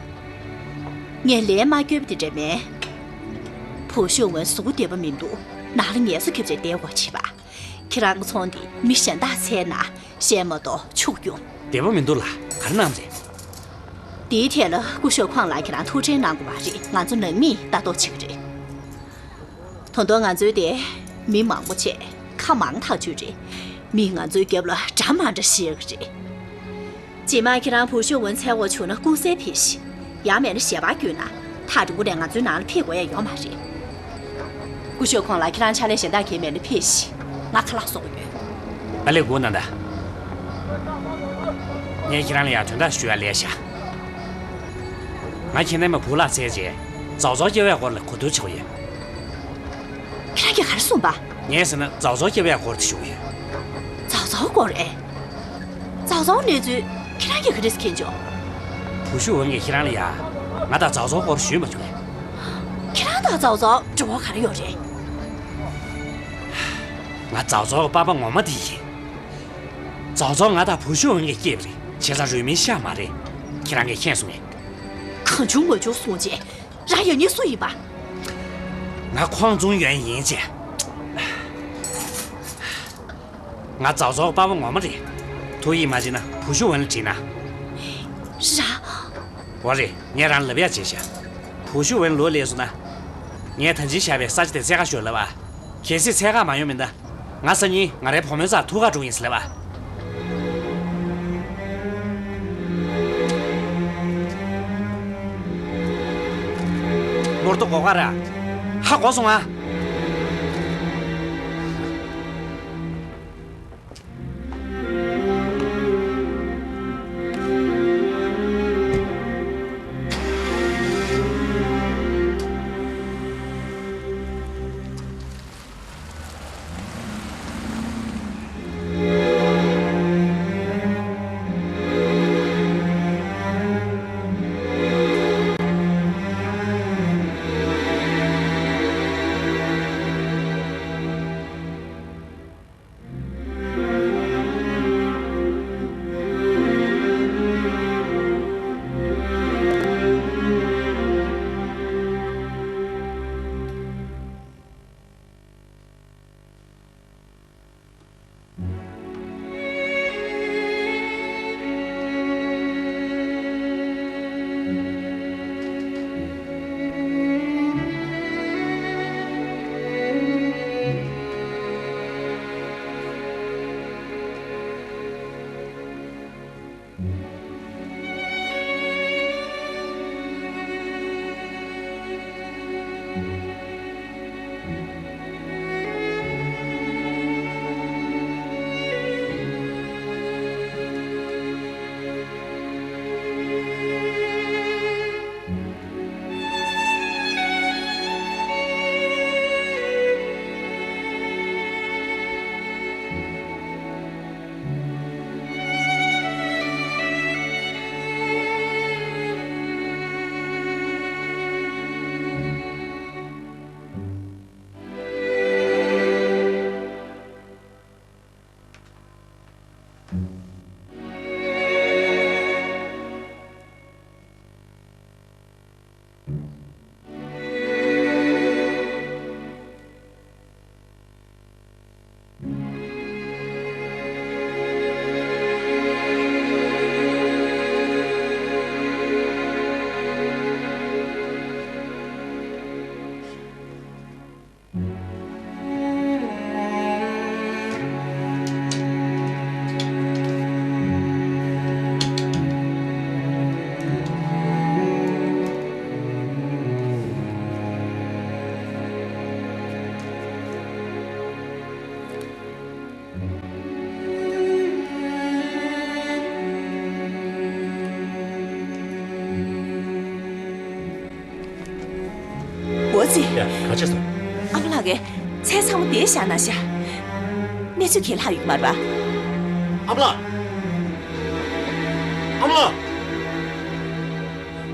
ངས་ལན་མ་བསྐྱོན་པ་དེ་འདྲ་མིན། བུ་ཤུ་ཝེན་གཟུགས་པོ་བདེ་པོ་མི་འདུག་ནང་ལ་ངལ་གསོ་རྒྱབ་བྱས་བསྡད་དགོས་བྱས་པ། ཁྱེད་རང་གི་ཚོང་འདི་མི་གཞན་དག་འཚོལ་ན་ཞན་མ་གཏོགས་ཕྱུག་ཡོང་། བདེ་པོ་མི་འདུག་ལགས། ག་རེ་གནང་བ་རེད། དེའི་ཐད་ལ་སྐུ་ཞབས་ཁོང་ལ་ཁྱེད་རང་ཐུགས་ཁྲལ་གནང་དགོས་པ་རེད། ང་ཚོ་ནང་མིས་ལྟ་རྟོག་བྱེད་ཀྱི་རེད། ད་དུང་ང་ཚོའི་དེ་མི་མང་པོ་བྱས་ཁ་མང་ཐག་ཆོད་རེད། མིས་ང་ཚོའི་རྒྱབ་ལ་འདྲ་མ་འདྲ་བཤད་ཀྱི་རེད། རྗེས་མ་ཁྱེད་རང་བུ་ཤུ་ཝེན་འཚོལ་དགོས་བྱུང་ན་ཀུང་སིར་ཕེབས་ཤིག་ཡང་མེད་ན་ཞལ་པར་བསྐྱོན་ན། ཐག་རིང་པོ་ནས་ང་ཚོའི་ནང་ལ་ཕེབས་དགོས་ཡ་ཡོད་མ་རེད། སྐུ་ཞབས་ཁོང་ལ་ཁྱེད་རང་ཕྱག་ལས་གཞན་དག་གང་ཡང་མེད་ན་ཕེབས་ཤིག་ང་ཁ་ལག་བཟོ་གི་ཡོད། ཨ་ལས། སྒུག་གནང་དང་། ངས་ཁྱེད་རང་ལ་ཡ་དོན་དག་ཞུ་ཡ་ལས་བཞག་ང་ཁྱེད་རྣམ་པ་བུ་ལགས་འཚོལ་རྗེས་ཙའོ་ཙའོ་སྐྱེ་བའི་སྐོར་ལ་གོ་བསྡུར་བྱེད་དགོས་ཡོད། ཁྱེད་རང་གིས་ག་རེ་གསུངས་པ། ངས་ཟེར་ན་ཙའོ་ཙའོ་སྐྱེ་བའི་སྐོར་དེ་ཞུ་གི་ཡོད། ཙའོ་ཙའོ་སྐོར་རེད། ཙའོ་ཙའོ་གནས་ཚུལ་ཁྱེད་རང་གིས་ག་རེ་མཁྱེན་བྱུང་། བུ་ཤུ་ཝེན་གྱིས་ཁྱེད་རང་ལ་ཡ། ང་དང་ཙའོ་ཙའོ་སྐོར་ཞུས་མ་བྱུང་ངས། ཁྱེད་རང་དང་ཙའོ་ཙའོ་འབྲེལ་བ་ག་རེ་ཡོད་རེད། ང་ཙའོ་ཙའོ་གི་པ་ཕ་ངོ་མ་དེ་ཡིན། ཙའོ་ཙའོ་ང་དང་བུ་ཤུ་ཝེན་གྱིས་སྐྱེས་པ་རེད། བྱས་ཙང་རུས་མིང་ཤ་མ་རེད། ཁྱེད་རང་གིས་མཁྱེན་སོང་ངས། གང་བྱུང་མང་བྱུང་གསུངས་རྗེས། རང་ཡང་སྙིང་སུ་ཡིན་པ། ང་ཧོང་ཙུང་ཡོན་ཡིན་ཅེ། ང་ཙའོ་ཙའོ་གི་པ་ཕ་ངོ་མ་རེད། ཐུགས་ཡིད་མ་ཆེས་ན་བུ་ཤུ་ཝེན་ལ་དྲིས་ན། རང་། འོ་རེད། ངས་རང་ལབ་ཡ་བྱས་ཤག་བུ་ཤུ་ཝེན་ལོག་སླེབས་སོང་ན། ངས་ད་ཅི་བཞག་པའི་ས་ཆ་དེ་འཚོལ་ག་ཤོག་ལབ་ཨ། གལ་སྲིད་འཚོལ་ག་མ་ཡོང་མིན་ད། ང་སང་ཉིན་ང་རའི་བུ་མོའི་རྩར་ཐུག་ག་འགྲོ་གི་ཡིན་ཟེར་ལབ་ཨ། ནོར་ཏོ་གོ་ག་ར། ཧ་གོ་སོང་ཨ། ཙི། ཡ། ག་བྱས་སོང་། ཨ་མ་ལགས་ཀྱིས་མཚན་ཚང་མ་དེ་བཞག་གནང་ཤག་གནས་ཚུལ་གང་ཡང་ལྷག་ཡོད་ཀྱི་མ་རེད་པ། ཨ་མ་ལགས། ཨ་མ་ལགས།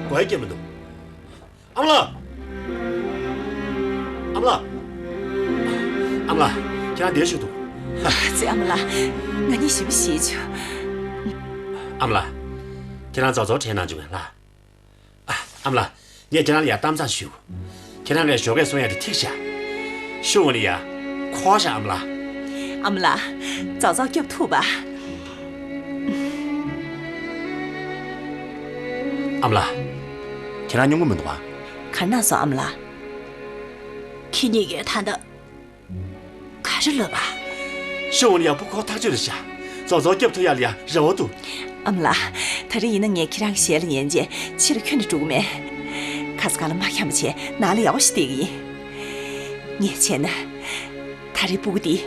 སྒོ་ཡང་རྒྱབ་མི་འདུག་ཨ་མ་ལགས། ཨ་མ་ལགས། ཨ་མ་ལགས། ཁྱེད་རང་བསྡད་བཞུགས་འདུག་ཙི། ཨ་མ་ལགས། ང་གཉིད་ཞེ་པོ་ཞིག་བྱུང་། ཨ་མ་ལགས། ཁྱེད་རང་ཙོ་ཙོ་དྲན་གནང་བྱུང་ངས་ལགས། ཨ། ཨ་མ་ལགས། ངས་ཁྱེད་རང་ལ་ཡ་གཏམ་བཟང་ཞུ། ཁྱེད་རང་གིས་ཞོགས་ཀས་གསུང་ཡ་དེ་ཐིག་ཤག་ཤུ་ཝུན་ལ་ཡ་འཁོར་ཤག་ཨ་མ་ལགས། ཨ་མ་ལགས། ཙོ་ཙོ་སྐྱོབ་ཐུབ་པ། ཨ་མ་ལགས། ཁྱེད་རང་སྙུང་གི་མི་འདུག་ག་ག་རེ་གནང་སོང་ཨ་མ་ལགས། ཁྱེད་གཉིས་ཀས་ད་ལྟ། ག་རེ་ལབ་པ། ཤོ་འོ་ལ་ཡ་བུ་ཁོ་ཐག་ཆོད་རེད་ཤག་ཙོ་ཙོ་སྐྱོབ་ཐུབ་ཡ་ལ་ཡ་རེ་བ་འདུག་ཨ་མ་ལགས། ད་རེས་ཡིན་ན་ངས་ཁྱེད་རང་གི་ཞལ་ལ་ཉན་བྱས་ཕྱི་ལ་ཁྱོན་ནས་འགྲོ་གི་མེད། ཁ་ས་ཁ་ལ་མ་འཁྱམ་པ་བྱས་ནང་ལ་ཡག་པོ་ཞིག་བསྡད་ཀྱི་ཡིན། ངས་བྱས་ན། ད་རེས་སྤུ་གུ་འདིས་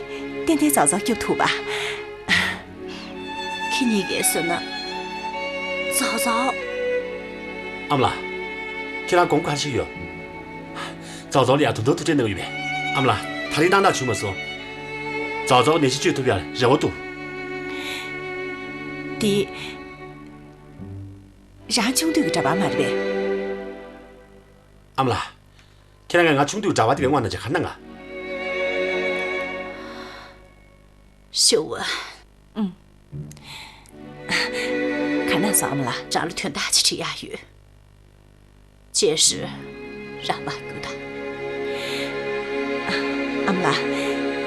ཏན་ཏན་ཙོ་ཙོ་སྐྱོབ་ཐུབ་པ། ཁྱེད་གཉིས་ཀས་བཟོས་ན། ཙོ་ཙོ། ཨ་མ་ལགས། ཁྱེད་རང་དགོངས་པ་ག་རེ་བཞེས་ཡོད། ཙོ་ཙོ་ལ་ཡ་དུས་ཐོག་ཐུག་འཕྲད་གནང་གི་ཡོད་པས། ཨ་མ་ལགས། ད་རེས་སྣང་དག་བྱུང་མ་སོང་། ཙོ་ཙོ་ནད་གཞི་བཅོས་ཐུབ་ཡ་རེ་བ་འདུག་དེ། རང་ཆུང་དུས་ཀྱི་འདྲ་པར་མ་རེད་པས། ཨ་མ་ལགས། ཁྱེད་རང་གིས་ང་ཆུང་དུས་འདྲ་པར་དེ་བས་དངོས་གནང་བྱས་ག་རེ་གནང་ག་ཤོ་འོ། ཨུམ། ག་རེ་གནང་སོང་ཨ་མ་ལགས། རང་ལ་དོན་དག་ཅིག་དྲི་ཡག་ཡོད། ཅན་ཧྲི། རང་ལ་རྒྱུགས་དང་། ཨ་མ་ལགས།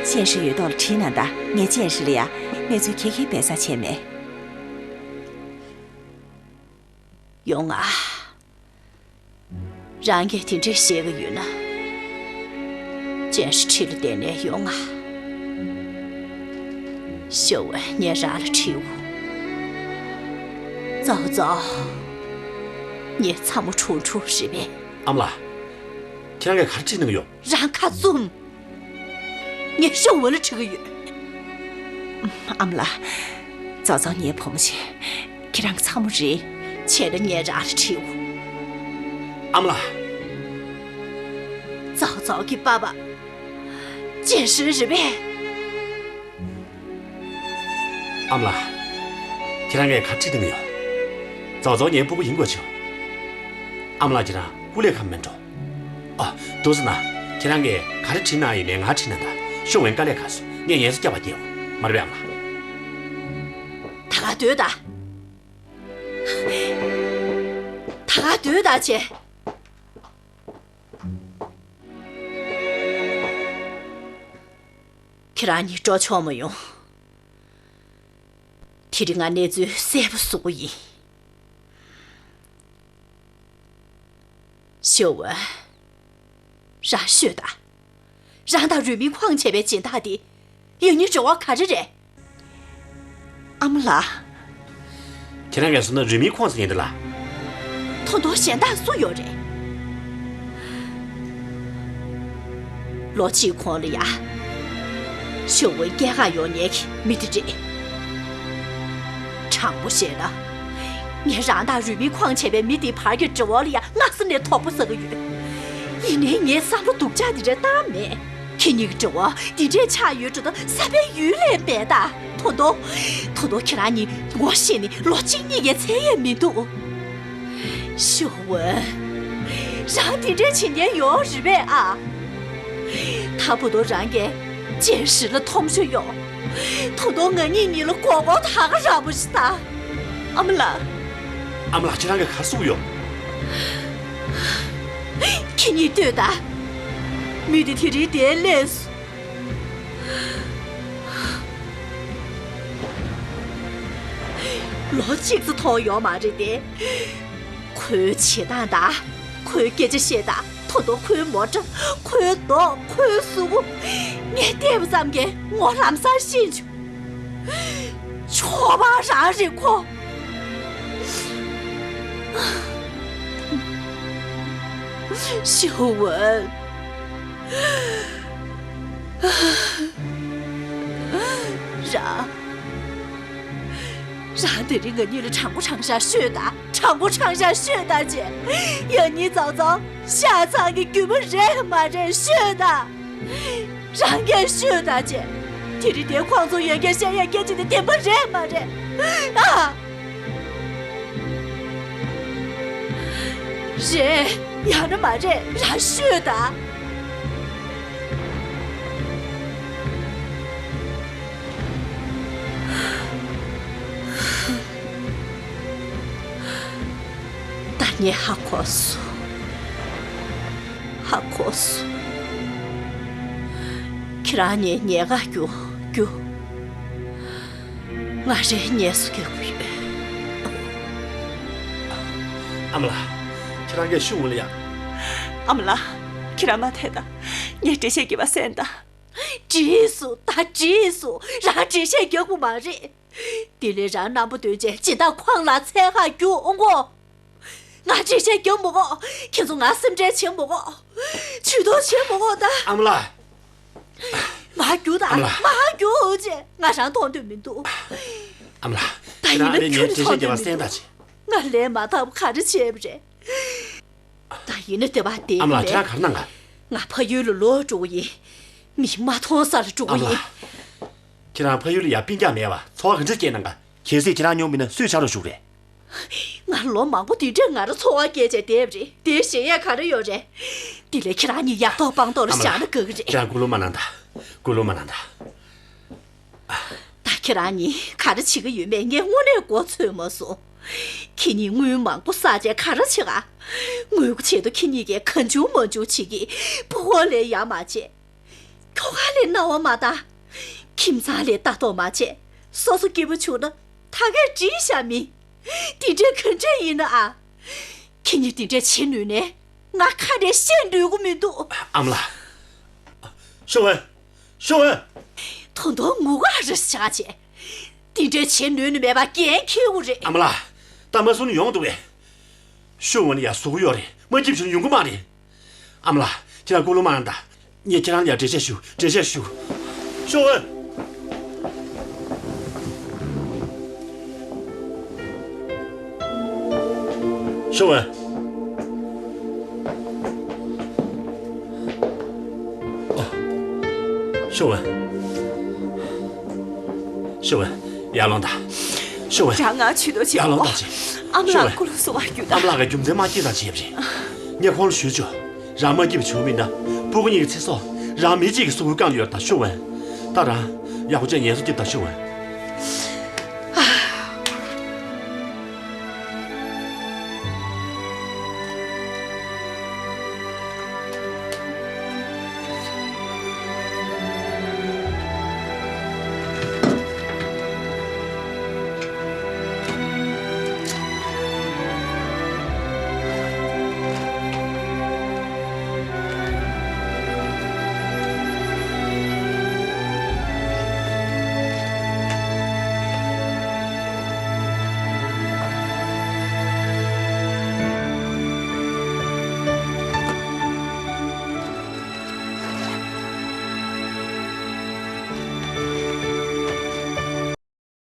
ཅན་ཧྲི་ཡོད་ཐོག་ལ་དྲིས་གནང་དང་། ངས་ཅན་ཧྲི་ལ་ཡ་གནས་ཚུལ་ག་ག་སྦས་གསང་བྱས་མེད། ཡོང་ང་། རང་གིས་དེ་འདྲས་བཤད་ཀྱི་ཡོད་ན། ཅན་ཧྲི་འཁྲིས་ལ་བསྡད་ནས་ཡོང་ང་། ཤོ་འོ་ངས་རང་ལ་དྲིའོ། ཙོ་ཙོ། ངའི་ཚ་མོ་ཁྲུང་ཁྲུང་རེད་པས། ཨ་མ་ལགས། ཁྱེད་རང་གིས་ག་རེ་དྲིས་གནང་གི་ཡོད། རང་ཁ་བཙུམ། ངས་ཤོ་འོ་ལ་དྲི་གི་ཡོད། ཨ་མ་ལགས། ཙོ་ཙོ་ངའི་བུ་མོ་བྱས། ཁྱེད་རང་གི་ཚ་མོ་རེད། བྱས་ན་ངས་རང་ལ་དྲིའོ། ཨ་མ་ལགས། ཙོ་ཙོ་གི་པ་པ། ཅན་ཧྲི་རེད་པས། ཨ་མ་ལགས། ཁྱེད་རང་གིས་ག་རེ་དྲིས་གནང་གི་ཡོད། ཙོ་ཙོ་ངའི་སྤུ་གུ་ཡིན་དགོས་བྱུང་། ཨ་མ་ལགས། ཁྱེད་རང་སྐུ་ལས་ཁ་མི་འགྲོ། ཨ། འདུག་སེ་ན། ཁྱེད་རང་གིས་ག་རེ་དྲིས་གནང་ཡིན་མིན་ང་དྲིས་གནང་དང་། ཤོ་འོ་དཀའ་ལས་ཁག་སོང་། ངས་ངལ་གསོ་རྒྱབ་པ་སྐྱེལ། མ་རེད་པས་ཨ་མ་ལགས། ད་ག་སྡོད་དང་། ད་ག་སྡོད་དང་བྱས། ཁྱེད་རང་གཉིས་འགྲོ་ཆོག་མ་ཡོང་། དེ་རིང་ང་གནས་ཚུལ་གསལ་པོ་བཟོ་གི་ཡིན། ཤོ་འོ། རང་ཤོད་དང་། རང་དང་རུས་མིང་ཁོང་བྱས་པའི་སྦྱིན་བདག་དེ། ཡང་སྙིང་རེ་བ་ག་རེ་རེད། ཨ་མ་ལགས། ཁྱེད་རང་གིས་བཟོས་ན་རུས་མིང་ཁོང་ཟེར་མཁན་དེ་ལ། ད་དུང་གཞན་དག་སུ་ཡོད་རེད། ལོ་གཅིག་གོང་ལ་ཡ། ཤོ་འོ་སྐྱེལ་གར་ཡོང་མཁན་གྱི་མི་དེ་རེད། དྲང་པོ་བཤད་ན། ངས་རང་དང་རུས་མིང་ཁོང་བྱས་པའི་མི་དེའི་བར་གྱི་འབྲེལ་བ་ལ་ཡ་སྔ་ས་ནས་དོགས་པ་ཟ་གི་ཡོད། ཡིན་ནའི་ངའི་བསམ་བློ་སྡུག་ཅག་འདི་འདྲ་བཏང་མེད། ཁྱེད་གཉིས་ཀྱི་འབྲེལ་བ་འདི་འདྲས་ཆགས་ཡོད་འགྲོ་ན་བསམ་པའི་ཡུལ་ལས་མེད་ད། ད་དུང་། ད་དུང་ཁྱེད་རང་གཉིས་ངོ་ཤེས་ནས་ལོ་གཅིག་གཉིས་ཀྱི་མཚན་ཡས་མི་འདུག་ཤོ་འོ། རང་འདི་འདྲས་བྱེད་མཁན་ཡོད་རེད་པས་ཨ། ད་བར་དུ་རང་གིས་ཅན་ཧྲི་ལ་མཐོང་ཆུང་ཡོད། ད་དུང་ང་གཉིས་གཉིས་ལ་མགོ་སྐོར་ད་ག་རང་པོ་ཞིག་ད། ཨ་མ་ལགས། ཨ་མ་ལགས། ཁྱེད་རང་གིས་ག་རེ་གསུང་གི་ཡོད། ཁྱེད་གཉིས་ལྟོས་དང་། མི་དེ་དེ་རིང་འདིར་སླེབས་སོང་། ལོ་གཅིག་ཙམ་མཐོང་ཡོད་མ་རེད་དེ། ཁོའི་བྱེད་སྟངས་དང་། ཁོའི་སྐད་ཆ་བཤད་སྟངས། ད་དུང་ཁོའི་མོ་ཊ། ཁོའི་མདོག་ཁོའི་གཟུགས་པོ། ངས་བལྟས་པ་ཙམ་གྱིས་ངོ་ལམ་སང་ཤེས་བྱུང་། ཆོག་པ་རང་རེད་ཁོ། ཤོ་འོ། རང་། རང་ དེ་རིང་ང་གཉིས་ལ་དྲང་པོ་དྲང་བཞག་ཤོད་དང་། དྲང་པོ་དྲང་བཞག་ཤོད་དང་ཅེས། ཡང་སྙིང་ཙང་ཙང་ཤ་ཚ་གི་རྒྱུ་མ་རེད་མ་རེད་ཤོད་དང་། རང་གིས་ཤོད་དང་ཅེས། དེ་རིང་དེ་ཁོང་ཚོ་ཡོན་ཏན་བཤད་ཡ་སྐད་ཆ་དེ་བདེན་པ་རེད་མ་རེད། ཨ། རེད། ཡང་ན་མ་རེད། རང་ཤོད་དང་། ད་ངས་ཧ་གོ་སོང་། ཧ་གོ་སོང་། ཁྱེད་རང་གཉིས་ཉལ་ག་རྒྱུགས་རྒྱུགས། ང་རེ་ཉལ་སོ་རྒྱག་གི་ཡོད། ཨ་མ་ལགས། ཁྱེད་རང་གིས་ཤུགས་ཡོད་ལ་ཡ། ཨ་མ་ལགས། ཁྱེད་རང་མ་ཐད་ད། ངས་འགྲེལ་བཤད་རྒྱབ་པ་གསན་ད། འགྲིག་སོང་། ད་འགྲིག་སོང་། རང་འགྲེལ་བཤད་རྒྱག་དགོས་མ་རེད། དེ་ལས་རང་རྣམ་པ་སྟོན་བྱས་སྦྱིན་བདག་ཁོང་ལ་འཚོལ་ག་རྒྱུགས་འོང་གོ། ང་འགྲེལ་བཤད་རྒྱབ་མི་དགོས། ཁྱེད་ཚོ་ང་སེམས་ཁྲལ་བྱེད་མི་དགོས། ཇུས་གཏོགས་བྱེད་མི་དགོས་ད། ཨ་མ་ལགས། མར་རྒྱུགས་དང་། ཨ་མ་ལགས། མར་རྒྱུགས་ཅེས། ང་རང་མཐོང་འདོད་མི་འདུག་ཨ་མ་ལགས། ད་ཡིན་ན་ཁྱོད་ནི་མཐོང་འདོད་མི་འདུག་ང་ལས་མ་ཐར་ག་རེ་བྱས་པ་རེད། ད་ཡིན་ན་དེ་བ་དེ་ཨ་མ་ལགས། ཁྱེད་རང་ག་རེ་གནང་ག་ང་ཕ་ཡུལ་ལ་ལོག་འགྲོ་གི་ཡིན། མི་མ་མཐོང་ས་ལ་འགྲོ་གི་ཡིན། ཨ་མ་ལགས། ཁྱེད་རང་ཕ་ཡུལ་ལ་ཡ་སྤུན་ཀྱག་མེད་པ་འཚོ་བ་ག་འདྲ་སྐྱེལ་གནང་ག་གལ་སྲིད་ཁྱེད་རང་སྙོམས་པ་ཡིན་ན་སུས་ཆ་རོགས་ཞུ་གི་རེད། ང་ལོ་མང་པོ་དེ་འདྲས་ང་རང་འཚོ་བ་སྐྱེལ་བྱས་བསྡད་པ་རེད། དེ་ཞེ་ཡས་ག་རེ་ཡོད་རེད། དེ་ལས་ཁྱེད་རང་གཉིས་ཡག་ཐོག་སྤང་ཐོག་ལ་ཨ་མ་ལགས། བཞག་ན་དགའ་གི་རེད། ཁྱེད་རང་སྐུ་ལུང་མ་གནང་ད། སྐུ་ལུང་མ་གནང་ད། ད་ཁྱེད་རང་གཉིས་ག་རེ་བྱེད་ཀྱི་ཡོད་མེད་ངས་དངོས་གནས་མགོ་ཚོས་མ་སོང་། ཁྱེད་གཉིས་དངུལ་མང་པོ་བསགས་བྱས་ག་རེ་བྱེད་ག་དངུལ་གྱི་ཆེད་དུ་ཁྱེད་གཉིས་ཀྱིས་གང་བྱུང་མང་བྱུང་བྱེད་ཀྱི། ཕོ་བ་ལས་ཡ་མ་བྱེད། ཁྱོ་ག་ལས་རྣ་བ་མ་གཏད། ཁྱིམ་ཚང་ལས་ལྟ་རྟོག་མ་བྱེད། སོ་སོ་སྐྱིད་པོ་བྱུང་ན་ད་གས་འགྲིག་ཤག་མི། དེ་འདྲས་ག་འདྲས་ཡིན་ན་ཨ། ཁྱེད་གཉིས་དེ་འདྲས་བྱེད་ནུས་ནས་ང་ཁ་ནས་བཤད་འདོད་གི་མི་འདུག་ཨ་མ་ལགས། ཤོག་ཨེ། ཤོག་ཨེ། ད་དུང་ངུ་ག་རེ་བྱས་བྱས། དེ་འདྲས་བྱེད་ནུས་ནི་མེད་པ་འགན་འཁྱེར་དགོས་རེད། ཨ་མ་ལགས། ད་མ་སོང་ནི་ཡོང་འདུག་གས། ཤོག་ཨེ་ནི་ཡ་ཟུག་ཡོད་རེད། མ་སྐྱིད་བྱུང་ཡོང་གི་མ་རེད། ཨ་མ་ལགས། ཁྱེད་རང་སྐུ་ལུང་མ་གནང་ད། ངས་ཁྱེད་རང་ལ་འགྲེལ་བཤད་ཞུ། འགྲེལ་བཤད་ཞུ། ཤོག་ཨེ། ཤོག་ཨེ། ཨ། ཤོག་ཨེ། ཤོག་ཨེ། ཡར་ལོངས་ད། ཤོག་ཨེ། རང་ང་ཆུད་དོ་བྱེད། ཡར་ལོངས་ད་བྱེད། ཨ་མ་ལགས། ཤོག་ཨེ། སྐུ་ལུང་སོང་བ་རྒྱུ་ད། ཨ་མ་ལགས་ཀྱི་རྒྱུ་མཚན་མ་སྐྱེས་ད་བྱེད་རེད། ངས་ཁོང་ལ་ཞུས་ཆོག་རང་མ་སྐྱིད་པ་བྱུང་མིན་ན། སྤུ་གུ་གཉིས་ཀྱི་ཚེ་སྲོག་རང་མི་གཅིག་གི་སྲོག་ཁུར་བཀང་ཡོད་ད། ཤོག་ཨེ། ད་རང་ཡག་པོ་བྱས་ངལ་གསོ་རྒྱབ་ད། ཤོག་ཨེ།